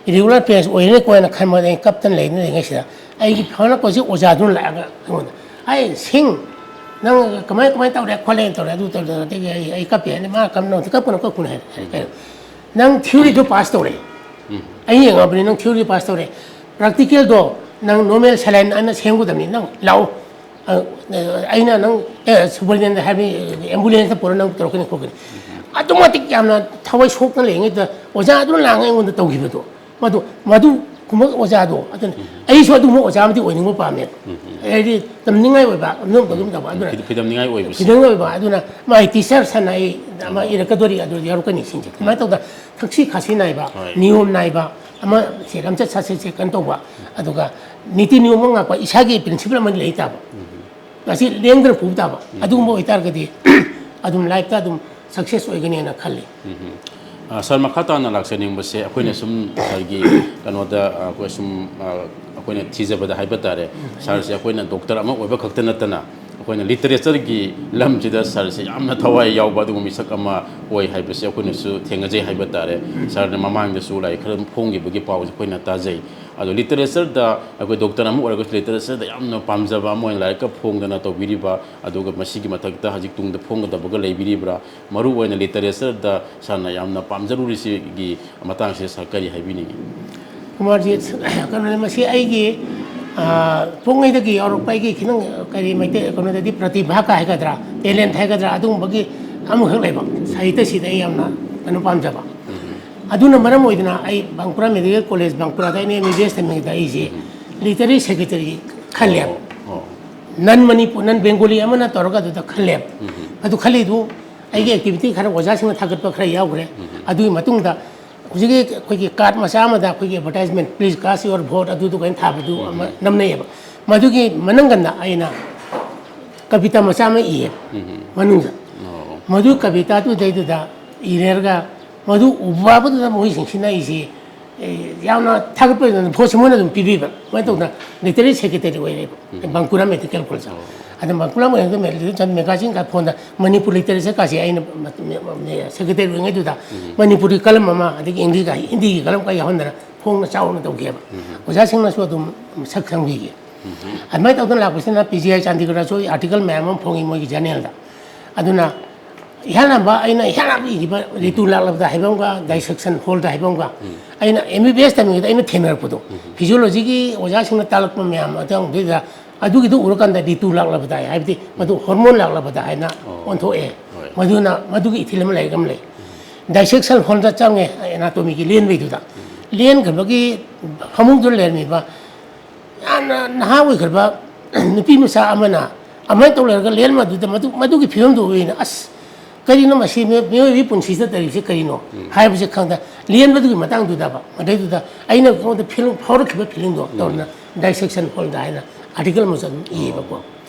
ꯏꯔꯦꯒꯨꯂꯔ ꯕꯦꯁ ꯑꯣꯏꯔꯅꯤꯀꯣ ꯍꯥꯏꯅ ꯈꯟꯕꯗ ꯑꯩ ꯀꯞꯇꯅ ꯂꯩꯔꯤꯉꯩꯁꯤꯗ ꯑꯩꯒꯤ ꯐꯥꯔꯃꯥꯀꯣꯂꯣꯖꯤ ꯑꯣꯖꯥꯗꯨꯅ ꯂꯥꯛꯑꯒ ꯑꯩꯉꯣꯟꯗ, "ꯑꯩ ꯁꯤꯡ, ꯅꯪ ꯀꯃꯥꯏ, ꯀꯃꯥꯏꯅ ꯇꯧꯔꯦ ꯈꯣꯠꯂꯦꯅ ꯇꯧꯔꯦ, ꯑꯗꯨ ꯇꯧꯔꯦ," ꯑꯗꯒꯤ ꯑꯩ, ꯑꯩ ꯀꯞꯄꯦ ꯍꯥꯏꯅ, ꯃꯥ ꯀꯞꯅꯣ, "ꯀꯞꯀꯅꯨ, ꯀꯞꯀꯅꯨ" ꯍꯥꯏꯔꯦ꯫ ꯀꯩꯅꯣ, "ꯅꯪ ꯊꯤꯑꯣꯔꯤꯗꯣ ꯄꯥꯁ ꯇꯧꯔꯦ, ꯑꯩ ꯌꯦꯡꯉꯕꯅꯤ, ꯅꯪ ꯊꯤꯑꯣꯔꯤ ꯄꯥꯁ ꯇꯧꯔꯦ, ꯄ꯭ꯔꯥꯛꯇꯤꯀꯦꯜꯗꯣ ꯅꯪ ꯅꯣꯔꯃꯦꯜ ꯁꯦꯂꯥꯏꯟ ꯑꯅ ꯁꯦꯝꯒꯗꯕꯅꯤ, ꯅꯪ ꯂꯥꯛꯑꯣ꯫ ꯑ, ꯑꯩꯅ ꯅꯪ, ꯑꯦ, ꯁꯨꯄꯔꯤꯟꯇꯦꯟꯗꯦꯟ ꯍꯥꯏꯕꯅꯤ, ꯑꯦꯝꯕꯨꯂꯦꯟꯁꯇ ꯄꯨꯔ ꯅꯪ ꯇꯧꯔꯛꯀꯅꯤ ꯈꯣꯠꯀꯅꯤ"꯫ ꯑꯗꯨꯛ ꯃꯇꯤꯛ ꯌꯥꯝꯅ ꯊꯋꯥꯏ ꯁꯣꯛꯅ ꯂꯩꯔꯤꯉꯩꯗ ꯑꯣꯖꯥ ꯑꯗꯨꯅ ꯂꯥꯛꯑꯒ ꯑꯩꯉꯣꯟꯗ ꯇꯧꯈꯤꯕꯗꯣ, ꯃꯗꯨ, ꯃꯗꯨꯒꯨꯝꯕ ꯑꯣꯖꯥꯗꯣ, ꯑꯗꯨꯅ ꯑꯩꯁꯨ ꯑꯗꯨꯒꯨꯝꯕ ꯑꯣꯖꯥ ꯑꯃꯗꯤ ꯑꯣꯏꯅꯤꯡꯕ ꯄꯥꯝꯃꯦ꯫ ꯍꯥꯏꯗꯤ ꯇꯝꯅꯤꯡꯉꯥꯏ ꯑꯣꯏꯕ, ꯑꯗꯨꯝ ꯇꯧꯕ ꯇꯧꯕ, ꯑꯗꯨꯅ ꯐꯤꯗꯝ-, ꯐꯤꯗꯝꯅꯤꯡꯉꯥꯏ ꯑꯣꯏꯕꯁꯦ꯫ ꯐꯤꯗꯝ ꯑꯣꯏꯕ, ꯑꯗꯨꯅ ꯃꯥꯒꯤ ꯇꯤꯆꯔꯁ ꯍꯥꯏꯅ ꯑꯩ ꯑꯃ ꯏꯔꯛꯀꯗꯣꯔꯤ, ꯑꯗꯨ ꯌꯥꯎꯔꯛꯀꯅꯤ ꯁꯤꯡꯁꯦ꯫ ꯑꯗꯨꯃꯥꯏꯅ ꯇꯧꯗꯅ ꯊꯛꯁꯤ ꯈꯥꯁꯤ ꯅꯥꯏꯕ, ꯍꯣꯏ꯫ ꯅꯤꯌꯣꯝ ꯅꯥꯏꯕ, ꯑꯃ ꯁꯦ ꯂꯝꯆꯠ ꯁꯥꯖꯠꯁꯦ ꯀꯩꯅꯣ ꯇꯧꯕ, ꯑꯗꯨꯒ ꯅꯤꯇꯤ ꯅꯤꯌꯣꯝ ꯑꯃ ꯉꯥꯛꯄ, ꯏꯁꯥꯒꯤ ꯄ꯭ꯔꯤꯟꯁꯤꯄꯜ ꯑꯃ ꯂꯩ ꯇꯥꯕ꯫ ꯃꯁꯤ ꯂꯦꯡꯗꯅ ꯄꯨꯕ ꯇꯥꯕ꯫ ꯑꯗꯨꯒꯨꯝꯕ ꯑꯣꯏꯇꯥꯔꯒꯗꯤ ꯑꯗꯨꯝ ꯂꯥꯏꯐꯇ ꯑꯗꯨꯝ ꯁꯛꯁꯦꯁ ꯑꯣꯏꯒꯅꯦꯅ ꯈꯜꯂꯤ꯫ ꯑ, ꯁꯥꯔ, ꯃꯈꯥ ꯇꯥꯅ ꯂꯥꯛꯆꯅꯤꯡꯕꯁꯦ, ꯑꯩꯈꯣꯏꯅ ꯁꯨꯝ ꯉꯁꯥꯏꯒꯤ ꯀꯩꯅꯣꯗ, ꯑ, ꯑꯩꯈꯣꯏ ꯁꯨꯝ, ꯑ, ꯑꯩꯈꯣꯏꯅ ꯊꯤꯖꯕꯗ ꯍꯥꯏꯕ ꯇꯥꯔꯦ, ꯁꯥꯔꯁꯦ ꯑꯩꯈꯣꯏꯅ ꯗꯣꯛꯇꯔ ꯑꯃ ꯑꯣꯏꯕ ꯈꯛꯇ ꯅꯠꯇꯅ ꯑꯩꯈꯣꯏꯅ ꯂꯤꯇꯔꯦꯆꯔꯒꯤ ꯂꯝꯁꯤꯗ ꯁꯥꯔꯁꯦ ꯌꯥꯝꯅ ꯊꯋꯥꯏ ꯌꯥꯎꯕ ꯑꯗꯨꯒꯨꯝꯕ ꯃꯤꯁꯛ ꯑꯃ ꯑꯣꯏ ꯍꯥꯏꯕꯁꯦ ꯑꯩꯈꯣꯏꯅꯁꯨ ꯊꯦꯡꯅꯖꯩ ꯍꯥꯏꯕ ꯇꯥꯔꯦ꯫ ꯁꯥꯔꯅ ꯃꯃꯥꯡꯗꯁꯨ ꯂꯥꯏꯔꯤꯛ ꯈꯔ ꯑꯗꯨꯝ ꯐꯣꯡꯈꯤꯕꯒꯤ ꯄꯥꯎꯁꯦ ꯑꯩꯈꯣꯏꯅ ꯇꯥꯖꯩ꯫ ꯑꯗꯣ ꯂꯤꯇꯔꯦꯆꯔꯗ ꯑꯩꯈꯣꯏ ꯗꯣꯛꯇꯔ ꯑꯃ ꯑꯣꯏꯔꯒꯁꯨ ꯂꯤꯇꯔꯦꯆꯔꯗ ꯌꯥꯝꯅ ꯄꯥꯝꯖꯕ ꯑꯃ ꯑꯣꯏꯅ ꯂꯥꯏꯔꯤꯛꯀ ꯐꯣꯡꯗꯅ ꯇꯧꯕꯤꯔꯤꯕ, ꯑꯗꯨꯒ ꯃꯁꯤꯒꯤ ꯃꯊꯛꯇ ꯍꯧꯖꯤꯛ ꯇꯨꯡꯗ ꯐꯣꯡꯒꯗꯕꯒ ꯂꯩꯕꯤꯔꯤꯕ꯭ꯔꯥ? ꯃꯔꯨ ꯑꯣꯏꯅ ꯂꯤꯇꯔꯦꯆꯔꯗ ꯁꯥꯔꯅ ꯌꯥꯝꯅ ꯄꯥꯝꯖꯔꯨꯔꯤꯁꯤꯒꯤ ꯃꯇꯥꯡꯁꯤꯗ ꯁꯥꯔ ꯀꯔꯤ ꯍꯥꯏꯕꯤꯅꯤꯡꯉꯤ? ꯀꯨꯃꯥꯔꯖꯤꯠ, ꯀꯩꯅꯣꯅꯦ, ꯃꯁꯤ ꯑꯩꯒꯤ, ꯑ, ꯄꯣꯛꯉꯩꯗꯒꯤ ꯌꯥꯎꯔꯛꯄ ꯑꯩꯒꯤ ꯈꯤꯇꯪ, ꯀꯔꯤ, ꯃꯩꯇꯩ ꯀꯩꯅꯣꯗꯗꯤ ꯄ꯭ꯔꯇꯤꯚꯥ ꯀꯥꯏ ꯍꯥꯏꯒꯗ꯭ꯔꯥ, ꯇꯦꯂꯦꯟꯠ ꯍꯥꯏꯒꯗ꯭ꯔꯥ, ꯑꯗꯨꯒꯨꯝꯕꯒꯤ ꯑꯃꯈꯛ ꯂꯩꯕ, ꯁꯥꯍꯤꯇ꯭ꯌꯁꯤꯗ ꯑꯩ ꯌꯥꯝꯅ ꯀꯩꯅꯣ ꯄꯥꯝꯖꯕ꯫ ꯑꯗꯨꯅ ꯃꯔꯝ ꯑꯣꯏꯗꯅ ꯑꯩ ꯕꯥꯡꯀꯨꯔꯥ ꯃꯦꯗꯤꯀꯦꯜ ꯀꯣꯂꯦꯖ ꯕꯥꯡꯀꯨꯔꯥꯗ ꯑꯩꯅ ꯑꯦꯝ ꯕꯤ ꯕꯤ ꯑꯦꯁ ꯇꯝꯃꯤꯉꯩꯗ ꯑꯩꯁꯦ ꯂꯤꯇꯔꯦꯔꯤ ꯁꯦꯀ꯭ꯔꯦꯇꯔꯤ ꯈꯜꯂꯦꯕ꯫ ꯑꯣ, ꯑꯣ꯫ ꯅꯟ ꯃꯅꯤꯄꯨꯔ, ꯅꯟ ꯕꯦꯡꯒꯣꯂꯤ ꯑꯃꯅ ꯇꯧꯔꯒ ꯑꯗꯨꯗ ꯈꯜꯂꯦꯕ꯫ ꯑꯗꯨ ꯈꯜꯂꯤꯗꯨ ꯑꯩꯒꯤ ꯑꯦꯛꯇꯤꯚꯤꯇꯤ ꯈꯔ ꯑꯣꯖꯥꯁꯤꯡꯅ ꯊꯥꯒꯠꯄ ꯈꯔ ꯌꯥꯎꯈ꯭ꯔꯦ꯫ ꯑꯗꯨꯒꯤ ꯃꯇꯨꯡꯗ ꯍꯧꯖꯤꯛꯀꯤ ꯑꯩꯈꯣꯏꯒꯤ ꯀꯥꯔꯠ ꯃꯆꯥ ꯑꯃꯗ ꯑꯩꯈꯣꯏꯒꯤ advertisement, "Please cast your vote" ꯑꯗꯨꯗꯨ ꯀꯥꯏꯅ ꯊꯥꯕꯗꯨ ꯑꯃ ꯅꯝꯅꯩꯌꯦꯕ꯫ ꯃꯗꯨꯒꯤ ꯃꯅꯪꯒꯟꯗ ꯑꯩꯅ ꯀꯕꯤꯇꯥ ꯃꯆꯥ ꯑꯃ ꯏꯌꯦ ꯃꯅꯨꯡꯗ꯫ ꯃꯗꯨ ꯀꯕꯤꯇꯥꯗꯨꯗꯩꯗꯨꯗ ꯏꯔꯦꯔꯒ ꯃꯗꯨ ꯎꯕꯗꯨꯗ ꯃꯣꯏꯁꯤꯡꯁꯤꯅ ꯑꯩꯁꯤ, ꯑꯦ, ꯌꯥꯝꯅ ꯊꯥꯒꯠꯄ ꯑꯣꯏꯅ ꯚꯣꯠꯁꯦ ꯃꯣꯏꯅ ꯑꯗꯨꯝ ꯄꯤꯕꯤꯕ꯫ ꯑꯗꯨꯃꯥꯏꯅ ꯇꯧꯗꯅ literary secretary ꯑꯣꯏꯔꯦꯕ꯫ ꯕꯪꯀꯨꯔꯥ ꯃꯦꯗꯤꯀꯦꯜ ꯀꯣꯂꯦꯖ꯫ ꯑꯗ ꯕꯪꯀꯨꯔꯥ ꯃꯦꯗꯤꯀꯦꯜ ꯀꯣꯂꯦꯖ ꯃꯦꯒꯥꯖꯤꯟꯒ ꯐꯣꯟꯗ ꯃꯅꯤꯄꯨꯔ ꯂꯤꯇꯔꯦꯆꯔ ꯀꯥꯁꯦ ꯑꯩꯅ ꯁꯦꯀ꯭ꯔꯦꯇꯔꯤ ꯑꯣꯏꯔꯤꯉꯩꯗꯨꯗ ꯃꯅꯤꯄꯨꯔꯤ ꯀꯂꯝ ꯑꯃ, ꯑꯗꯒꯤ ꯏꯪꯂꯤꯁꯀ ꯍꯤꯟꯗꯤꯒꯤ ꯀꯂꯝꯒ ꯌꯥꯎꯍꯟꯗꯅ ꯐꯣꯡꯅ ꯆꯥꯎꯅ ꯇꯧꯈꯤꯑꯕ꯫ ꯑꯣꯖꯥꯁꯤꯡꯅꯁꯨ ꯑꯗꯨꯝ ꯁꯛ ꯈꯪꯕꯤꯈꯤ꯫ ꯑꯗꯨꯃꯥꯏꯅ ꯇꯧꯗꯅ ꯂꯥꯛꯄꯁꯤꯅ ꯄꯤ ꯖꯤ ꯑꯥꯏ ꯆꯥꯟꯗꯤꯒꯔꯗꯁꯨ ꯑꯥꯔꯇꯤꯀꯜ ꯃꯌꯥꯝ ꯑꯃ ꯐꯣꯡꯉꯤ ꯃꯣꯏꯒꯤ ꯖꯔꯅꯦꯜꯗ꯫ ꯑꯗꯨꯅ ꯏꯍꯥꯟ ꯍꯥꯟꯕ ꯑꯩꯅ ꯏꯍꯥꯟ ꯍꯥꯟꯕ ꯏꯈꯤꯕ ꯔꯤꯇꯨ ꯂꯥꯛꯂꯕꯗ ꯍꯥꯏꯕ ꯑꯃꯒ ꯗꯥꯏꯁꯦꯛꯁꯟ ꯍꯣꯜꯗ ꯍꯥꯏꯕ ꯑꯃꯒ ꯑꯩꯅ ꯑꯦꯝ ꯕꯤ ꯕꯤ ꯑꯦꯁ ꯇꯝꯃꯤꯉꯩꯗ ꯑꯩꯅ ꯊꯦꯡꯅꯔꯛꯄꯗꯣ, ꯐꯤꯖꯤꯌꯣꯂꯣꯖꯤꯒꯤ ꯑꯣꯖꯥꯁꯤꯡꯅ ꯇꯥꯛꯂꯛꯄ ꯃꯌꯥꯝ ꯑꯗꯨꯗ ꯑꯗꯨꯒꯤꯗꯨ ꯎꯔꯀꯥꯟꯗ ꯔꯤꯇꯨ ꯂꯥꯛꯂꯕꯗ ꯍꯥꯏꯕꯗꯤ ꯃꯗꯨ ꯍꯣꯔꯃꯣꯟ ꯂꯥꯛꯂꯕꯗ ꯍꯥꯏꯅ ꯑꯣꯟꯊꯣꯛꯑꯦ꯫ ꯃꯗꯨꯅ ꯃꯗꯨꯒꯤ ꯏꯊꯤꯜ ꯑꯃ ꯂꯥꯏꯔꯤꯛ ꯑꯃ ꯂꯩ꯫ ꯗꯥꯏꯁꯦꯛꯁꯟ ꯍꯣꯜꯗ ꯆꯪꯉꯦ, ꯑꯦꯅꯥꯇꯣꯃꯤꯒꯤ ꯂꯦꯟꯕꯩꯗꯨꯗ ꯂꯦꯟꯈ꯭ꯔꯕꯒꯤ ꯐꯃꯨꯡꯗꯨꯗ ꯂꯩꯔꯝꯃꯤꯕ ꯌꯥꯝꯅ ꯅꯍꯥ ꯑꯣꯏꯈ꯭ꯔꯕ ꯅꯨꯄꯤ ꯃꯆꯥ ꯑꯃꯅ ꯑꯗꯨꯃꯥꯏꯅ ꯇꯧ ꯂꯩꯔꯒ ꯂꯦꯟ ꯃꯗꯨꯗ ꯃꯗꯨ-, ꯃꯗꯨꯒꯤ ꯐꯤꯕꯝꯗꯨ ꯑꯣꯏꯅ, "ꯑꯁ, ꯀꯔꯤꯅꯣ ꯃꯁꯤ ꯃꯤꯑꯣ-, ꯃꯤꯑꯣꯏꯕꯒꯤ ꯄꯨꯟꯁꯤꯗ ꯇꯧꯔꯤꯕꯁꯤ ꯀꯔꯤꯅꯣ?" ꯍꯥꯏꯕꯁꯤ ꯈꯪꯗ ꯂꯦꯟꯕꯗꯨꯒꯤ ꯃꯇꯥꯡꯗꯨꯗꯕ ꯃꯗꯩꯗꯨꯗ ꯑꯩꯅ ꯑꯩꯉꯣꯟꯗ ꯐꯤꯂꯝ ꯐꯥꯎꯔꯛꯈꯤꯕ ꯐꯤꯂꯝꯗꯣ ꯇꯧꯔꯅ ꯗꯥꯏꯁꯦꯛꯁꯟ ꯍꯣꯜꯗ ꯍꯥꯏꯅ ꯑꯥꯔꯇꯤꯀꯜ ꯑꯃꯁꯨ ꯑꯗꯨꯝ ꯏꯌꯦꯕꯀꯣ꯫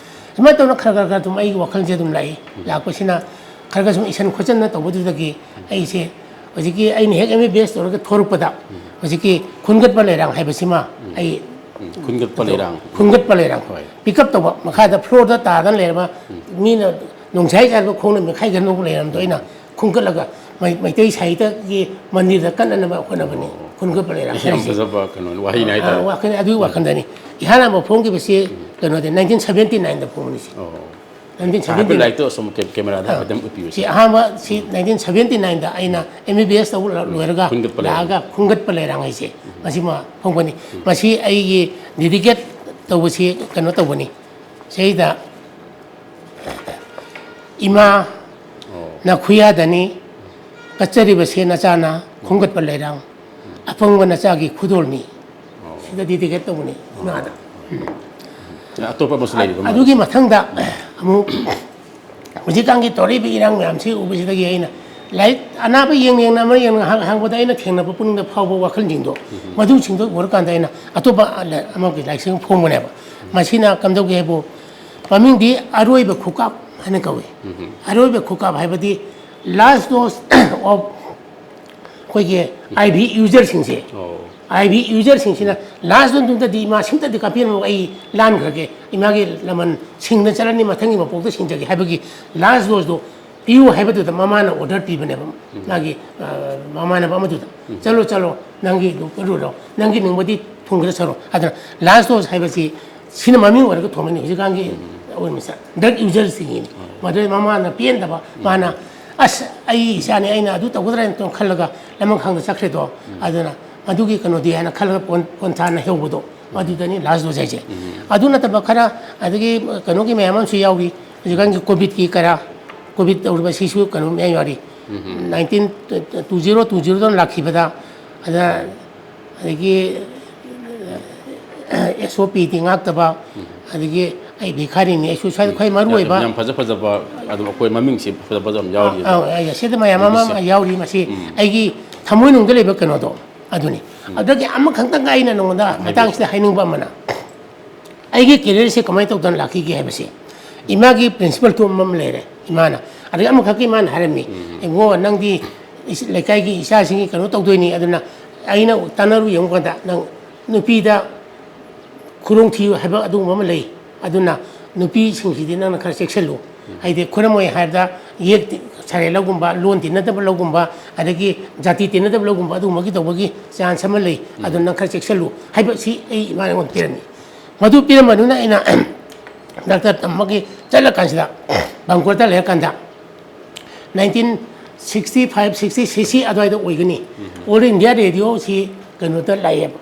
ꯑꯗꯨꯃꯥꯏꯅ ꯇꯧꯅ ꯈꯔ ꯈꯔ ꯈꯔ ꯑꯗꯨꯝ ꯑꯩꯒꯤ ꯋꯥꯈꯜꯁꯦ ꯑꯗꯨꯝ ꯂꯥꯛꯏ꯫ ꯂꯥꯛꯄꯁꯤꯅ ꯈꯔ ꯈꯔ ꯁꯨꯝ ꯏꯁꯟ ꯈꯣꯠꯆꯟꯅ ꯇꯧꯕꯗꯨꯗꯒꯤ ꯑꯩꯁꯦ ꯍꯧꯖꯤꯛꯀꯤ ꯑꯩꯅ ꯍꯦꯛ ꯑꯦꯝ ꯕꯤ ꯕꯤ ꯑꯦꯁ ꯇꯧꯔꯒ ꯊꯣꯔꯛꯄꯗ ꯍꯧꯖꯤꯛꯀꯤ ꯈꯨꯟꯒꯠꯄ ꯂꯩꯔꯥꯡ ꯍꯥꯏꯕꯁꯤꯃ ꯑꯩ ꯎꯝ, ꯈꯨꯟꯒꯠꯄ ꯂꯩꯔꯥꯡ꯫ ꯈꯨꯟꯒꯠꯄ ꯂꯩꯔꯥꯡ꯫ ꯍꯣꯏ꯫ ꯄꯤꯛ ꯑꯞ ꯇꯧꯕ, ꯃꯈꯥꯗ ꯐ꯭ꯂꯣꯔꯗ ꯇꯥꯗꯅ ꯂꯩꯔꯕ ꯃꯤꯅ ꯅꯣꯡꯁꯥꯏ ꯆꯥꯏꯕ ꯈꯣꯡꯅ ꯃꯦꯠꯈꯥꯏꯒꯟꯕ ꯂꯩꯔꯝꯗꯣ ꯑꯩꯅ ꯈꯨꯟꯒꯠꯂꯒ ꯃꯩ-, ꯃꯩꯇꯩ ꯁꯥꯍꯤꯇꯒꯤ ꯃꯟꯗꯤꯔꯗ ꯀꯠꯅꯅꯕ ꯍꯣꯠꯅꯕꯅꯤ꯫ ꯈꯨꯟꯒꯠꯄ ꯂꯩꯔꯥꯡ ꯌꯥꯝ ꯍꯥꯏꯔꯤꯁꯦ꯫ ꯐꯖꯕ ꯀꯩꯅꯣꯅꯤ, ꯋꯥꯍꯩꯅꯤ ꯍꯥꯏꯇꯥꯔꯦ꯫ ꯑꯥ, ꯋꯥꯈꯜ, ꯑꯗꯨꯒꯤ ꯋꯥꯈꯜꯗꯅꯤ꯫ ꯏꯍꯥꯟ ꯍꯥꯟꯕ ꯐꯣꯡꯈꯤꯕꯁꯤ ꯀꯩꯅꯣꯗ nineteen seventy nineꯗ ꯐꯣꯡꯕꯅꯤ ꯁꯤ꯫ ꯑꯣ꯫ nineteen seventy nine꯫ ꯍꯥꯏꯐꯦꯠ ꯂꯥꯏꯔꯤꯛꯇꯣ ꯁꯨꯝ ꯀꯦ-, ꯀꯦꯃꯦꯔꯥꯗ ꯑꯥ꯫ ꯍꯥꯏꯐꯦꯠꯇꯪ ꯎꯠꯄꯤꯌꯨ ꯁꯤ ꯁꯦ꯫ ꯑꯍꯥꯟꯕ ꯁꯤ nineteen seventy nineꯗ ꯑꯩꯅ ꯑꯦꯝ ꯕꯤ ꯕꯤ ꯑꯦꯁ ꯇꯧꯕ ꯂꯣꯏꯔꯒ ꯈꯨꯟꯒꯠꯄ ꯂꯩꯔꯥꯡ꯫ ꯂꯥꯛꯑꯒ ꯈꯨꯟꯒꯠꯄ ꯂꯩꯔꯥꯡ ꯍꯥꯏꯁꯦ ꯃꯁꯤꯃ ꯐꯣꯡꯕꯅꯤ꯫ ꯃꯁꯤ ꯑꯩꯒꯤ dedicate ꯇꯧꯕꯁꯤ ꯀꯩꯅꯣ ꯇꯧꯕꯅꯤ꯫ ꯁꯤꯗ ꯏꯃꯥ ꯑꯣ꯫ ꯅꯈꯨꯌꯥꯗꯅꯤ ꯀꯠꯆꯔꯤꯕꯁꯦ ꯅꯆꯥꯅ ꯈꯨꯟꯒꯠꯄ ꯂꯩꯔꯥꯡ ꯑꯄꯪꯕ ꯅꯆꯥꯒꯤ ꯈꯨꯗꯣꯜꯅꯤ꯫ ꯑꯣ꯫ ꯁꯤꯗ dedicate ꯇꯧꯕꯅꯤ ꯏꯃꯥꯗ꯫ ꯑꯇꯣꯞꯄ ꯑꯃꯁꯨ ꯂꯩꯔꯤꯕ ꯃꯥꯜꯂꯦ꯫ ꯑꯗꯨꯒꯤ ꯃꯊꯪꯗ ꯑꯃꯨꯛ ꯍꯧꯖꯤꯛꯀꯥꯟꯒꯤ ꯇꯧꯔꯛꯏꯕ ꯏꯔꯥꯡ ꯃꯌꯥꯝꯁꯤ ꯎꯕꯁꯤꯗꯒꯤ ꯑꯩꯅ ꯂꯥꯏꯔꯤꯛ ꯑꯅꯥꯕ ꯌꯦꯡ ꯌꯦꯡꯅ ꯑꯃ ꯌꯦꯡꯅ ꯍꯥꯡ- ꯍꯥꯡꯕꯗ ꯑꯩꯅ ꯊꯦꯡꯅꯕ ꯄꯨꯛꯅꯤꯡꯗ ꯐꯥꯎꯕ ꯋꯥꯈꯜꯁꯤꯡꯗꯣ, ꯃꯗꯨꯁꯤꯡꯗꯣ ꯎꯔꯀꯥꯟꯗ ꯑꯩꯅ ꯑꯇꯣꯞꯄ ꯂ- ꯑꯃꯒꯤ ꯂꯥꯏꯔꯤꯛꯁꯤꯡ ꯐꯣꯡꯕꯅꯦꯕ꯫ ꯃꯁꯤꯅ ꯀꯝꯗꯧꯒꯦ ꯍꯥꯏꯕꯨ, ꯃꯃꯤꯡꯗꯤ ꯑꯔꯣꯏꯕ ꯈꯨꯀꯥꯞ ꯍꯥꯏꯅ ꯀꯧꯏ꯫ ꯑꯔꯣꯏꯕ ꯈꯨꯀꯥꯞ ꯍꯥꯏꯕꯗꯤ last dose of ꯑꯩꯈꯣꯏꯒꯤ ꯑꯥꯏ ꯚꯤ ꯌꯨꯖꯔꯁꯤꯡꯁꯦ, ꯑꯣ꯫ ꯑꯥꯏ ꯚꯤ ꯌꯨꯖꯔꯁꯤꯡꯁꯤꯅ ꯂꯥꯁ ꯗꯣꯁꯇꯨꯗꯗꯤ ꯏꯃꯥ ꯁꯤꯝꯇꯗꯤ ꯀꯥꯞꯄꯤꯔꯝꯃꯣ, ꯑꯩ ꯂꯥꯟꯈ꯭ꯔꯒꯦ, ꯏꯃꯥꯒꯤ ꯂꯃꯟ ꯁꯤꯡꯅ ꯆꯠꯂꯅꯤ, ꯃꯊꯪꯒꯤ ꯃꯄꯣꯛꯇ ꯁꯤꯡꯖꯒꯦ ꯍꯥꯏꯕꯒꯤ ꯂꯥꯁ ꯗꯣꯁꯇꯣ ꯄꯤꯌꯨ ꯍꯥꯏꯕꯗꯨꯗ ꯃꯃꯥꯅ ꯑꯣꯔꯗꯔ ꯄꯤꯕꯅꯦꯕ꯫ ꯃꯥꯒꯤ ꯑ, ꯃꯃꯥꯟꯅꯕ ꯑꯃꯗꯨꯗ, "ꯆꯠꯂꯣ, ꯆꯠꯂꯣ, ꯅꯪꯒꯤ ꯗꯣꯛꯇꯔꯗꯨꯗꯣ, ꯅꯪꯒꯤ ꯅꯤꯡꯕꯗꯤ ꯊꯨꯡꯈ꯭ꯔꯁꯅꯨ"꯫ ꯑꯗꯨꯅ ꯂꯥꯁ ꯗꯣꯁ ꯍꯥꯏꯕꯁꯤ ꯁꯤꯅ ꯃꯃꯤꯡ ꯑꯣꯏꯔꯒ ꯊꯣꯟꯕꯅꯤ ꯍꯧꯖꯤꯛꯀꯥꯟꯒꯤ ꯑꯣꯏꯕꯁꯦ ꯗ꯭ꯔꯒ ꯌꯨꯖꯔꯁꯤꯡꯒꯤꯅꯤ꯫ ꯃꯗꯨꯗꯩ ꯃꯃꯥꯅ ꯄꯦꯟꯗꯕ, ꯃꯥꯅ, "ꯑꯁ, ꯑꯩ ꯏꯆꯥꯅꯤ, ꯑꯩꯅ ꯑꯗꯨ ꯇꯧꯒꯗ꯭ꯔꯥ ꯍꯥꯏꯅ ꯈꯜꯂꯒ ꯂꯃꯟꯈꯥꯡꯗ ꯆꯠꯈ꯭ꯔꯦꯗꯣ, ꯑꯗꯨꯅ ꯃꯗꯨꯒꯤ ꯀꯩꯅꯣꯗꯤ" ꯍꯥꯏꯅ ꯈꯜꯂꯒ ꯄꯣꯟ ꯄꯣꯟꯊꯥ ꯅꯩꯍꯧꯕꯗꯣ, ꯃꯗꯨꯗꯅꯤ ꯂꯥꯁ ꯗꯣꯁ ꯍꯥꯏꯁꯦ꯫ ꯑꯗꯨ ꯅꯠꯇꯕ ꯈꯔ, ꯑꯗꯒꯤ ꯀꯩꯅꯣꯒꯤ ꯃꯌꯥꯝ ꯑꯃꯁꯨ ꯌꯥꯎꯔꯤ, ꯍꯧꯖꯤꯛꯀꯥꯟꯒꯤ ꯀꯣꯚꯤꯗꯀꯤ ꯀꯔꯥ, ꯀꯣꯚꯤꯗ ꯇꯧꯔꯤꯕ ꯁꯤꯁꯨ ꯀꯩꯅꯣ ꯃꯌꯥꯝ ꯌꯥꯎꯔꯤ꯫ ꯅꯥꯏꯟꯇꯤꯟ ꯇꯨ ꯖꯤꯔꯣ ꯇꯨ ꯖꯤꯔꯣꯗ ꯂꯥꯛꯈꯤꯕꯗ, ꯑꯗ ꯑꯗꯒꯤ ꯑꯦꯁ ꯑꯣ ꯄꯤꯗꯤ ꯉꯥꯛꯇꯕ, ꯑꯗꯒꯤ "ꯑꯩ ꯚꯤꯈꯥꯔꯤꯅꯤ", ꯑꯩꯁꯨ ꯁ꯭ꯋꯥꯏꯗ ꯈ꯭ꯋꯥꯏ ꯃꯔꯨ ꯑꯣꯏꯕ꯫ ꯌꯥꯝ ꯐꯖ ꯐꯖꯕ, ꯑꯗꯨꯝ ꯑꯩꯈꯣꯏ ꯃꯃꯤꯡꯁꯤ ꯐꯖ ꯐꯖꯕ ꯌꯥꯎꯔꯤ꯫ ꯑꯥ, ꯑꯥ, ꯑꯥ, ꯁꯤꯗ ꯃꯌꯥꯝ ꯑꯃ ꯌꯥꯎꯔꯤ꯫ ꯃꯁꯤ ꯑꯩꯒꯤ ꯊꯃꯣꯏꯅꯨꯡꯗ ꯂꯩꯕ ꯀꯩꯅꯣꯗꯣ ꯑꯗꯨꯅꯤ꯫ ꯑꯗꯒꯤ ꯑꯃꯈꯛꯇꯪꯒ ꯑꯩꯅ ꯅꯉꯣꯟꯗ ꯃꯇꯥꯡꯁꯤꯗ ꯍꯥꯏꯅꯤꯡꯕ ꯑꯃꯅ, ꯑꯩꯒꯤ ꯀꯦꯔꯤꯌꯔꯁꯦ ꯀꯃꯥꯏꯅ ꯇꯧꯗꯅ ꯂꯥꯛꯈꯤꯒꯦ ꯍꯥꯏꯕꯁꯦ, ꯏꯃꯥꯒꯤ ꯄ꯭ꯔꯤꯟꯁꯤꯄꯜ ꯊꯣꯛꯄ ꯑꯃ ꯂꯩꯔꯦ꯫ ꯏꯃꯥꯅ, ꯑꯗꯒꯤ ꯑꯃꯈꯛꯀꯤ ꯏꯃꯥꯅ ꯍꯥꯏꯔꯝꯃꯤ, "ꯏꯕꯨꯡꯉꯣ, ꯅꯪꯗꯤ ꯏꯁ-, ꯂꯩꯀꯥꯏꯒꯤ ꯏꯆꯥꯁꯤꯡꯒꯤ ꯀꯩꯅꯣ ꯇꯧꯗꯣꯏꯅꯤ, ꯑꯗꯨꯅ ꯑꯩꯅ ꯇꯥꯟꯅꯔꯨ ꯌꯦꯡꯉꯨ ꯀꯥꯟꯗ ꯅꯪ ꯅꯨꯄꯤꯗ ꯈꯨꯗꯣꯡ ꯊꯤꯌꯨ ꯍꯥꯏꯕ ꯑꯗꯨꯒꯨꯝꯕ ꯑꯃ ꯂꯩ꯫ ꯑꯗꯨꯅ ꯅꯨꯄꯤꯁꯤꯡꯁꯤꯗꯤ ꯅꯪꯅ ꯈꯔ ꯆꯦꯛꯁꯤꯜꯂꯨ꯫ ꯍꯥꯏꯗꯤ, ꯈꯨꯗꯝ ꯑꯣꯏꯅ ꯍꯥꯏꯔꯕꯗ, ꯌꯦꯛ ꯇꯤ-, ꯁꯥꯔꯦ ꯂꯧꯒꯨꯝꯕ, ꯂꯣꯟ ꯇꯤꯟꯅꯗꯕ ꯂꯧꯒꯨꯝꯕ, ꯑꯗꯒꯤ ꯖꯥꯇꯤ ꯇꯤꯟꯅꯗꯕ ꯂꯧꯒꯨꯝꯕ, ꯑꯗꯨꯒꯨꯝꯕꯒꯤ ꯇꯧꯕꯒꯤ ꯆꯥꯟꯁ ꯑꯃ ꯂꯩ꯫ ꯑꯗꯨꯅ ꯅꯪ ꯈꯔ ꯆꯦꯛꯁꯤꯜꯂꯨ" ꯍꯥꯏꯕꯁꯤ ꯑꯩ ꯏꯃꯥꯅ ꯑꯩꯉꯣꯟꯗ ꯄꯤꯔꯝꯃꯤ꯫ ꯃꯗꯨ ꯄꯤꯔꯝꯕꯗꯨꯅ ꯑꯩꯅ ꯗꯥꯛꯇꯔ ꯇꯝꯕꯒꯤ ꯆꯠꯂꯀꯥꯟꯁꯤꯗ, ꯕꯪꯀꯣꯔꯗ ꯂꯩꯔꯀꯥꯟꯗ, nineteen sixty five, sixty six ꯑꯗꯨꯋꯥꯏꯗ ꯑꯣꯏꯒꯅꯤ꯫ ꯑꯣꯜ ꯏꯟꯗꯤꯌꯥ ꯔꯦꯗꯤꯑꯣꯁꯤ ꯀꯩꯅꯣꯗ ꯂꯥꯛꯑꯦꯕ,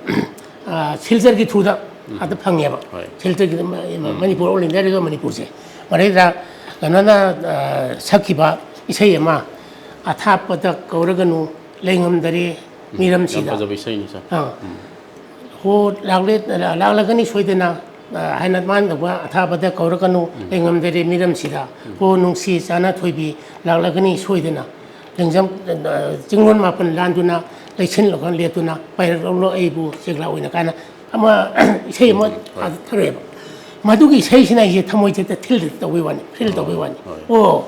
ꯑ, ꯁꯤꯜꯆꯔꯒꯤ ꯊ꯭ꯔꯨꯗ ꯑꯗ ꯐꯪꯉꯦꯕ꯫ ꯍꯣꯏ꯫ ꯁꯤꯜꯆꯔꯒꯤ ꯃ-, ꯃ-, ꯃꯅꯤꯄꯨꯔ ꯑꯣꯜ ꯏꯟꯗꯤꯌꯥ ꯔꯦꯗꯤꯑꯣ ꯃꯅꯤꯄꯨꯔꯁꯦ꯫ ꯃꯗꯩꯗ ꯀꯩꯅꯣꯅ, ꯑ, ꯁꯛꯈꯤꯕ ꯏꯁꯩ ꯑꯃ, "ꯑꯊꯥꯞꯄꯗ ꯀꯧꯔꯒꯅꯨ, ꯂꯩꯉꯝꯗꯔꯦ ꯌꯥꯝ ꯃꯤꯔꯝꯁꯤꯗ"꯫ ꯐꯖꯕ ꯏꯁꯩꯅꯤ, ꯁꯥꯔ꯫ ꯑꯥ꯫ "ꯍꯣ, ꯂꯥꯛꯂꯦ-, ꯂꯥꯛꯂꯒꯅꯤ ꯁꯣꯏꯗꯅ", ꯑ, ꯍꯥꯏꯅ ꯃꯥꯅ ꯇꯧꯕ, "ꯑꯊꯥꯞꯄꯗ ꯀꯧꯔꯛꯀꯅꯨ, ꯂꯩꯉꯝꯗꯔꯦ ꯃꯤꯔꯝꯁꯤꯗ꯫ ꯍꯣ, ꯅꯨꯡꯁꯤ ꯆꯥꯅ ꯊꯣꯏꯕꯤ, ꯂꯥꯛꯂꯒꯅꯤ ꯁꯣꯏꯗꯅ"꯫ ꯂꯦꯡꯖꯝ, ꯑ, ꯆꯤꯡꯂꯣꯟ ꯃꯥꯄꯟ ꯂꯥꯟꯗꯨꯅ ꯂꯩꯁꯤꯜꯂꯒ ꯂꯦꯞꯇꯨꯅ ꯄꯥꯏꯔꯛꯂꯣ ꯑꯩꯕꯨ ꯆꯦꯛꯂꯥ ꯑꯣꯏꯅ ꯀꯥꯏꯅ ꯑꯃ ꯏꯁꯩ ꯑꯃ ꯊꯥꯔꯛꯑꯦꯕ꯫ ꯃꯗꯨꯒꯤ ꯏꯁꯩꯁꯤꯅ ꯑꯩꯁꯦ ꯊꯃꯣꯏꯁꯤꯗ ꯊꯤꯜ ꯇꯧꯕꯩ ꯋꯥꯅꯤ, ꯐꯤꯜ ꯇꯧꯕꯩ ꯋꯥꯅꯤ꯫ ꯑꯣ,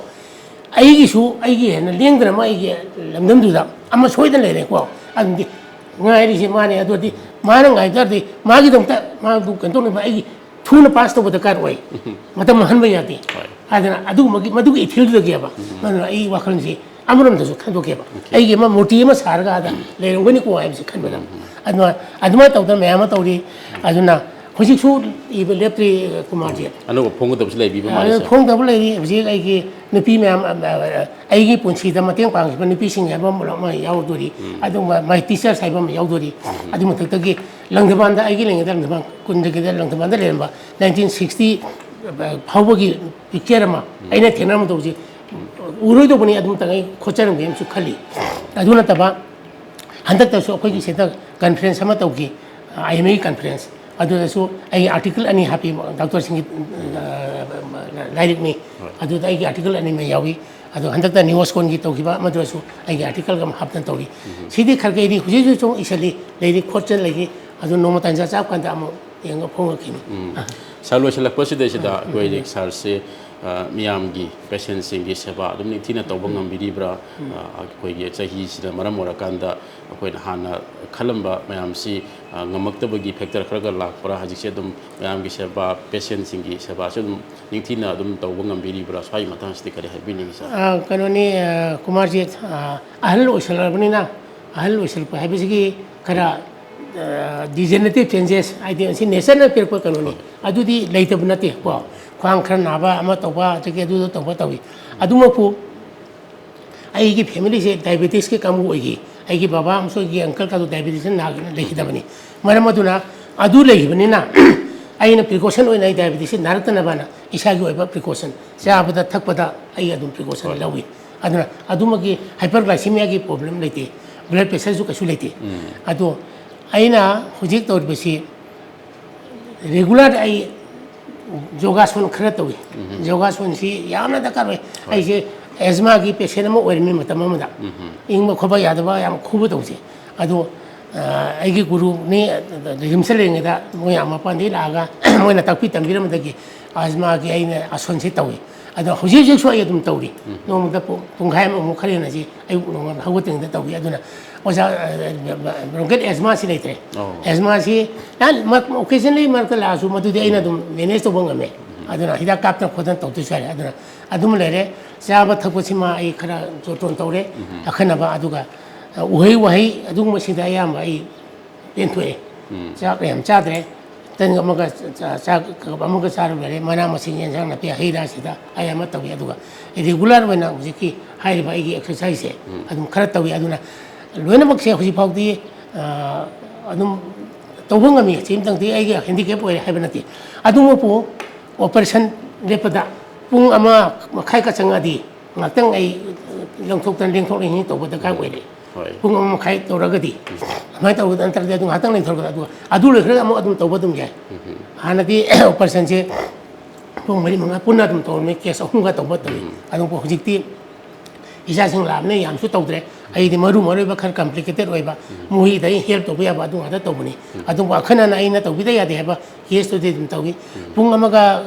ꯑꯩꯒꯤꯁꯨ, ꯑꯩꯒꯤ ꯍꯦꯟꯅ ꯂꯦꯡꯗꯅ ꯑꯃ ꯑꯩꯒꯤ ꯂꯝꯗꯝꯗꯨꯗ ꯑꯃ ꯁꯣꯏꯗꯅ ꯂꯩꯔꯦꯀꯣ꯫ ꯑꯗꯨꯗꯤ ꯉꯥꯏꯔꯤꯁꯦ ꯃꯥꯅꯦ꯫ ꯑꯗꯨꯗꯤ ꯃꯥꯅ ꯉꯥꯏ ꯇꯥꯔꯗꯤ ꯃꯥꯒꯤꯗꯃꯛꯇ ꯃꯥꯕꯨ ꯀꯩꯅꯣ ꯇꯧꯅꯕ ꯑꯩꯒꯤ ꯊꯨꯅ ꯄꯥꯁ ꯇꯧꯕ ꯗꯔꯀꯥꯔ ꯑꯣꯏ꯫ ꯃꯇꯝ ꯃꯥꯡꯍꯟꯕ ꯌꯥꯗꯦ꯫ ꯍꯣꯏ꯫ ꯑꯗꯨꯅ ꯑꯗꯨꯒꯨꯝꯕꯒꯤ, ꯃꯗꯨꯒꯤ ꯏꯊꯤꯜꯗꯨꯗꯒꯤꯕ꯫ ꯑꯗꯨꯅ ꯑꯩ ꯋꯥꯈꯜꯁꯤ ꯑꯃꯔꯣꯝꯗꯁꯨ ꯈꯟꯗꯣꯛꯀꯦꯕ꯫ ꯑꯩꯒꯤ ꯑꯃ ꯃꯨꯔꯇꯤ ꯑꯃ ꯁꯥꯔꯒ ꯑꯥꯗ ꯂꯩꯔꯝꯒꯅꯤꯀꯣ ꯍꯥꯏꯕꯁꯤ ꯈꯟꯕꯗ꯫ ꯑꯗꯨꯃꯥꯏ-, ꯑꯗꯨꯃꯥꯏꯅ ꯇꯧꯗꯅ ꯃꯌꯥꯝ ꯑꯃ ꯇꯧꯔꯤ꯫ ꯑꯗꯨꯅ ꯍꯧꯖꯤꯛꯁꯨ ꯏꯕ ꯂꯦꯞꯇ꯭ꯔꯤ, ꯀꯨꯃꯥꯔꯖꯤ꯫ ꯑꯅꯧꯕ ꯐꯣꯡꯒꯗꯕꯁꯨ ꯂꯩꯕꯤꯕ ꯃꯥꯜꯂꯦ, ꯑ, ꯁꯥꯔ꯫ ꯐꯣꯡꯗꯕ ꯂꯩꯔꯤ꯫ ꯍꯧꯖꯤꯛ ꯑꯩꯒꯤ ꯅꯨꯄꯤ ꯃꯌꯥꯝ, ꯑ, ꯑ, ꯑꯩꯒꯤ ꯄꯨꯟꯁꯤꯗ ꯃꯇꯦꯡ ꯄꯥꯡꯈꯤꯕ ꯅꯨꯄꯤꯁꯤꯡ ꯍꯥꯏꯕ ꯑꯃ ꯑꯃ ꯌꯥꯎꯗꯣꯔꯤ꯫ ꯑꯗꯨꯒ My Teachers ꯍꯥꯏꯕ ꯑꯃ ꯌꯥꯎꯗꯣꯔꯤ꯫ ꯑꯗꯨ ꯃꯊꯛꯇꯒꯤ ꯂꯪꯊꯕꯥꯜꯗ, ꯑꯩꯒꯤ ꯂꯩꯔꯤꯉꯩꯗ ꯂꯪꯊꯕꯥꯜ ꯀꯨꯟꯗꯒꯤꯗ ꯂꯪꯊꯕꯥꯜꯗ ꯂꯩꯔꯝꯕ nineteen sixty ꯐꯥꯎꯕꯒꯤ picture ꯑꯃ ꯑꯩꯅ ꯊꯦꯡꯅꯔꯝꯕ ꯇꯧꯕꯁꯤ ꯎꯔꯣꯏꯗꯧꯕꯅꯤ꯫ ꯑꯗꯨꯝꯇꯪ ꯑꯩ ꯈꯣꯠꯆꯔꯝꯒꯦ ꯑꯃꯁꯨ ꯈꯜꯂꯤ꯫ ꯑꯗꯨ ꯅꯠꯇꯕ ꯍꯟꯗꯛꯇꯁꯨ ꯑꯩꯈꯣꯏꯒꯤ ꯁꯤꯗ conference ꯑꯃ ꯇꯧꯈꯤ, I M A conference꯫ ꯑꯗꯨꯗꯁꯨ ꯑꯩꯒꯤ article ꯑꯅꯤ ꯍꯥꯞꯄꯤ, ꯗꯥꯛꯇꯔꯁꯤꯡꯒꯤ, ꯑ, ꯂꯥꯏꯔꯤꯛꯅꯤ꯫ ꯑꯗꯨꯗ ꯑꯩꯒꯤ article ꯑꯅꯤꯃꯛ ꯌꯥꯎꯏ꯫ ꯑꯗꯣ ꯍꯟꯗꯛꯇ Neosconꯒꯤ ꯇꯧꯈꯤꯕ ꯑꯃꯗꯨꯗꯁꯨ ꯑꯩꯒꯤ article ꯑꯃ ꯍꯥꯞꯇꯅ ꯇꯧꯔꯤ꯫ ꯁꯤꯗꯤ ꯈꯔ ꯈꯔ ꯑꯩꯗꯤ ꯍꯧꯖꯤꯛ ꯍꯧꯖꯤꯛ ꯁꯨꯝ ꯏꯁꯜꯂꯤ, ꯂꯩꯔꯤ, ꯈꯣꯠꯆꯟ ꯂꯩꯔꯤ꯫ ꯑꯗꯨ ꯅꯣꯡꯃ ꯇꯥꯟꯖꯥ ꯆꯥꯕ ꯀꯥꯟꯗ ꯑꯃꯨꯛ ꯌꯦꯡꯉꯒ ꯐꯣꯡꯉꯛꯈꯤꯅꯤ꯫ ꯎꯝ꯫ ꯑ꯫ ꯁꯥꯔ, ꯂꯣꯏꯁꯤꯜꯂꯛꯄꯁꯤꯗꯩꯁꯤꯗ ꯑ, ꯑꯩꯈꯣꯏ ꯎꯝ꯫ ꯍꯧꯖꯤꯛ ꯁꯥꯔꯁꯦ, ꯑ, ꯃꯤꯌꯥꯝꯒꯤ patientꯁꯤꯡꯒꯤ ꯁꯦꯕꯥ ꯑꯗꯨꯝ ꯅꯤꯡꯊꯤꯅ ꯇꯧꯕ ꯎꯝ꯫ ꯉꯝꯕꯤꯔꯤꯕ꯭ꯔꯥ? ꯎꯝ꯫ ꯑ, ꯑꯩꯈꯣꯏꯒꯤ ꯆꯍꯤꯁꯤꯅ ꯃꯔꯝ ꯑꯣꯏꯔꯀꯥꯟꯗ ꯑꯩꯈꯣꯏꯅ ꯍꯥꯟꯅ ꯈꯜꯂꯝꯕ ꯃꯌꯥꯝꯁꯤ, ꯑ, ꯉꯝꯃꯛꯇꯕꯒꯤ factor ꯈꯔꯒ ꯂꯥꯛꯄ꯭ꯔꯥ? ꯍꯧꯖꯤꯛꯁꯦ ꯑꯗꯨꯝ ꯃꯌꯥꯝꯒꯤ ꯁꯦꯕꯥ, patientꯁꯤꯡꯒꯤ ꯁꯦꯕꯥꯁꯦ ꯑꯗꯨꯝ ꯅꯤꯡꯊꯤꯅ ꯑꯗꯨꯝ ꯇꯧꯕ ꯉꯝꯕꯤꯔꯤꯕ꯭ꯔꯥ? ꯁ꯭ꯋꯥꯏꯒꯤ ꯃꯇꯥꯡꯁꯤꯗꯤ ꯀꯔꯤ ꯍꯥꯏꯕꯤꯅꯤꯡꯉꯤ, ꯁꯥꯔ? ꯑ, ꯀꯩꯅꯣꯅꯤ, ꯑ, ꯀꯨꯃꯥꯔꯖꯤꯠ, ꯑ, ꯑꯍꯜ ꯑꯣꯏꯁꯜꯂꯛꯑꯕꯅꯤꯅ, ꯑꯍꯜ ꯑꯣꯏꯁꯜꯂꯛꯄ ꯍꯥꯏꯕꯁꯤꯒꯤ ꯈꯔ, ꯑ, degenerative changes ꯍꯥꯏꯗꯤ ꯃꯁꯤ natureꯅ ꯄꯤꯔꯛꯄ ꯀꯩꯅꯣꯅꯤ꯫ ꯍꯣꯏ꯫ ꯑꯗꯨꯗꯤ ꯂꯩꯇꯕ ꯅꯠꯇꯦ ꯀꯣ꯫ ꯈ꯭ꯋꯥꯡ ꯈꯔ ꯅꯥꯕ, ꯑꯃ ꯇꯧꯕ, ꯑꯗꯒꯤ ꯑꯗꯨꯗ ꯇꯧꯕ ꯇꯧꯏ꯫ ꯑꯗꯨꯃꯛꯄꯨ ꯑꯩꯒꯤ familyꯁꯦ diabetesꯀꯤ ꯀꯥꯡꯕꯨ ꯑꯣꯏꯈꯤ꯫ ꯑꯩꯒꯤ ꯕꯕꯥ ꯑꯃꯁꯨꯡ ꯑꯩꯒꯤ uncle ꯀꯥꯗꯣ diabetesꯅ ꯅꯥ-, ꯂꯩꯈꯤꯗꯕꯅꯤ꯫ ꯃꯔꯝ ꯑꯗꯨꯅ ꯑꯗꯨ ꯂꯩꯈꯤꯕꯅꯤꯅ ꯑꯩꯅ precaution ꯑꯣꯏꯅ ꯑꯩ diabetesꯁꯦ ꯅꯥꯔꯛꯇꯅꯕꯅ ꯏꯁꯥꯒꯤ ꯑꯣꯏꯕ precaution, ꯆꯥꯕꯗ ꯊꯛꯄꯗ ꯑꯩ ꯑꯗꯨꯝ precaution ꯍꯣꯏ꯫ ꯂꯧꯏ꯫ ꯑꯗꯨꯅ ꯑꯗꯨꯃꯛꯀꯤ hyperglycemiaꯒꯤ problem ꯂꯩꯇꯦ, blood pressureꯁꯨ ꯀꯩꯁꯨ ꯂꯩꯇꯦ꯫ ꯎꯝ꯫ ꯑꯗꯣ ꯑꯩꯅ ꯍꯧꯖꯤꯛ ꯇꯧꯔꯤꯕꯁꯤ regular ꯑꯩ ꯌꯣꯒꯥꯁꯟ ꯈꯔ ꯇꯧꯏ꯫ ꯎꯝ꯫ ꯌꯣꯒꯥꯁꯟꯁꯤ ꯌꯥꯝꯅ ꯗꯔꯀꯥꯔ ꯑꯣꯏ꯫ ꯍꯣꯏ꯫ ꯑꯩꯁꯦ ꯑꯦꯖꯃꯥꯒꯤ ꯄꯦꯁꯦꯟ ꯑꯃ ꯑꯣꯏꯔꯝꯃꯤ ꯃꯇꯝ ꯑꯃꯗ꯫ ꯏꯪꯕ ꯈꯣꯠꯄ ꯌꯥꯗꯕ ꯌꯥꯝ ꯈꯨꯕ ꯇꯧꯁꯦ꯫ ꯑꯗꯣ ꯑ, ꯑꯩꯒꯤ ꯒꯨꯔꯨꯅꯤ, ꯔꯤꯝꯁꯇ ꯂꯩꯔꯤꯉꯩꯗ ꯃꯣꯏ ꯃꯄꯥꯟꯗꯒꯤ ꯂꯥꯛꯑꯒ ꯃꯣꯏꯅ ꯇꯥꯛꯄꯤ ꯇꯝꯕꯤꯔꯝꯕꯗꯒꯤ ꯑꯦꯖꯃꯥꯒꯤ ꯑꯩꯅ ꯑꯁꯣꯟꯁꯦ ꯇꯧꯏ꯫ ꯑꯗꯣ ꯍꯧꯖꯤꯛ ꯍꯧꯖꯤꯛꯁꯨ ꯑꯩ ꯑꯗꯨꯝ ꯇꯧꯔꯤ꯫ ꯅꯣꯡꯃꯗ ꯄꯨꯡ, ꯄꯨꯡꯈꯥꯏ ꯑꯃꯃꯨꯛ ꯈꯔ ꯍꯦꯟꯅꯁꯤ ꯑꯌꯨꯛ ꯅꯣꯡꯉꯥꯟꯕ ꯍꯧꯒꯠꯇ꯭ꯔꯤꯉꯩꯗ ꯇꯧꯏ꯫ ꯑꯗꯨꯅ ꯑꯣꯖꯥ, ꯑ, ꯕ꯭ꯔꯣꯡꯀꯦꯠ ꯑꯦꯖꯃꯥꯁꯤ ꯂꯩꯇ꯭ꯔꯦ꯫ ꯑꯣ꯫ ꯑꯦꯖꯃꯥꯁꯤ ꯅꯍꯥꯟ ꯃꯔꯛ, occasionally ꯃꯔꯛꯇ ꯂꯥꯛꯑꯁꯨ ꯃꯗꯨꯗꯤ ꯑꯩꯅ ꯑꯗꯨꯝ ꯃꯦꯅꯦꯖ ꯇꯧꯕ ꯉꯝꯃꯦ꯫ ꯑꯗꯨꯅ ꯍꯤꯗꯥꯛ ꯀꯥꯞꯇꯅ ꯈꯣꯠꯇꯅ ꯇꯧꯗꯣꯏꯁꯨ ꯌꯥꯔꯦ꯫ ꯑꯗꯨꯅ ꯑꯗꯨꯃ ꯂꯩꯔꯦ꯫ ꯆꯥꯕ ꯊꯛꯄꯁꯤꯃ ꯑꯩ ꯈꯔ ꯖꯣꯇꯣꯟ ꯇꯧꯔꯦ꯫ ꯑꯈꯟꯅꯕ, ꯑꯗꯨꯒ, ꯑ, ꯎꯍꯩ ꯋꯥꯍꯩ ꯑꯗꯨꯒꯨꯝꯕꯁꯤꯗ ꯑꯌꯥꯝꯕ ꯑꯩ ꯄꯦꯟꯊꯣꯛꯑꯦ꯫ ꯆꯥꯛ ꯌꯥꯝ ꯆꯥꯗ꯭ꯔꯦ꯫ ꯇꯟ ꯑꯃꯒ ꯆꯥ-, ꯆꯥꯛ ꯀꯞ ꯑꯃꯒ ꯆꯥꯔ ꯂꯣꯏꯔꯦ꯫ ꯃꯅꯥ ꯃꯁꯤꯡ, ꯌꯦꯟꯁꯥꯡ ꯅꯥꯄꯤ, ꯍꯩ ꯔꯥꯁꯤꯗ ꯑꯌꯥꯝꯕ ꯇꯧꯏ꯫ ꯑꯗꯨꯒ ꯔꯤꯒꯨꯂꯔ ꯑꯣꯏꯅ ꯍꯧꯖꯤꯛꯀꯤ ꯍꯥꯏꯔꯤꯕ ꯑꯩꯒꯤ ꯑꯦꯛꯁꯔꯁꯥꯏꯖꯁꯦ ꯑꯗꯨꯝ ꯈꯔ ꯇꯧꯏ꯫ ꯑꯗꯨꯅ ꯂꯣꯏꯅꯃꯛꯁꯦ ꯍꯧꯖꯤꯛ ꯐꯥꯎꯗꯤ, ꯑ, ꯑꯗꯨꯝ ꯇꯧꯕ ꯉꯝꯃꯤ꯫ ꯁꯤ ꯑꯃꯇꯪꯗꯤ ꯑꯩꯒꯤ ꯍꯦꯟꯗꯤꯀꯦꯞ ꯑꯣꯏꯔꯦ ꯍꯥꯏꯕ ꯅꯠꯇꯦ꯫ ꯑꯗꯨꯃꯛꯄꯨ ꯑꯣꯄꯔꯦꯁꯟ ꯂꯦꯞꯄꯗ ꯄꯨꯡ ꯑꯃ ꯃꯈꯥꯏꯒ ꯆꯪꯉꯛꯑꯗꯤ ꯉꯥꯛꯇꯪ ꯑꯩ ꯂꯦꯡꯊꯣꯛꯇꯅ, ꯂꯦꯡꯊꯣꯛ ꯂꯦꯡꯁꯤꯟ ꯇꯧꯕ ꯗꯔꯀꯥꯔ ꯑꯣꯏꯔꯦ꯫ ꯍꯣꯏ꯫ ꯄꯨꯡ ꯑꯃ ꯃꯈꯥꯏ ꯇꯧꯔꯒꯗꯤ, ꯑꯗꯨꯃꯥꯏꯅ ꯇꯧꯕꯗ ꯅꯠꯇ꯭ꯔꯗꯤ ꯑꯗꯨ ꯉꯥꯛꯇꯪ ꯂꯦꯡꯊꯣꯛꯑꯒ ꯑꯗꯨ, ꯑꯗꯨ ꯂꯣꯏꯈ꯭ꯔꯒ ꯑꯃꯨꯛ ꯑꯗꯨꯝ ꯇꯧꯕ ꯑꯗꯨꯝ ꯌꯥꯏ꯫ ꯍꯥꯟꯅꯗꯤ ꯑꯣꯄꯔꯦꯁꯟꯁꯦ ꯄꯨꯡ ꯃꯔꯤ ꯃꯉꯥ ꯄꯨꯟꯅ ꯑꯗꯨꯝ ꯇꯧꯔꯝꯃꯤ, ꯀꯦꯁ ꯑꯍꯨꯝꯒ ꯇꯧꯕ ꯇꯧꯏ꯫ ꯑꯗꯨꯕꯨ ꯍꯧꯖꯤꯛꯇꯤ ꯏꯆꯥꯁꯤꯡ ꯂꯥꯛꯑꯕꯅꯤꯅ ꯌꯥꯝꯁꯨ ꯇꯧꯗ꯭ꯔꯦ꯫ ꯑꯩꯗꯤ ꯃꯔꯨ ꯃꯔꯨ ꯑꯣꯏꯕ ꯈꯔ ꯀꯝꯄ꯭ꯂꯤꯀꯦꯇꯦꯠ ꯑꯣꯏꯕ, ꯃꯣꯏꯗ ꯑꯩ ꯍꯦꯜꯞ ꯇꯧꯕ ꯌꯥꯕ ꯑꯗꯨ ꯉꯥꯛꯇ ꯇꯧꯕꯅꯤ꯫ ꯑꯗꯨꯕꯨ ꯑꯈꯟꯅꯅ ꯑꯩꯅ ꯇꯧꯕꯤꯗ ꯌꯥꯗꯦ ꯍꯥꯏꯕ ꯀꯦꯁꯇꯨꯗꯤ ꯑꯗꯨꯝ ꯇꯧꯏ꯫ ꯄꯨꯡ ꯑꯃꯒ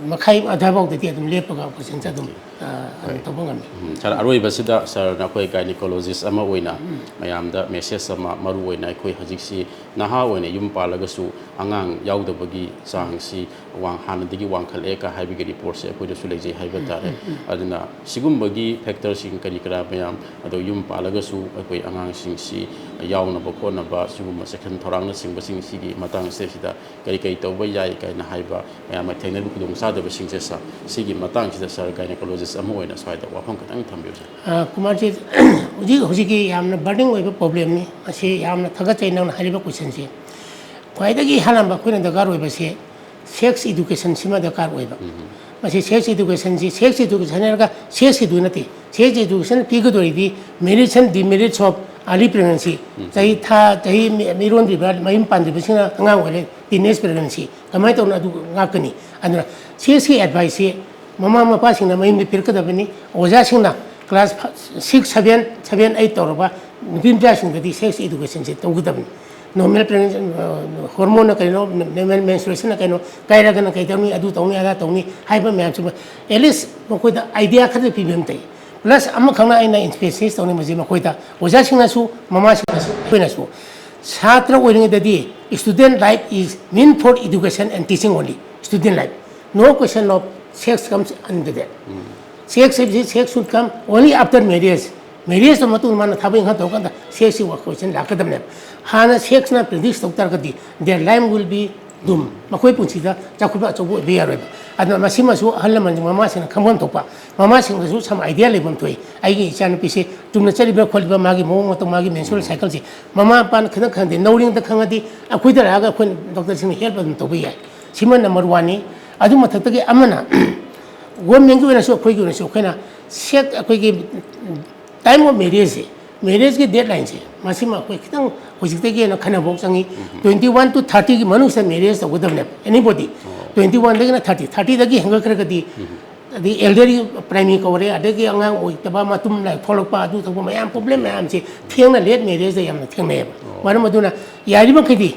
ꯃꯈꯥꯏ ꯑꯗꯨꯋꯥꯏꯐꯥꯎꯗꯗꯤ ꯑꯗꯨꯝ ꯂꯦꯞꯄꯒ ꯑꯣꯄꯔꯦꯁꯟꯁꯦ ꯑꯗꯨꯝ, ꯑ, ꯑꯗꯨꯝ ꯇꯧꯕ ꯉꯝꯃꯤ꯫ ꯎꯝ, ꯁꯥꯔ, ꯑꯔꯣꯏꯕꯁꯤꯗ ꯁꯥꯔꯅ ꯑꯩꯈꯣꯏ ꯒꯥꯏꯅꯤꯀꯣꯂꯣꯖꯤꯁ ꯑꯃ ꯑꯣꯏꯅ ꯃꯌꯥꯝꯗ ꯃꯦꯁꯦꯖ ꯑꯃ, ꯃꯔꯨ ꯑꯣꯏꯅ ꯑꯩꯈꯣꯏ ꯍꯧꯖꯤꯛꯁꯤ ꯅꯍꯥ ꯑꯣꯏꯅ ꯌꯨꯝ ꯄꯥꯜꯂꯒꯁꯨ ꯑꯉꯥꯡ ꯌꯥꯎꯗꯕꯒꯤ ꯆꯥꯡꯁꯤ ꯋꯥꯡ-, ꯍꯥꯟꯅꯗꯒꯤ ꯋꯥꯡꯈꯠꯂꯛꯑꯦ ꯀ ꯍꯥꯏꯕꯒꯤ ꯔꯤꯄꯣꯔꯠꯁꯦ ꯑꯩꯈꯣꯏꯗꯁꯨ ꯂꯩꯖꯩ ꯍꯥꯏꯕ ꯇꯥꯔꯦ꯫ ꯑꯗꯨꯅ ꯁꯤꯒꯨꯝꯕꯒꯤ ꯐꯦꯛꯇꯔꯁꯤꯡ ꯀꯔꯤ ꯀꯔꯥ ꯃꯌꯥꯝ, ꯑꯗꯣ ꯌꯨꯝ ꯄꯥꯜꯂꯒꯁꯨ ꯑꯩꯈꯣꯏ ꯑꯉꯥꯡꯁꯤꯡꯁꯤ ꯌꯥꯎꯅꯕ ꯈꯣꯠꯅꯕ ꯁꯤꯒꯨꯝꯕ ꯆꯦꯛꯁꯤꯟ ꯊꯧꯔꯥꯡꯅꯆꯤꯡꯕꯁꯤꯡ ꯁꯤꯒꯤ ꯃꯇꯥꯡꯁꯦ ꯁꯤꯗ ꯀꯔꯤ ꯀꯔꯤ ꯇꯧꯕ ꯌꯥꯏ ꯀꯥꯏꯅ ꯍꯥꯏꯕ ꯃꯌꯥꯝꯅ ꯊꯦꯡꯅꯔꯤꯕ ꯈꯨꯗꯣꯡꯆꯥꯗꯕꯁꯤꯡꯁꯦ ꯁꯥꯔ, ꯁꯤꯒꯤ ꯃꯇꯥꯡꯁꯤꯗ ꯁꯥꯔ ꯒꯥꯏꯅꯣꯀꯣꯂꯣꯖꯤꯁ ꯑꯃ ꯑꯣꯏꯅ ꯁ꯭ꯋꯥꯏꯗ ꯋꯥꯐꯝ ꯈꯤꯇꯪ ꯊꯝꯕꯤꯌꯨ, ꯁꯥꯔ꯫ ꯑ, ꯀꯨꯃꯥꯔꯖꯤ, ꯍꯧꯖꯤꯛ, ꯍꯧꯖꯤꯛꯀꯤ ꯌꯥꯝꯅ ꯕꯔꯅꯤꯡ ꯑꯣꯏꯕ ꯄ꯭ꯔꯣꯕ꯭ꯂꯦꯝꯅꯤ꯫ ꯃꯁꯤ ꯌꯥꯝꯅ ꯊꯥꯒꯠꯆꯩ ꯅꯪꯅ ꯍꯥꯏꯔꯤꯕ ꯀꯣꯏꯁꯟꯁꯤ꯫ ꯈ꯭ꯋꯥꯏꯗꯒꯤ ꯑꯍꯥꯟꯕ ꯑꯩꯈꯣꯏꯅ ꯗꯔꯀꯥꯔ ꯑꯣꯏꯕꯁꯤ ꯁꯦꯛꯁ ꯏꯗꯨꯀꯦꯁꯟꯁꯤꯃ ꯗꯔꯀꯥꯔ ꯑꯣꯏꯕ꯫ ꯃꯁꯤ ꯁꯦꯛꯁ ꯏꯗꯨꯀꯦꯁꯟꯁꯤ, ꯁꯦꯛꯁ ꯏꯗꯨꯀꯦꯁꯟ ꯍꯥꯏꯔꯒ ꯁꯦꯛꯁ ꯏꯗꯨ ꯅꯠꯇꯦ꯫ ꯁꯦꯛꯁ ꯏꯗꯨꯀꯦꯁꯟ ꯄꯤꯒꯗꯧꯔꯤꯗꯤ merits and demerits of early pregnancy, ꯆꯍꯤ ꯊꯥ, ꯆꯍꯤ ꯃꯤ-, ꯃꯤꯔꯣꯟꯗ꯭ꯔꯤꯕ, ꯃꯌꯨꯝ ꯄꯥꯟꯗ꯭ꯔꯤꯕꯁꯤꯡꯅ ꯑꯉꯥꯡ ꯑꯣꯏꯔꯦ, ꯇꯤꯟ ꯑꯦꯖ ꯄ꯭ꯔꯦꯒꯅꯦꯟꯁꯤ ꯀꯃꯥꯏꯅ ꯇꯧꯅ ꯑꯗꯨ ꯉꯥꯛꯀꯅꯤ? ꯑꯗꯨꯅ ꯁꯦꯛꯁꯀꯤ ꯑꯦꯗꯚꯥꯏꯁꯁꯤ ꯃꯃꯥ ꯃꯄꯥꯁꯤꯡꯅ ꯃꯌꯨꯝꯗ ꯄꯤꯔꯛꯀꯗꯕꯅꯤ꯫ ꯑꯣꯖꯥꯁꯤꯡꯅ class six, seven, seven, eight ꯇꯧꯔꯕ ꯅꯨꯄꯤ ꯃꯆꯥꯁꯤꯡꯗꯗꯤ sex educationꯁꯦ ꯇꯧꯒꯗꯕꯅꯤ꯫ Normal pregnancy, hormoneꯅ ꯀꯩꯅꯣ, normal menstruationꯅ ꯀꯩꯅꯣ, ꯀꯥꯏꯔꯒꯅ ꯀꯩ ꯇꯧꯅꯤ, ꯑꯗꯨ ꯇꯧꯅꯤ, ꯑꯗꯥ ꯇꯧꯅꯤ ꯍꯥꯏꯕ ꯃꯌꯥꯝꯁꯤꯃ at least ꯃꯈꯣꯏꯗ idea ꯈꯔ ꯄꯤꯕ ꯑꯃ ꯐꯩ꯫ Plus ꯑꯃꯈꯛꯅ ꯑꯩꯅ emphasize ꯇꯧꯅꯤꯡꯕꯁꯤ ꯃꯈꯣꯏꯗ, ꯑꯣꯖꯥꯁꯤꯡꯅꯁꯨ, ꯃꯃꯥꯁꯤꯡꯅꯁꯨ, ꯑꯩꯈꯣꯏꯅꯁꯨ, ꯁꯥꯇ꯭ꯔ ꯑꯣꯏꯔꯤꯉꯩꯗꯗꯤ student life is meant for education and teaching only, student life, no question of sex comes under that. Sex ꯍꯥꯏꯕꯁꯤ, sex should come only after marriage. Marriageꯇ ꯃꯇꯨꯡꯗ ꯃꯥꯅ ꯊꯕꯛ ꯏꯪꯈꯥꯡ ꯇꯧꯔꯀꯥꯟꯗ sexꯀꯤ question ꯂꯥꯛꯀꯗꯕꯅꯦꯕ꯫ ꯍꯥꯟꯅ sexꯅ produce ꯇꯧ ꯇꯥꯔꯒꯗꯤ their life will be doomed, ꯃꯈꯣꯏ ꯄꯨꯟꯁꯤꯗ ꯆꯥꯎꯈꯠꯄ ꯑꯆꯧꯕ ꯑꯣꯏꯕ ꯌꯥꯔꯣꯏꯕ꯫ ꯑꯗꯨꯅ ꯃꯁꯤꯃꯁꯨ ꯑꯍꯜ ꯂꯃꯟꯁꯤꯡ, ꯃꯃꯥꯁꯤꯡꯅ ꯈꯪꯐꯝ ꯊꯣꯛꯄ, ꯃꯃꯥꯁꯤꯡꯗꯁꯨ some idea ꯂꯩꯐꯝ ꯊꯣꯛꯏ꯫ ꯑꯩꯒꯤ ꯏꯆꯥꯅꯨꯄꯤꯁꯦ ꯆꯨꯝꯅ ꯆꯠꯂꯤꯕ꯭ꯔꯥ ꯈꯣꯠꯂꯤꯕ꯭ꯔꯥ, ꯃꯥꯒꯤ ꯃꯑꯣꯡ ꯃꯇꯧ, ꯃꯥꯒꯤ menstrual cycleꯁꯦ ꯃꯃꯥ ꯃꯄꯥꯅ ꯈꯤꯇꯪ ꯈꯪꯗꯦ, ꯅꯧꯔꯤꯉꯩꯗ ꯈꯪꯉꯗꯤ ꯑꯩꯈꯣꯏꯗ ꯂꯥꯛꯑꯒ ꯑꯩꯈꯣꯏꯅ doctorꯁꯤꯡꯅ help ꯑꯗꯨꯝ ꯇꯧꯕ ꯌꯥꯏ꯫ ꯁꯤꯃ number oneꯅꯤ꯫ ꯑꯗꯨ ꯃꯊꯛꯇꯒꯤ ꯑꯃꯅ governmentꯀꯤ ꯑꯣꯏꯅꯁꯨ, ꯑꯩꯈꯣꯏꯒꯤ ꯑꯣꯏꯅꯁꯨ, ꯑꯩꯈꯣꯏꯅ sex, ꯑꯩꯈꯣꯏꯒꯤ time of marriageꯁꯦ, marriageꯀꯤ deadlineꯁꯦ, ꯃꯁꯤꯃ ꯑꯩꯈꯣꯏ ꯈꯤꯇꯪ ꯍꯧꯖꯤꯛꯇꯒꯤ ꯍꯦꯟꯅ ꯈꯟꯅꯕ ꯍꯧ ꯆꯪꯉꯤ꯫ Twenty one to thirtyꯒꯤ ꯃꯅꯨꯡꯁꯤꯗ marriage ꯇꯧꯒꯗꯕꯅꯦꯕ, anybody꯫ Twenty oneꯗꯒꯤꯅ thirty, thirtyꯗꯒꯤ ꯍꯦꯟꯒꯠꯈ꯭ꯔꯒꯗꯤ, ꯑꯗꯩ elderly primary ꯀꯧꯔꯦ, ꯑꯗꯒꯤ ꯑꯉꯥꯡ ꯑꯣꯏꯗꯕ, ꯃꯇꯨꯝ ꯂꯥꯏ ꯊꯣꯛꯂꯛꯄ, ꯑꯗꯨ ꯊꯣꯛꯄ ꯃꯌꯥꯝ, problem ꯃꯌꯥꯝꯁꯦ ꯊꯦꯡꯅ, late marriageꯇ ꯌꯥꯝꯅ ꯊꯦꯡꯅꯩꯌꯦꯕ꯫ ꯃꯔꯝ ꯑꯗꯨꯅ ꯌꯥꯔꯤꯕ ꯃꯈꯩꯗꯤ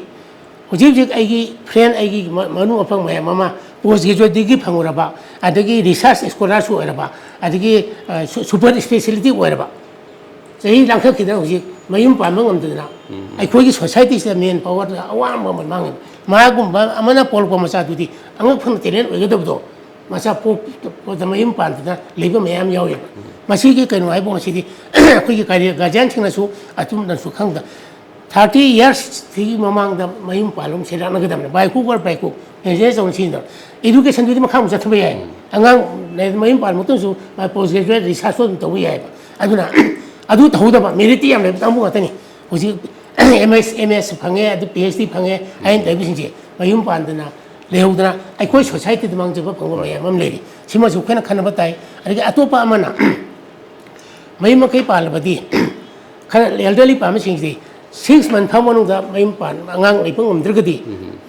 ꯍꯧꯖꯤꯛ ꯍꯧꯖꯤꯛ ꯑꯩꯒꯤ friend, ꯑꯩꯒꯤ ꯃ-, ꯃꯔꯨꯞ ꯃꯄꯥꯡ ꯃꯌꯥꯝ ꯑꯃ post graduate degree ꯐꯪꯉꯨꯔꯕ, ꯑꯗꯒꯤ research scholarꯁꯨ ꯑꯣꯏꯔꯕ, ꯑꯗꯒꯤ, ꯑ, su-, super speciality ꯑꯣꯏꯔꯕ, ꯆꯍꯤ ꯂꯥꯡꯈꯠꯈꯤꯗꯅ ꯍꯧꯖꯤꯛ ꯃꯌꯨꯝ ꯄꯥꯟꯕ ꯉꯝꯗꯗꯅ ꯑꯩꯈꯣꯏꯒꯤ societyꯁꯤꯗ man powerꯗ ꯑꯋꯥꯡꯕ ꯑꯃ ꯃꯥꯡꯉꯦꯕ꯫ ꯃꯥꯒꯨꯝꯕ ꯑꯃꯅ ꯄꯣꯛꯂꯛꯄ ꯃꯆꯥꯗꯨꯗꯤ ꯑꯉꯛꯐꯅ talent ꯑꯣꯏꯒꯗꯕꯗꯣ, ꯃꯆꯥ ꯄꯣꯛꯄꯗ ꯃꯌꯨꯝ ꯄꯥꯟꯗꯅ ꯂꯩꯕ ꯃꯌꯥꯝ ꯌꯥꯎꯔꯤꯕ꯫ ꯃꯁꯤꯒꯤ ꯀꯩꯅꯣ ꯍꯥꯏꯕꯨ ꯉꯁꯤꯗꯤ ꯑꯩꯈꯣꯏꯒꯤ ꯒꯥꯔꯤ-, guardianꯁꯤꯡꯅꯁꯨ ꯑꯆꯨꯝꯕꯁꯨ ꯈꯪꯗ, thirty yearsꯁꯤꯒꯤ ꯃꯃꯥꯡꯗ ꯃꯌꯨꯝ ꯄꯥꯜꯂꯨꯝ ꯁꯦ ꯂꯥꯛꯅꯒꯗꯕꯅꯤ꯫ By hook or by crook, business ꯇꯧꯅ ꯁꯤꯖꯤꯟꯅꯗꯕ꯫ Educationꯗꯨꯗꯤ ꯃꯈꯥ ꯑꯃꯨꯛ ꯆꯠꯊꯕ ꯌꯥꯏ꯫ ꯑꯉꯥꯡ ꯂꯩ-, ꯃꯌꯨꯝ ꯄꯥꯜꯂ ꯃꯇꯨꯡꯁꯨ ꯃꯥ post graduate researchꯁꯨ ꯑꯗꯨꯝ ꯇꯧꯕ ꯌꯥꯏꯑꯕ꯫ ꯑꯗꯨꯅ ꯑꯗꯨ ꯇꯧꯍꯧꯗꯕ meritꯇꯤ ꯌꯥꯝ ꯂꯩꯕ ꯀꯥꯡꯕꯨ ꯉꯥꯛꯇꯅꯤ꯫ ꯍꯧꯖꯤꯛ M S, M S ꯐꯪꯉꯦ, ꯑꯗꯨ P H D ꯐꯪꯉꯦ ꯍꯥꯏꯅ ꯇꯧꯔꯤꯕꯁꯤꯡꯁꯦ ꯃꯌꯨꯝ ꯄꯥꯟꯗꯅ ꯂꯩꯍꯧꯗꯅ ꯑꯩꯈꯣꯏ societyꯗ ꯃꯥꯡꯖꯕ ꯐꯪꯕ ꯃꯌꯥꯝ ꯑꯃ ꯂꯩꯔꯤ꯫ ꯁꯤꯃꯁꯨ ꯑꯩꯈꯣꯏꯅ ꯈꯟꯅꯕ ꯇꯥꯏ꯫ ꯑꯗꯒꯤ ꯑꯇꯣꯞꯄ ꯑꯃꯅ ꯃꯌꯨꯝ ꯃꯀꯩ ꯄꯥꯜꯂꯕꯗꯤ ꯈꯔ elderly ꯄꯥꯟꯕꯁꯤꯡꯁꯤꯗꯤ six month ꯐꯥꯎ ꯃꯅꯨꯡꯗ ꯃꯌꯨꯝ ꯄꯥꯟ-, ꯑꯉꯥꯡ ꯂꯩꯕ ꯉꯝꯗ꯭ꯔꯒꯗꯤ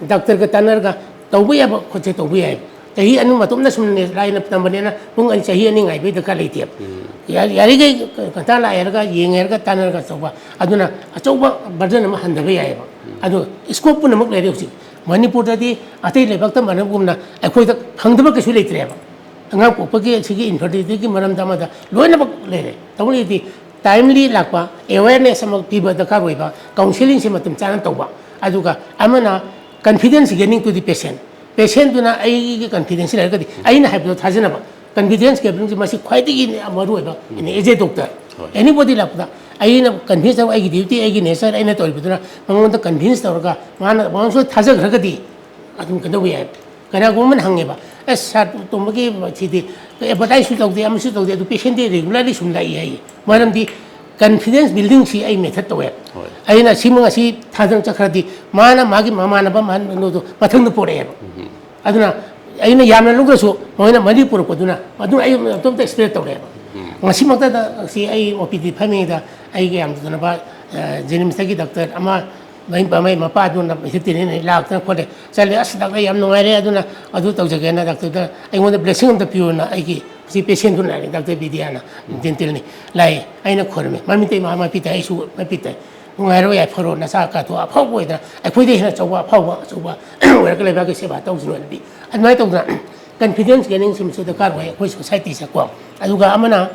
doctorꯒ ꯇꯥꯟꯅꯔꯒ ꯇꯧꯕ ꯌꯥꯕ ꯈꯣꯠꯁꯦ ꯇꯧꯕ ꯌꯥꯏ꯫ ꯆꯍꯤ ꯑꯅꯤ ꯃꯇꯣꯝꯇ ꯁꯨꯝ ꯂꯥꯏꯅ ꯇꯝꯕꯅꯤꯅ ꯄꯨꯡ ꯑꯅꯤ, ꯆꯍꯤ ꯑꯅꯤ ꯉꯥꯏꯕꯒꯤ ꯗꯔꯀꯥꯔ ꯂꯩꯇꯦꯕ꯫ ꯌꯥ-, ꯌꯥꯔꯤꯈꯩ ꯉꯟꯇꯥ ꯂꯥꯛꯑꯦ ꯍꯥꯏꯔꯒ, ꯌꯦꯡꯉꯦ ꯍꯥꯏꯔꯒ, ꯇꯥꯟꯅꯔꯒ ꯇꯧꯕ, ꯑꯗꯨꯅ ꯑꯆꯧꯕ ꯕꯔꯗꯟ ꯑꯃ ꯍꯟꯊꯕ ꯌꯥꯏꯑꯕ꯫ ꯑꯗꯣ ꯁ꯭ꯀꯣꯞ ꯄꯨꯝꯅꯃꯛ ꯂꯩꯔꯦ ꯍꯧꯖꯤꯛ꯫ ꯃꯅꯤꯄꯨꯔꯗꯗꯤ ꯑꯇꯩ ꯂꯩꯕꯥꯛꯇ ꯃꯥꯟꯅꯕꯒꯨꯝꯅ ꯑꯩꯈꯣꯏꯗ ꯐꯪꯗꯕ ꯀꯩꯁꯨ ꯂꯩꯇ꯭ꯔꯦꯕ꯫ ꯑꯉꯥꯡ ꯄꯣꯛꯄꯒꯤ ꯁꯤꯒꯤ ꯏꯟꯐꯔꯇꯤꯂꯤꯇꯤꯒꯤ ꯃꯔꯝꯗ ꯑꯃꯗ ꯂꯣꯏꯅꯃꯛ ꯂꯩꯔꯦ꯫ ꯇꯧꯕꯒꯤꯗꯤ ꯇꯥꯏꯝꯂꯤ ꯂꯥꯛꯄ, ꯑꯦꯋꯦꯔꯅꯦꯁ ꯑꯃ ꯄꯤꯕ ꯗꯔꯀꯥꯔ ꯑꯣꯏꯕ, ꯀꯥꯎꯟꯁꯤꯂꯤꯡꯁꯦ ꯃꯇꯝ ꯆꯥꯅ ꯇꯧꯕ, ꯑꯗꯨꯒ ꯑꯃꯅ confidence gaining to the patient꯫ ꯄꯦꯁꯦꯟꯗꯨꯅ ꯑꯩꯒꯤ ꯀꯟꯐꯤꯗꯦꯟꯁ ꯂꯩꯔꯒꯗꯤ ꯑꯩꯅ ꯍꯥꯏꯕꯗꯣ ꯊꯥꯖꯅꯕ꯫ ꯀꯟꯐꯤꯗꯦꯟꯁ ꯒꯦꯕꯤꯡꯁꯦ ꯃꯁꯤ ꯈ꯭ꯋꯥꯏꯗꯒꯤ ꯃꯔꯨ ꯑꯣꯏꯕ꯫ ꯑꯦꯅꯤ ꯑꯦꯖꯦ ꯗꯣꯛꯇꯔ, ꯑꯦꯅꯤꯕꯣꯗꯤ ꯂꯥꯛꯄꯗ ꯑꯩꯅ ꯀꯟꯚꯤꯟꯁ ꯇꯧ, ꯑꯩꯒꯤ ꯗ꯭ꯌꯨꯇꯤ, ꯑꯩꯒꯤ ꯅꯦꯆꯔ, ꯑꯩꯅ ꯇꯧꯔꯤꯕꯗꯨꯅ ꯃꯉꯣꯟꯗ ꯀꯟꯚꯤꯟꯁ ꯇꯧꯔꯒ ꯃꯥꯅ ꯃꯉꯣꯟꯗꯁꯨ ꯊꯥꯖꯈ꯭ꯔꯒꯗꯤ ꯑꯗꯨꯝ ꯀꯩꯗꯧꯕ ꯌꯥꯏ꯫ ꯀꯅꯥꯒꯨꯝꯕ ꯑꯃꯅ ꯍꯪꯉꯦꯕ, "ꯑꯁ, ꯁꯥꯔ ꯇꯣꯝꯕꯒꯤ ꯁꯤꯗꯤ ꯑꯦꯗꯚꯔꯇꯥꯏꯖꯁꯨ ꯇꯧꯗꯦ, ꯑꯃꯁꯨ ꯇꯧꯗꯦ, ꯑꯗꯨ ꯄꯦꯁꯦꯟꯗꯤ ꯔꯤꯒꯨꯂꯔꯂꯤ ꯁꯨꯝ ꯂꯥꯛꯏ" ꯍꯥꯏꯌꯦ꯫ ꯃꯔꯝꯗꯤ ꯀꯟꯐꯤꯗꯦꯟꯁ ꯕꯤꯜꯗꯤꯡꯁꯤ ꯑꯩ ꯃꯦꯊꯠ ꯇꯧꯋꯦ꯫ ꯍꯣꯏ꯫ ꯑꯩꯅ ꯁꯤꯃ ꯉꯁꯤ ꯊꯥꯗꯅ ꯆꯠꯈ꯭ꯔꯗꯤ ꯃꯥꯅ ꯃꯥꯒꯤ ꯃꯃꯥꯟꯅꯕ ꯃꯥꯟꯅꯕꯗꯣ ꯃꯊꯪꯗ ꯄꯣꯔꯛꯑꯦꯕ꯫ ꯑꯗꯨꯅ ꯑꯩꯅ ꯌꯥꯝꯅ ꯂꯧꯗ꯭ꯔꯁꯨ ꯃꯣꯏꯅ ꯃꯔꯤ ꯄꯨꯔꯛꯄꯗꯨꯅ ꯑꯗꯨꯝ ꯑꯩ ꯃꯇꯣꯝꯇ ꯑꯦꯛꯁꯄ꯭ꯔꯦꯁ ꯇꯧꯔꯛꯑꯦꯕ꯫ ꯉꯁꯤꯃꯛꯇꯗ ꯁꯤ ꯑꯩ ꯑꯣ ꯄꯤ ꯗꯤ ꯐꯝꯃꯤꯉꯩꯗ ꯑꯩꯒ ꯌꯥꯝ ꯇꯤꯟꯅꯕ, ꯑ, ꯖꯦꯅꯤꯝꯁꯇꯒꯤ ꯗꯥꯛꯇꯔ ꯑꯃ, ꯃꯩ-, ꯃꯩ ꯃꯄꯥꯗꯨꯅ ꯃꯁꯤ ꯇꯤꯟꯅꯩ ꯂꯥꯛꯇꯅ ꯈꯣꯠꯂꯦ꯫ ꯆꯠꯂꯦ, "ꯑꯁ, ꯗꯥꯛꯇꯔ, ꯌꯥꯝ ꯅꯨꯡꯉꯥꯏꯔꯦ, ꯑꯗꯨꯅ ꯑꯗꯨ ꯇꯧꯖꯒꯦꯅ ꯗꯥꯛꯇꯔꯗ ꯑꯩꯉꯣꯟꯗ ꯕ꯭ꯂꯦꯁꯤꯡ ꯑꯝꯇ ꯄꯤꯌꯨꯅ", ꯑꯩꯒꯤ ꯁꯤ ꯄꯦꯁꯦꯟꯗꯨꯅ ꯍꯥꯏꯔꯦ, ꯗꯥꯛꯇꯔ ꯕꯤꯗ꯭ꯌꯥꯅ, ꯗꯦꯟꯇꯦꯜꯅꯤ꯫ ꯂꯥꯛꯑꯦ, ꯑꯩꯅ ꯈꯣꯏꯔꯝꯃꯦ꯫ ꯃꯃꯤꯠꯇꯩ ꯃꯥ ꯃꯥꯏ ꯄꯤꯊꯛꯑꯦ, ꯑꯩꯁꯨ ꯃꯥꯏ ꯄꯤꯊꯛꯑꯦ꯫ "ꯅꯨꯡꯉꯥꯏꯔꯣ, ꯌꯥꯏꯐꯔꯣ, ꯅꯆꯥ ꯀꯥꯊꯣꯛ ꯑꯐꯥꯎꯕ ꯑꯣꯏꯗꯅ ꯑꯩꯈꯣꯏꯗꯩ ꯍꯦꯟꯅ ꯑꯆꯧꯕ ꯑꯐꯥꯎꯕ ꯑꯆꯧꯕ ꯑꯣꯏꯔꯒ ꯂꯩꯕꯥꯛꯀꯤ ꯁꯦꯕꯥ ꯇꯧꯁꯅꯨ" ꯍꯥꯏꯅ ꯄꯤ꯫ ꯑꯗꯨꯃꯥꯏꯅ ꯇꯧꯗꯅ ꯀꯟꯐꯤꯗꯦꯟꯁ ꯒꯦꯅꯤꯡ ꯁꯤꯃꯁꯨ ꯗꯔꯀꯥꯔ ꯑꯣꯏ ꯑꯩꯈꯣꯏ ꯁꯣꯁꯥꯏꯇꯤꯁꯦꯀꯣ꯫ ꯑꯗꯨꯒ ꯑꯃꯅ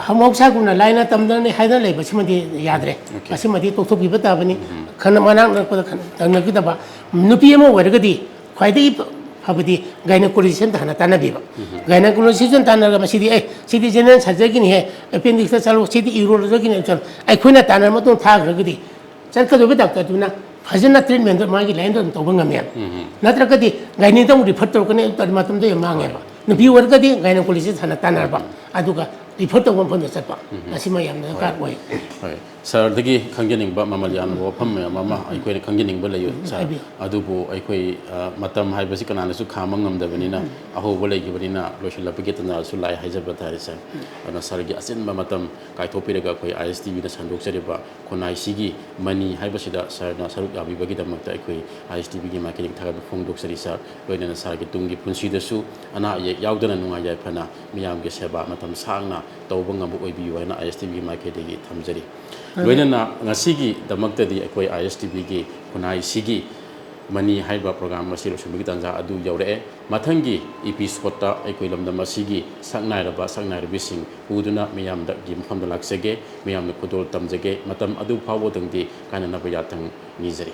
ꯃꯍꯧꯁꯥꯒꯨꯝꯅ ꯂꯥꯏꯅ ꯇꯝꯗꯅꯅꯤ ꯍꯥꯏꯗꯅ ꯂꯩꯕ ꯁꯤꯃꯗꯤ ꯌꯥꯗ꯭ꯔꯦ꯫ ꯑꯣꯀꯦ꯫ ꯃꯁꯤꯃꯗꯤ ꯇꯣꯛꯊꯣꯛꯄꯤꯕ ꯇꯥꯕꯅꯤ꯫ ꯈꯟꯅ ꯃꯅꯥꯛ ꯅꯛꯄꯗ ꯈꯟꯅ ꯇꯝꯅꯈꯤꯗꯕ ꯅꯨꯄꯤ ꯑꯃ ꯑꯣꯏꯔꯒꯗꯤ ꯈ꯭ꯋꯥꯏꯗꯒꯤ ꯐꯕꯗꯤ ꯒꯥꯏꯅꯣꯀꯣꯂꯣꯖꯤꯁꯇ ꯍꯥꯟꯅ ꯇꯥꯟꯅꯕꯤꯕ꯫ ꯒꯥꯏꯅꯣꯀꯣꯂꯣꯖꯤꯁꯇ ꯇꯥꯟꯅꯔꯒ ꯃꯁꯤꯗꯤ, "ꯑꯦ, ꯁꯤꯗꯤ ꯖꯦꯅꯔꯦꯜ ꯁꯔꯖꯔꯤꯒꯤꯅꯤꯍꯦ, ꯑꯦꯄꯦꯟꯗꯤꯛꯁꯇ ꯆꯠꯂꯣ, ꯁꯤꯗꯤ ꯌꯨꯔꯣꯂꯣꯖꯤꯒꯤꯅꯤ" ꯆꯠꯂꯣ꯫ ꯑꯩꯈꯣꯏꯅ ꯇꯥꯟꯅꯔ ꯃꯇꯨꯡ ꯊꯥꯈ꯭ꯔꯒꯗꯤ ꯆꯠꯀꯗꯧꯕ ꯗꯥꯛꯇꯔꯗꯨꯅ ꯐꯖꯅ ꯇ꯭ꯔꯤꯠꯃꯦꯟꯗꯣ ꯃꯥꯒꯤ ꯂꯥꯏꯟꯗ ꯑꯗꯨꯝ ꯇꯧꯕ ꯉꯝꯃꯦꯕ꯫ ꯅꯠꯇ꯭ꯔꯒꯗꯤ ꯒꯥꯏꯅꯤꯗ ꯑꯃꯨꯛ ꯔꯤꯐꯔ ꯇꯧꯔꯛꯀꯅꯤ, ꯇꯧꯔꯗꯤ ꯃꯇꯝꯗꯣ ꯌꯥꯝ ꯃꯥꯡꯉꯦꯕ꯫ ꯅꯨꯄꯤ ꯑꯣꯏꯔꯒꯗꯤ ꯒꯥꯏꯅꯣꯀꯣꯂꯣꯖꯤꯁ ꯍꯥꯟꯅ ꯇꯥꯟꯅꯔꯕ, ꯑꯗꯨꯒ ꯔꯤꯐꯔ ꯇꯧꯕ ꯃꯐꯝꯗ ꯆꯠꯄ, ꯃꯁꯤꯃ ꯌꯥꯝꯅ ꯗꯔꯀꯥꯔ ꯑꯣꯏ꯫ ꯍꯣꯏ, ꯁꯥꯔꯗꯒꯤ ꯈꯪꯖꯅꯤꯡꯕ ꯃꯃꯜ ꯌꯥꯝꯂꯕ ꯋꯥꯐꯝ ꯃꯌꯥꯝ ꯑꯃ ꯑꯩꯈꯣꯏꯅ ꯈꯪꯖꯅꯤꯡꯕ ꯂꯩꯌꯦ ꯁꯥꯔ꯫ ꯍꯥꯏꯕꯤꯌꯨ꯫ ꯑꯗꯨꯕꯨ ꯑꯩꯈꯣꯏ, ꯑ, ꯃꯇꯝ ꯍꯥꯏꯕꯁꯤ ꯀꯅꯥꯅꯁꯨ ꯈꯥꯝꯕ ꯉꯝꯗꯕꯅꯤꯅ, ꯑꯍꯧꯕ ꯂꯩꯈꯤꯕꯅꯤꯅ ꯂꯣꯏꯁꯤꯜꯂꯛꯄꯒꯤ ꯇꯥꯟꯖꯥꯁꯨ ꯂꯥꯛꯑꯦ ꯍꯥꯏꯖꯕ ꯇꯥꯔꯦ ꯁꯥꯔ꯫ ꯑꯗꯨꯅ ꯁꯥꯔꯒꯤ ꯑꯆꯤꯟꯕ ꯃꯇꯝ ꯀꯥꯏꯊꯣꯛꯄꯤꯔꯒ ꯑꯩꯈꯣꯏ ꯑꯥꯏ ꯑꯦꯁ ꯇꯤ ꯚꯤꯅ ꯁꯟꯗꯣꯛꯆꯔꯤꯕ ꯈꯨꯟꯅꯥꯏꯁꯤꯒꯤ ꯃꯅꯤ ꯍꯥꯏꯕꯁꯤꯗ ꯁꯥꯔꯅ ꯁꯔꯨꯛ ꯌꯥꯕꯤꯕꯒꯤꯗꯃꯛꯇ ꯑꯩꯈꯣꯏ ꯑꯥꯏ ꯑꯦꯁ ꯇꯤ ꯚꯤꯒꯤ ꯃꯥꯏꯀꯩꯗꯒꯤ ꯊꯥꯒꯠꯄ ꯐꯣꯡꯗꯣꯛꯆꯔꯤ ꯁꯥꯔ꯫ ꯂꯣꯏꯅꯅ ꯁꯥꯔꯒꯤ ꯇꯨꯡꯒꯤ ꯄꯨꯟꯁꯤꯗꯁꯨ ꯑꯅꯥ ꯑꯌꯦꯛ ꯌꯥꯎꯗꯅ ꯅꯨꯡꯉꯥꯏ ꯌꯥꯏꯐꯅ ꯃꯤꯌꯥꯝꯒꯤ ꯁꯦꯕꯥ ꯃꯇꯝ ꯁꯥꯡꯅ ꯇꯧꯕ ꯉꯝꯕ ꯑꯣꯏꯕꯤꯌꯨ ꯍꯥꯏꯅ ꯑꯥꯏ ꯑꯦꯁ ꯇꯤ ꯚꯤꯒꯤ ꯃꯥꯏꯀꯩꯗꯒꯤ ꯊꯝꯖꯔꯤ꯫ ꯂꯣꯏꯅꯅ ꯉꯁꯤꯒꯤꯗꯃꯛꯇꯗꯤ ꯑꯩꯈꯣꯏ ꯑꯥꯏ ꯑꯦꯁ ꯇꯤ ꯚꯤꯒꯤ ꯈꯨꯟꯅꯥꯏꯁꯤꯒꯤ ꯃꯅꯤ ꯍꯥꯏꯕ ꯄ꯭ꯔꯣꯒ꯭ꯔꯥꯝ ꯑꯁꯤ ꯂꯣꯏꯁꯤꯟꯕꯒꯤ ꯇꯥꯟꯖꯥ ꯑꯗꯨ ꯌꯧꯔꯛꯑꯦ꯫ ꯃꯊꯪꯒꯤ ꯏꯄꯤꯁꯣꯠꯇ ꯑꯩꯈꯣꯏ ꯂꯝꯗꯝ ꯑꯁꯤꯒꯤ ꯁꯛꯅꯥꯏꯔꯕ ꯁꯛꯅꯥꯏꯔꯕꯤꯁꯤꯡ ꯄꯨꯗꯨꯅ ꯃꯤꯌꯥꯝꯗꯒꯤ ꯃꯐꯝꯗ ꯂꯥꯛꯆꯒꯦ, ꯃꯤꯌꯥꯝꯅ ꯈꯨꯗꯣꯜ ꯇꯝꯖꯒꯦ꯫ ꯃꯇꯝ ꯑꯗꯨ ꯐꯥꯎꯕꯗꯪꯗꯤ ꯀꯥꯏꯅꯅꯕ ꯌꯥꯊꯪ ꯅꯤꯖꯔꯤ꯫